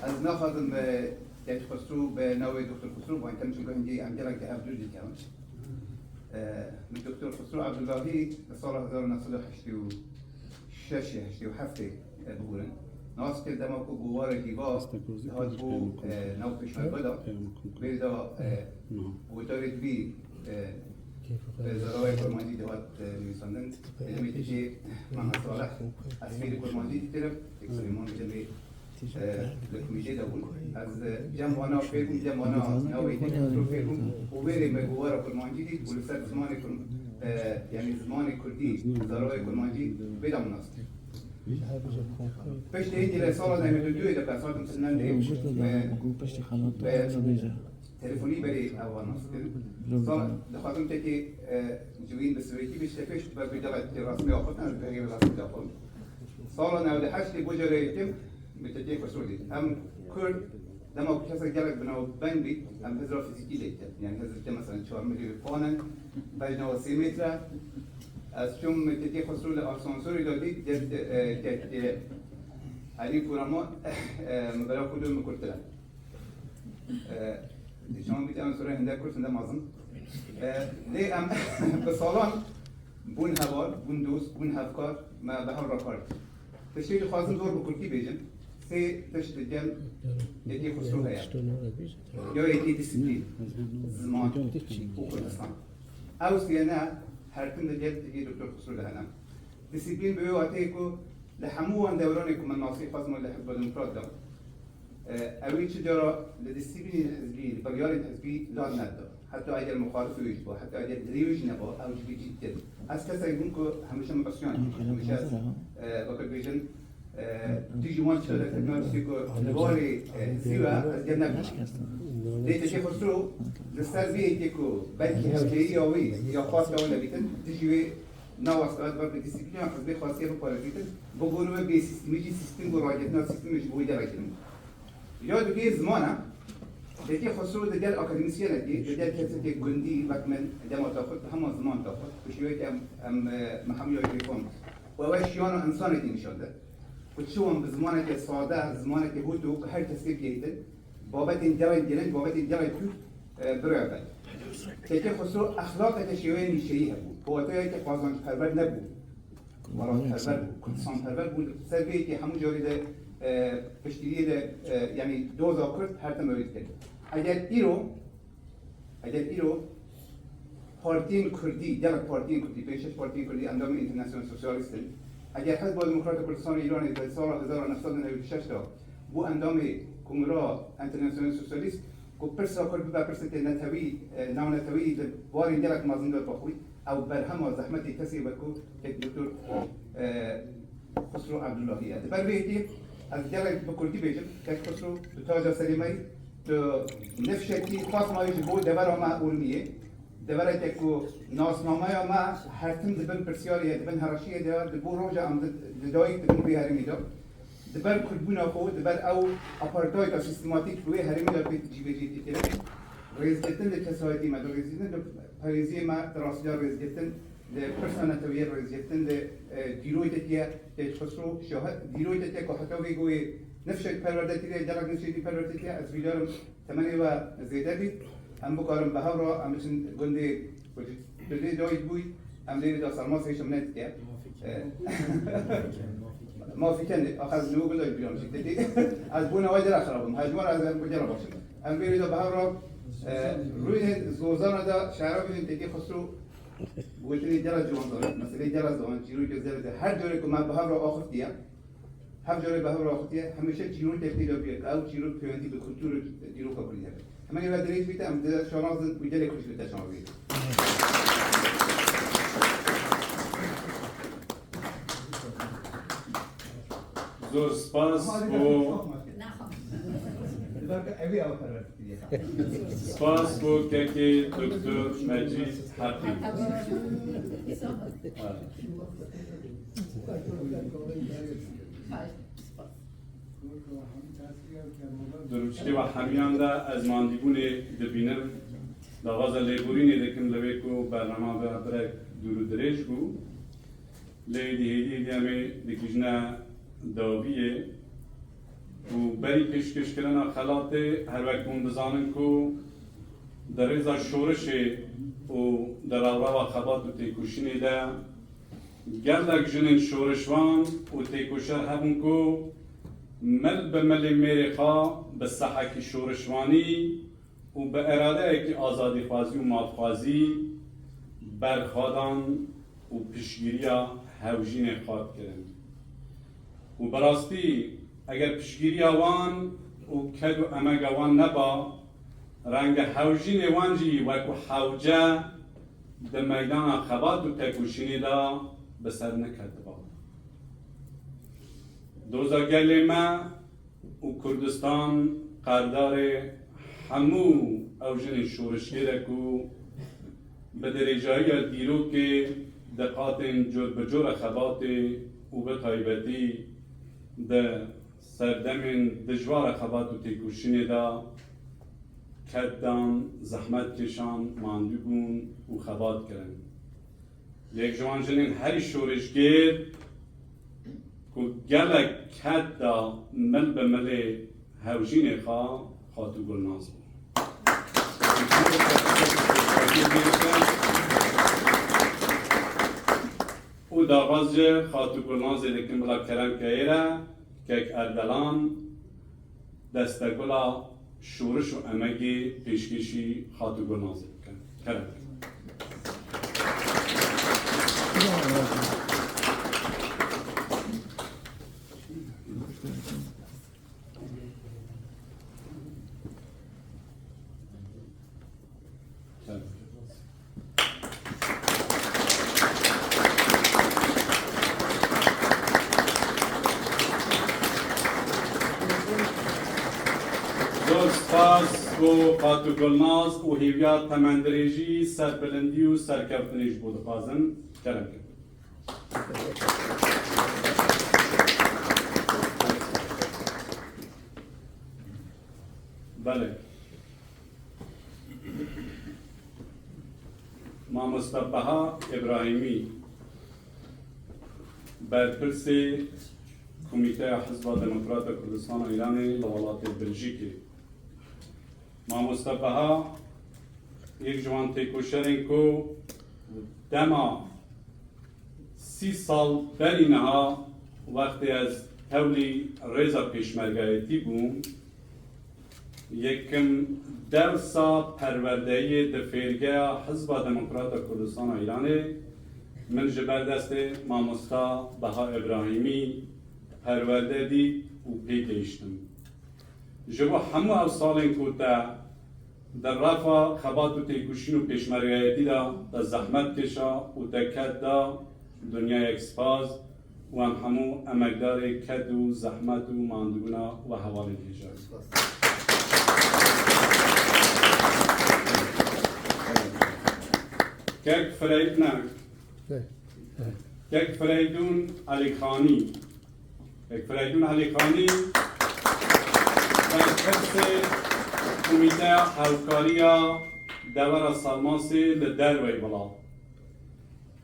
Ez naxwazim, e, Kek Xusro bi navê Doktor Xusro van kem, çunku hingî em gelek di hev dûr dikevin. E, min Doktor Xusro Ebdullahî li sala hezar û neh sed û heştê û şeş ê heştê û heftê, e, bigurin. Nas kir dema ku Govara Hîva dihat bo, e, nav pêşmerge de. Bê de, e, gotarê dibî, e, bi zerawayê kurmancî dihat, e, nivîsandin. Demê tijê Mehmet Salih, ez fêrî kurmancî dikirim. Tek Silêman demê e, li komîtê de bûn. Ez, e, cem wana fêr bûm, cem wana navê yekê fêr bûm û wê rê me bi wara kurmancî dît û li ser zimanê kurm-, e, yanî zimanê kurdî, zarokê kurmancî wê de min nas kir. Piştî hingî li sala nehsed û newî û duyê de ez hatim Finlandê, e, e, telefonî berê ew nas kirin. Sala dixwazim tekê, e, civîn bi sivêkî bî, ji te pêş bi bî dewet rasmê axurtin, ez bi herî rasmê de axurim. Sala newî û heştê bo carê yekem bi Tekê Xusrû dît. Em Kurd, dema ku kesek gelek binavbeng bî, em hizra fizîkî lê dikin. Yanî hizir ke mesela çar milî fan in, bejna we sê metre. Ez çûm Tekê Xusrû li asansorê de dît, ket, e, ket, e, Elî Kurama, e, min bera xwe dû min kurtire. E, dîsan bît em sure hinde kurt, hinde mezin. E, lê em bi salan bûn heval, bûn dost, bûn hevkar, me bi hev re kar kir. Tiştê dixwazim zor bi kurtî bêjim. Sê tişt di gel Yekê Xusrû heye. Ya yekê disiplîn, ziman û Kurdistan. Ew sêyane her tim di gel Yekê Doktor Xusrû de hene. Disiplîn bi wê wateyê ku li hemû wan dewranê ku min nasî xwest me li Hizba Demokrat de, e, ew ê çi cara li disiplînên hizbî, li biryarên hizbî lad neda. Heta eger muxalifê wê jî ba, heta eger dilê wê jî neba, ew ji vê cî dikin. Ez kesek bûm ku hemîşe min isyan kir. Hemîşe ez, e, weke bêjin, e, dijî wan tişta derketina tiştê ku li warê, e, hizbî we ez gel nebûm. Lê Tekê Xusrû li ser vê yekê ku belkî hewceyî ya wî ya xwesta wî nebîtin, dijî wê nawesta, ez ber bi disiplîna hizbê xwestiye biparêzîtin, bi gorî we bê sîstemî jî sîstem ku raketina sîstemê ji bo wî derê kirin. Ya dugê ziman e. Tekê Xusrû di gel akademîsyenekê, di gel kesekê gundî wek min dema te xurt bi hema ziman te xurt, bi şêweyekî em, em, e, me hemûya yekê fam. Û ew şiyana însanekî nîşan de. Ku çiwan bi zimaneke sade, zimaneke hût û ku her kesê bigihîtin, babetên gelek giring, babetên gelek dûr, e, bi rê ve. Tekê Xusrû exlaqeke şêweyê nîşeyî hebû. Ku wateyeke qazançperwer nebû. Welatperwer bû, Kurdistanperwer bû, li ser vê yekê hemû carî de, e, piştgiriyê de, e, yanî doza Kurd her tim ew ê dikir. Eger îro, eger îro partiyên Kurdî, gelek partiyên Kurdî, pênc şeş partiyên Kurdî endamên Înternasyonê Sosyalîst in, eger Hizba Demokrata Kurdistanê Îranê di sala hezar û neh sed û newî û şeş de bû endamê Kongra Înternasyonê Sosyalîst, ku pirsa Kurd bibe pirseke netewî, e, navnetewî di warên gelek mezin de bixwî, ew berhema zehmetê kesê wek ku kek Doktor, e, Xusro Ebdullahî ye. Di ber vê yekê ez gelek bi kurdî bêjim, kek Xusro, tu taca serê me yî, tu nifşekî xwest mayî ji bo devera me Urmiyê. Devereke ku nasnameya me her tim di bin pirsyarê ye, di bin heraşiyê de ye, di bo roja em di, di dayik dibin vê herêmê de. Di ber kurdbûna xwe, di ber ew apartheida sîstematîk li wê herêmê de pê cîbecî dikire. Rêzgirtin li kesayetî me, di rêzgirtin li parêziyê me, di rastî de rêzgirtin li pirsa neteweyê, rêzgirtin li, e, dîrokekî ye, Kek Xusro şahid, dîrokeke ku heta vê goyê nifşek perwerde kiriye, gelek nifşê dî perwerde kiriye, ez vîdarim temenê we zêde bît, em bikarin bi hev re, em biçin gundê ku ji, ji lê dayik bûy, em lê da serma sê şemne dike. Mafî ken. Eh, mafî ken. Mafî ken. Axa ez nû gundayî bîram jî. Tekê, ez bona wê gera xerab im. Hejmar ez em gera baş im. Em vê da bi hev re, eh, rûyê zozana da şehra bînin Tekê Xusro gotinê gera ciwan zanî. Meselê gera zanî. Çîrokê zerê de her carê ku me bi hev re axiftiye. Her carê bi hev re axiftiye, hemîşe çîrokek tê de bûye, ku ew çîrok peywendî bi kultur û dîroka Kurdî hebe. Hemen ê we dirêj bîte, em di şanazin û gelê Kurd jî bi te şanazî. Zor spas. Ama bo Naxwe. Di ber ku ew ê ew perwer dikiriye. Spas bo kekê Doktor Mecîd Heqî. Di rûçikê we hemiyan de ez mandîbûnê dibînim. Daxwaza lêborînê dikim li wê ku bernama we birek dûr û dirêj bû. Lê êdî hêdî hêdî em ê digihîjine dawiyê û berî pêşkêşkirina xelatê, her wek hûn dizanin ku di rêza şorişê û di rewrewa xebat û têkoşînê de gelek jinên şorişvan û têkoşer hebûn ku mil bi milê mêrê xwe bi sehekî şorişvanî û bi eradeyekî azadîxwazî û mafxwazî berxwedan û piştgiriya hevjînê xwe dikirin. Û bi rastî Eger piştgiriya wan û ked û emega wan neba, renge hewjînê wan jî wekû hewce di meydana xebat û tekoşînê de bi ser neketiba. Doza gelê me û Kurdistan qerdarê hemû ew jinên şorişgêr e ku bi dirêjayiya dîrokê di qatên cor bi cor a xebatê û bi taybetî di serdemên dijwar a xebat û têkoşînê de ked dan, zehmet kêşan, mandû bûn û xebat kirin. Yek ji wan jinên herî şorişgêr ku gelek ked da mil bi milê hewjînê xwe, Xatû Gulnaz bû. Û daxwaz ji Xatû Gulnazê dikim bila kerem keyê re kek Erdelan destegula şoriş û emegê pêşkêşî Xatû Gulnazê bikin. Kerem. Zor spas bo Xatû Gulnaz û hêviya temendirêjî, serbilindî û serkeftinê ji bo dixwazim. Kerem kin. Belê. Mamosta Beha Îbrahîmî, berpirsê Komîteya Hizba Demokrata Kurdistana Îranê li welatê Biljîkê. Mamosta Beha yek ji wan têkoşerên ku dema sî sal berî niha, wextê ez tewlî rêza pêşmergayetî bûm, yekim dersa perwerdeyiyê di fêrgeya Hizba Demokrata Kurdistana Îranê min ji ber destê mamosta Beha Îbrahîmî perwerde dît û pê gehiştim. Ji bo hemû ew salên ku te di refa xebat û têkoşîn û pêşmergeyetî de te zehmet kêşa û te ked da, dinyayek spas û em hemû emekdarê ked û zehmet û mandibûna we hevalên hêja. Kek Freydna. Kek Freydûn Elîxanî. Kek Freydûn Elîxanî, berpirsê Komîteya Hevkariya Devera Salmasê li derveyî welat.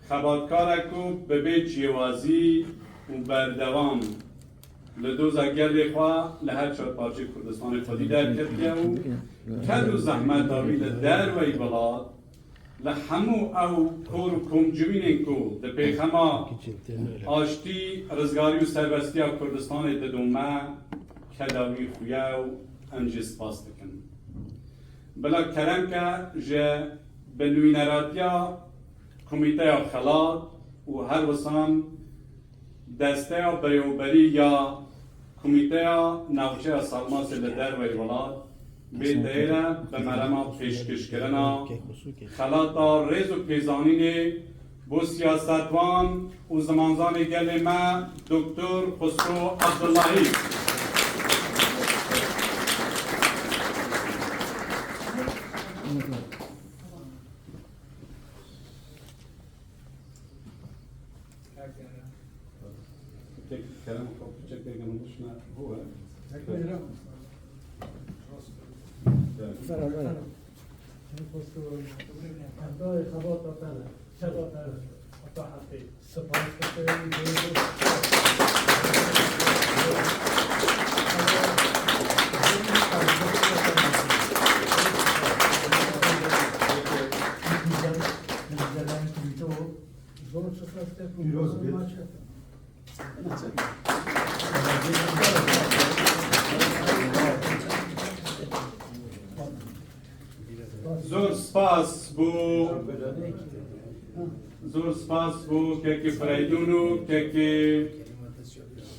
Xebatkarek ku bi bê ciyawazî û berdewam li doza gelê xwe li her çar parçeyê Kurdistanê xwedî derketiye û ked û zehmeta wî li derveyî welat, li hemû ew kor û komcivînên ku di pêxema aştî, rizgarî û serbestiya Kurdistanê didon me, keda wî xuya û em jê spas dikin. Bila kerem ke ji binûneratiya Komîteya Xelat û her wisan Desteya Birêveberî ya Komîteya Navçeya Salmasê li derveyî welat bê deyre bi merema pêşkêşkirina xelata rêz û pêzanînê bo siyasetvan û zimanzanê gelê me Doktor Xusro Abdullahî. Tek kerem xwe piçek têgin bişne bo we. Bera, bera. Xebata te ne. Xebata te ne. Heta heftê. Spas dikim. Zor spas dikim. Pîroz bê. Zor spas bo, zor spas bo kekê Freydûn û kekê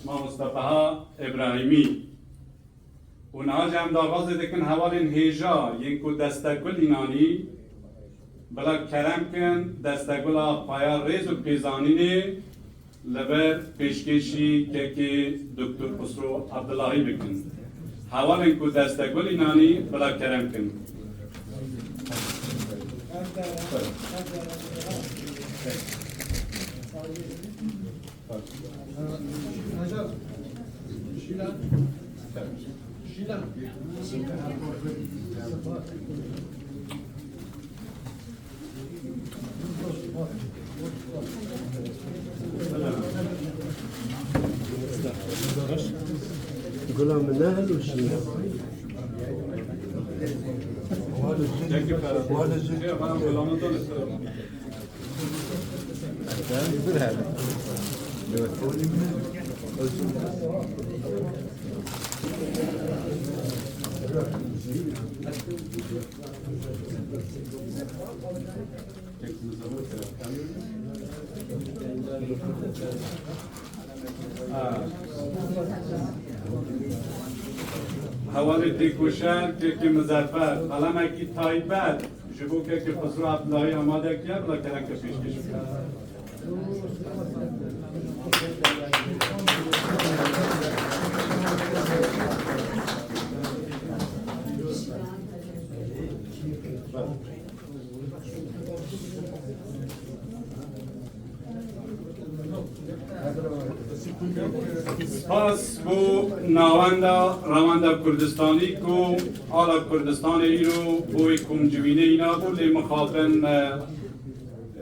Mamoste Taha Îbrahîmî. Û niha jî em daxwazê dikin hevalên hêja yên ku destegul înanî, bila kerem kin, destegula paya rêz û pêzanînê li vir pêşkêşî kekê Doktor Xusro Abdulahî bikin. Hevalên ku destegul înanî, bila kerem kin. Gula min ne helo şî? Hevalê têkoşer, kekê Muzeffer, qalemekî taybet ji bo kekê Xusro Abdulahî amade kiriye, bila kerem ke pêşkêş bike. Spas bo Navenda Rewenda Kurdistanî ku ala Kurdistanê îro bo wê komcivînê îna bû, lê mixabin, e,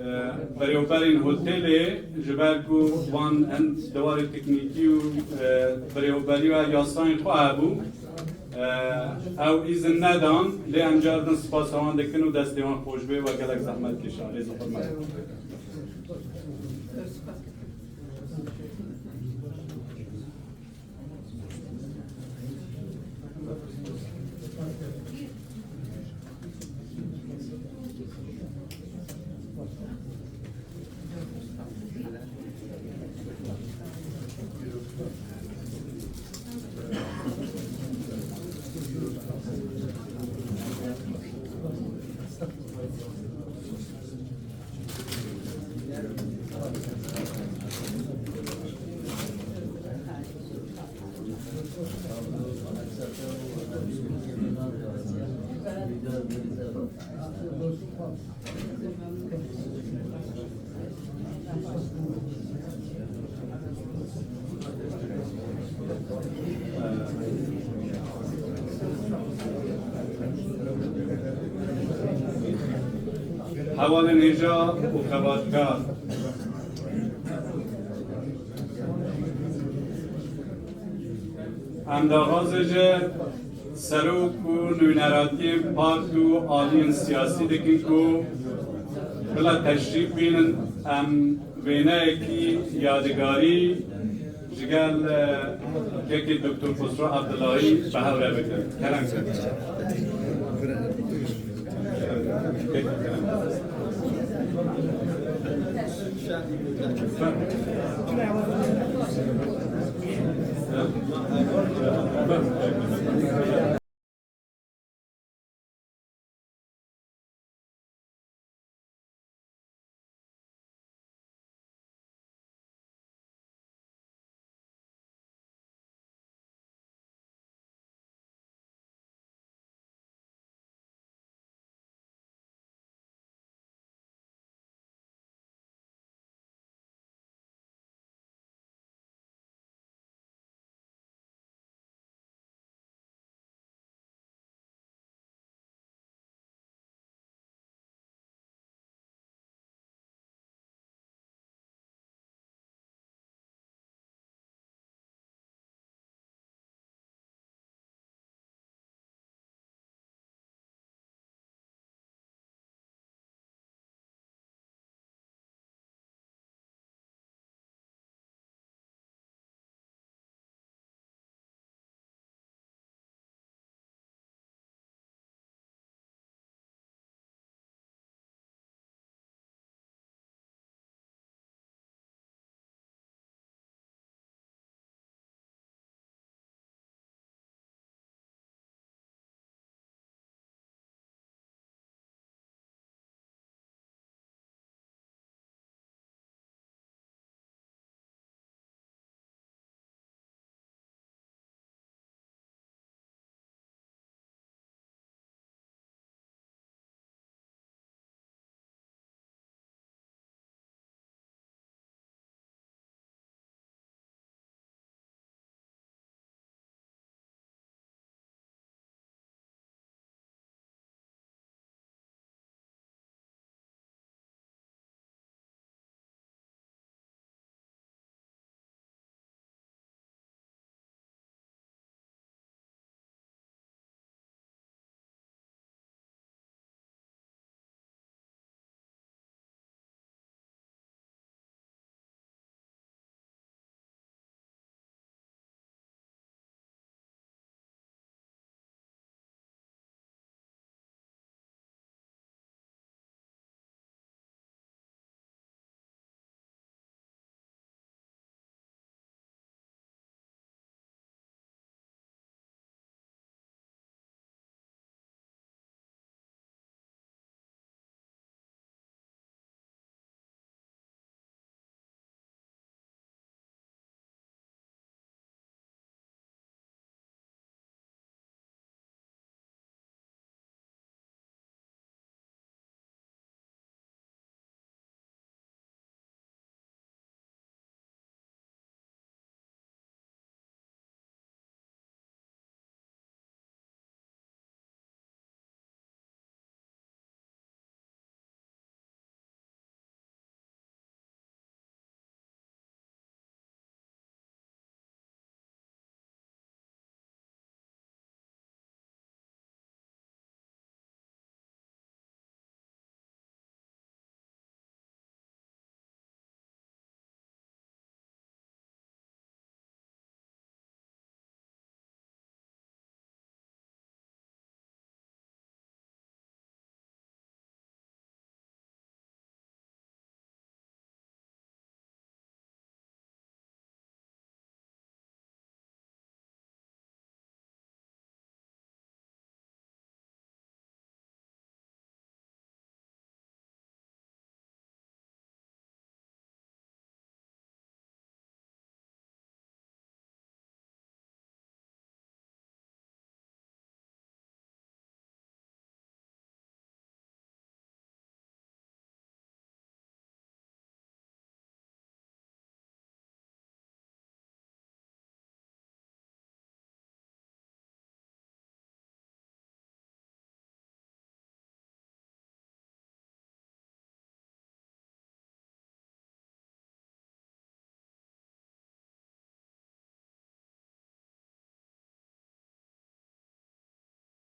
e, berêwberên hotelê, ji ber ku wan hin di warê teknîkî û, e, berêwberî we yasayên xwe hebû, e, ew îzin nedan, lê em carin spasa wan dikin û destê wan xweş bê, we gelek zehmet kêşan, rêz û hurmet. Hevalên hêja û xebatkar. Em daxwazê ji serok û nûneratiyên part û aliyên siyasî dikin ku bila teşrîf bînin, em wêneyekî yadigarî ji gel, e, kekê Doktor Xusro Abdulahî bi hev re bikin. Kerem kin.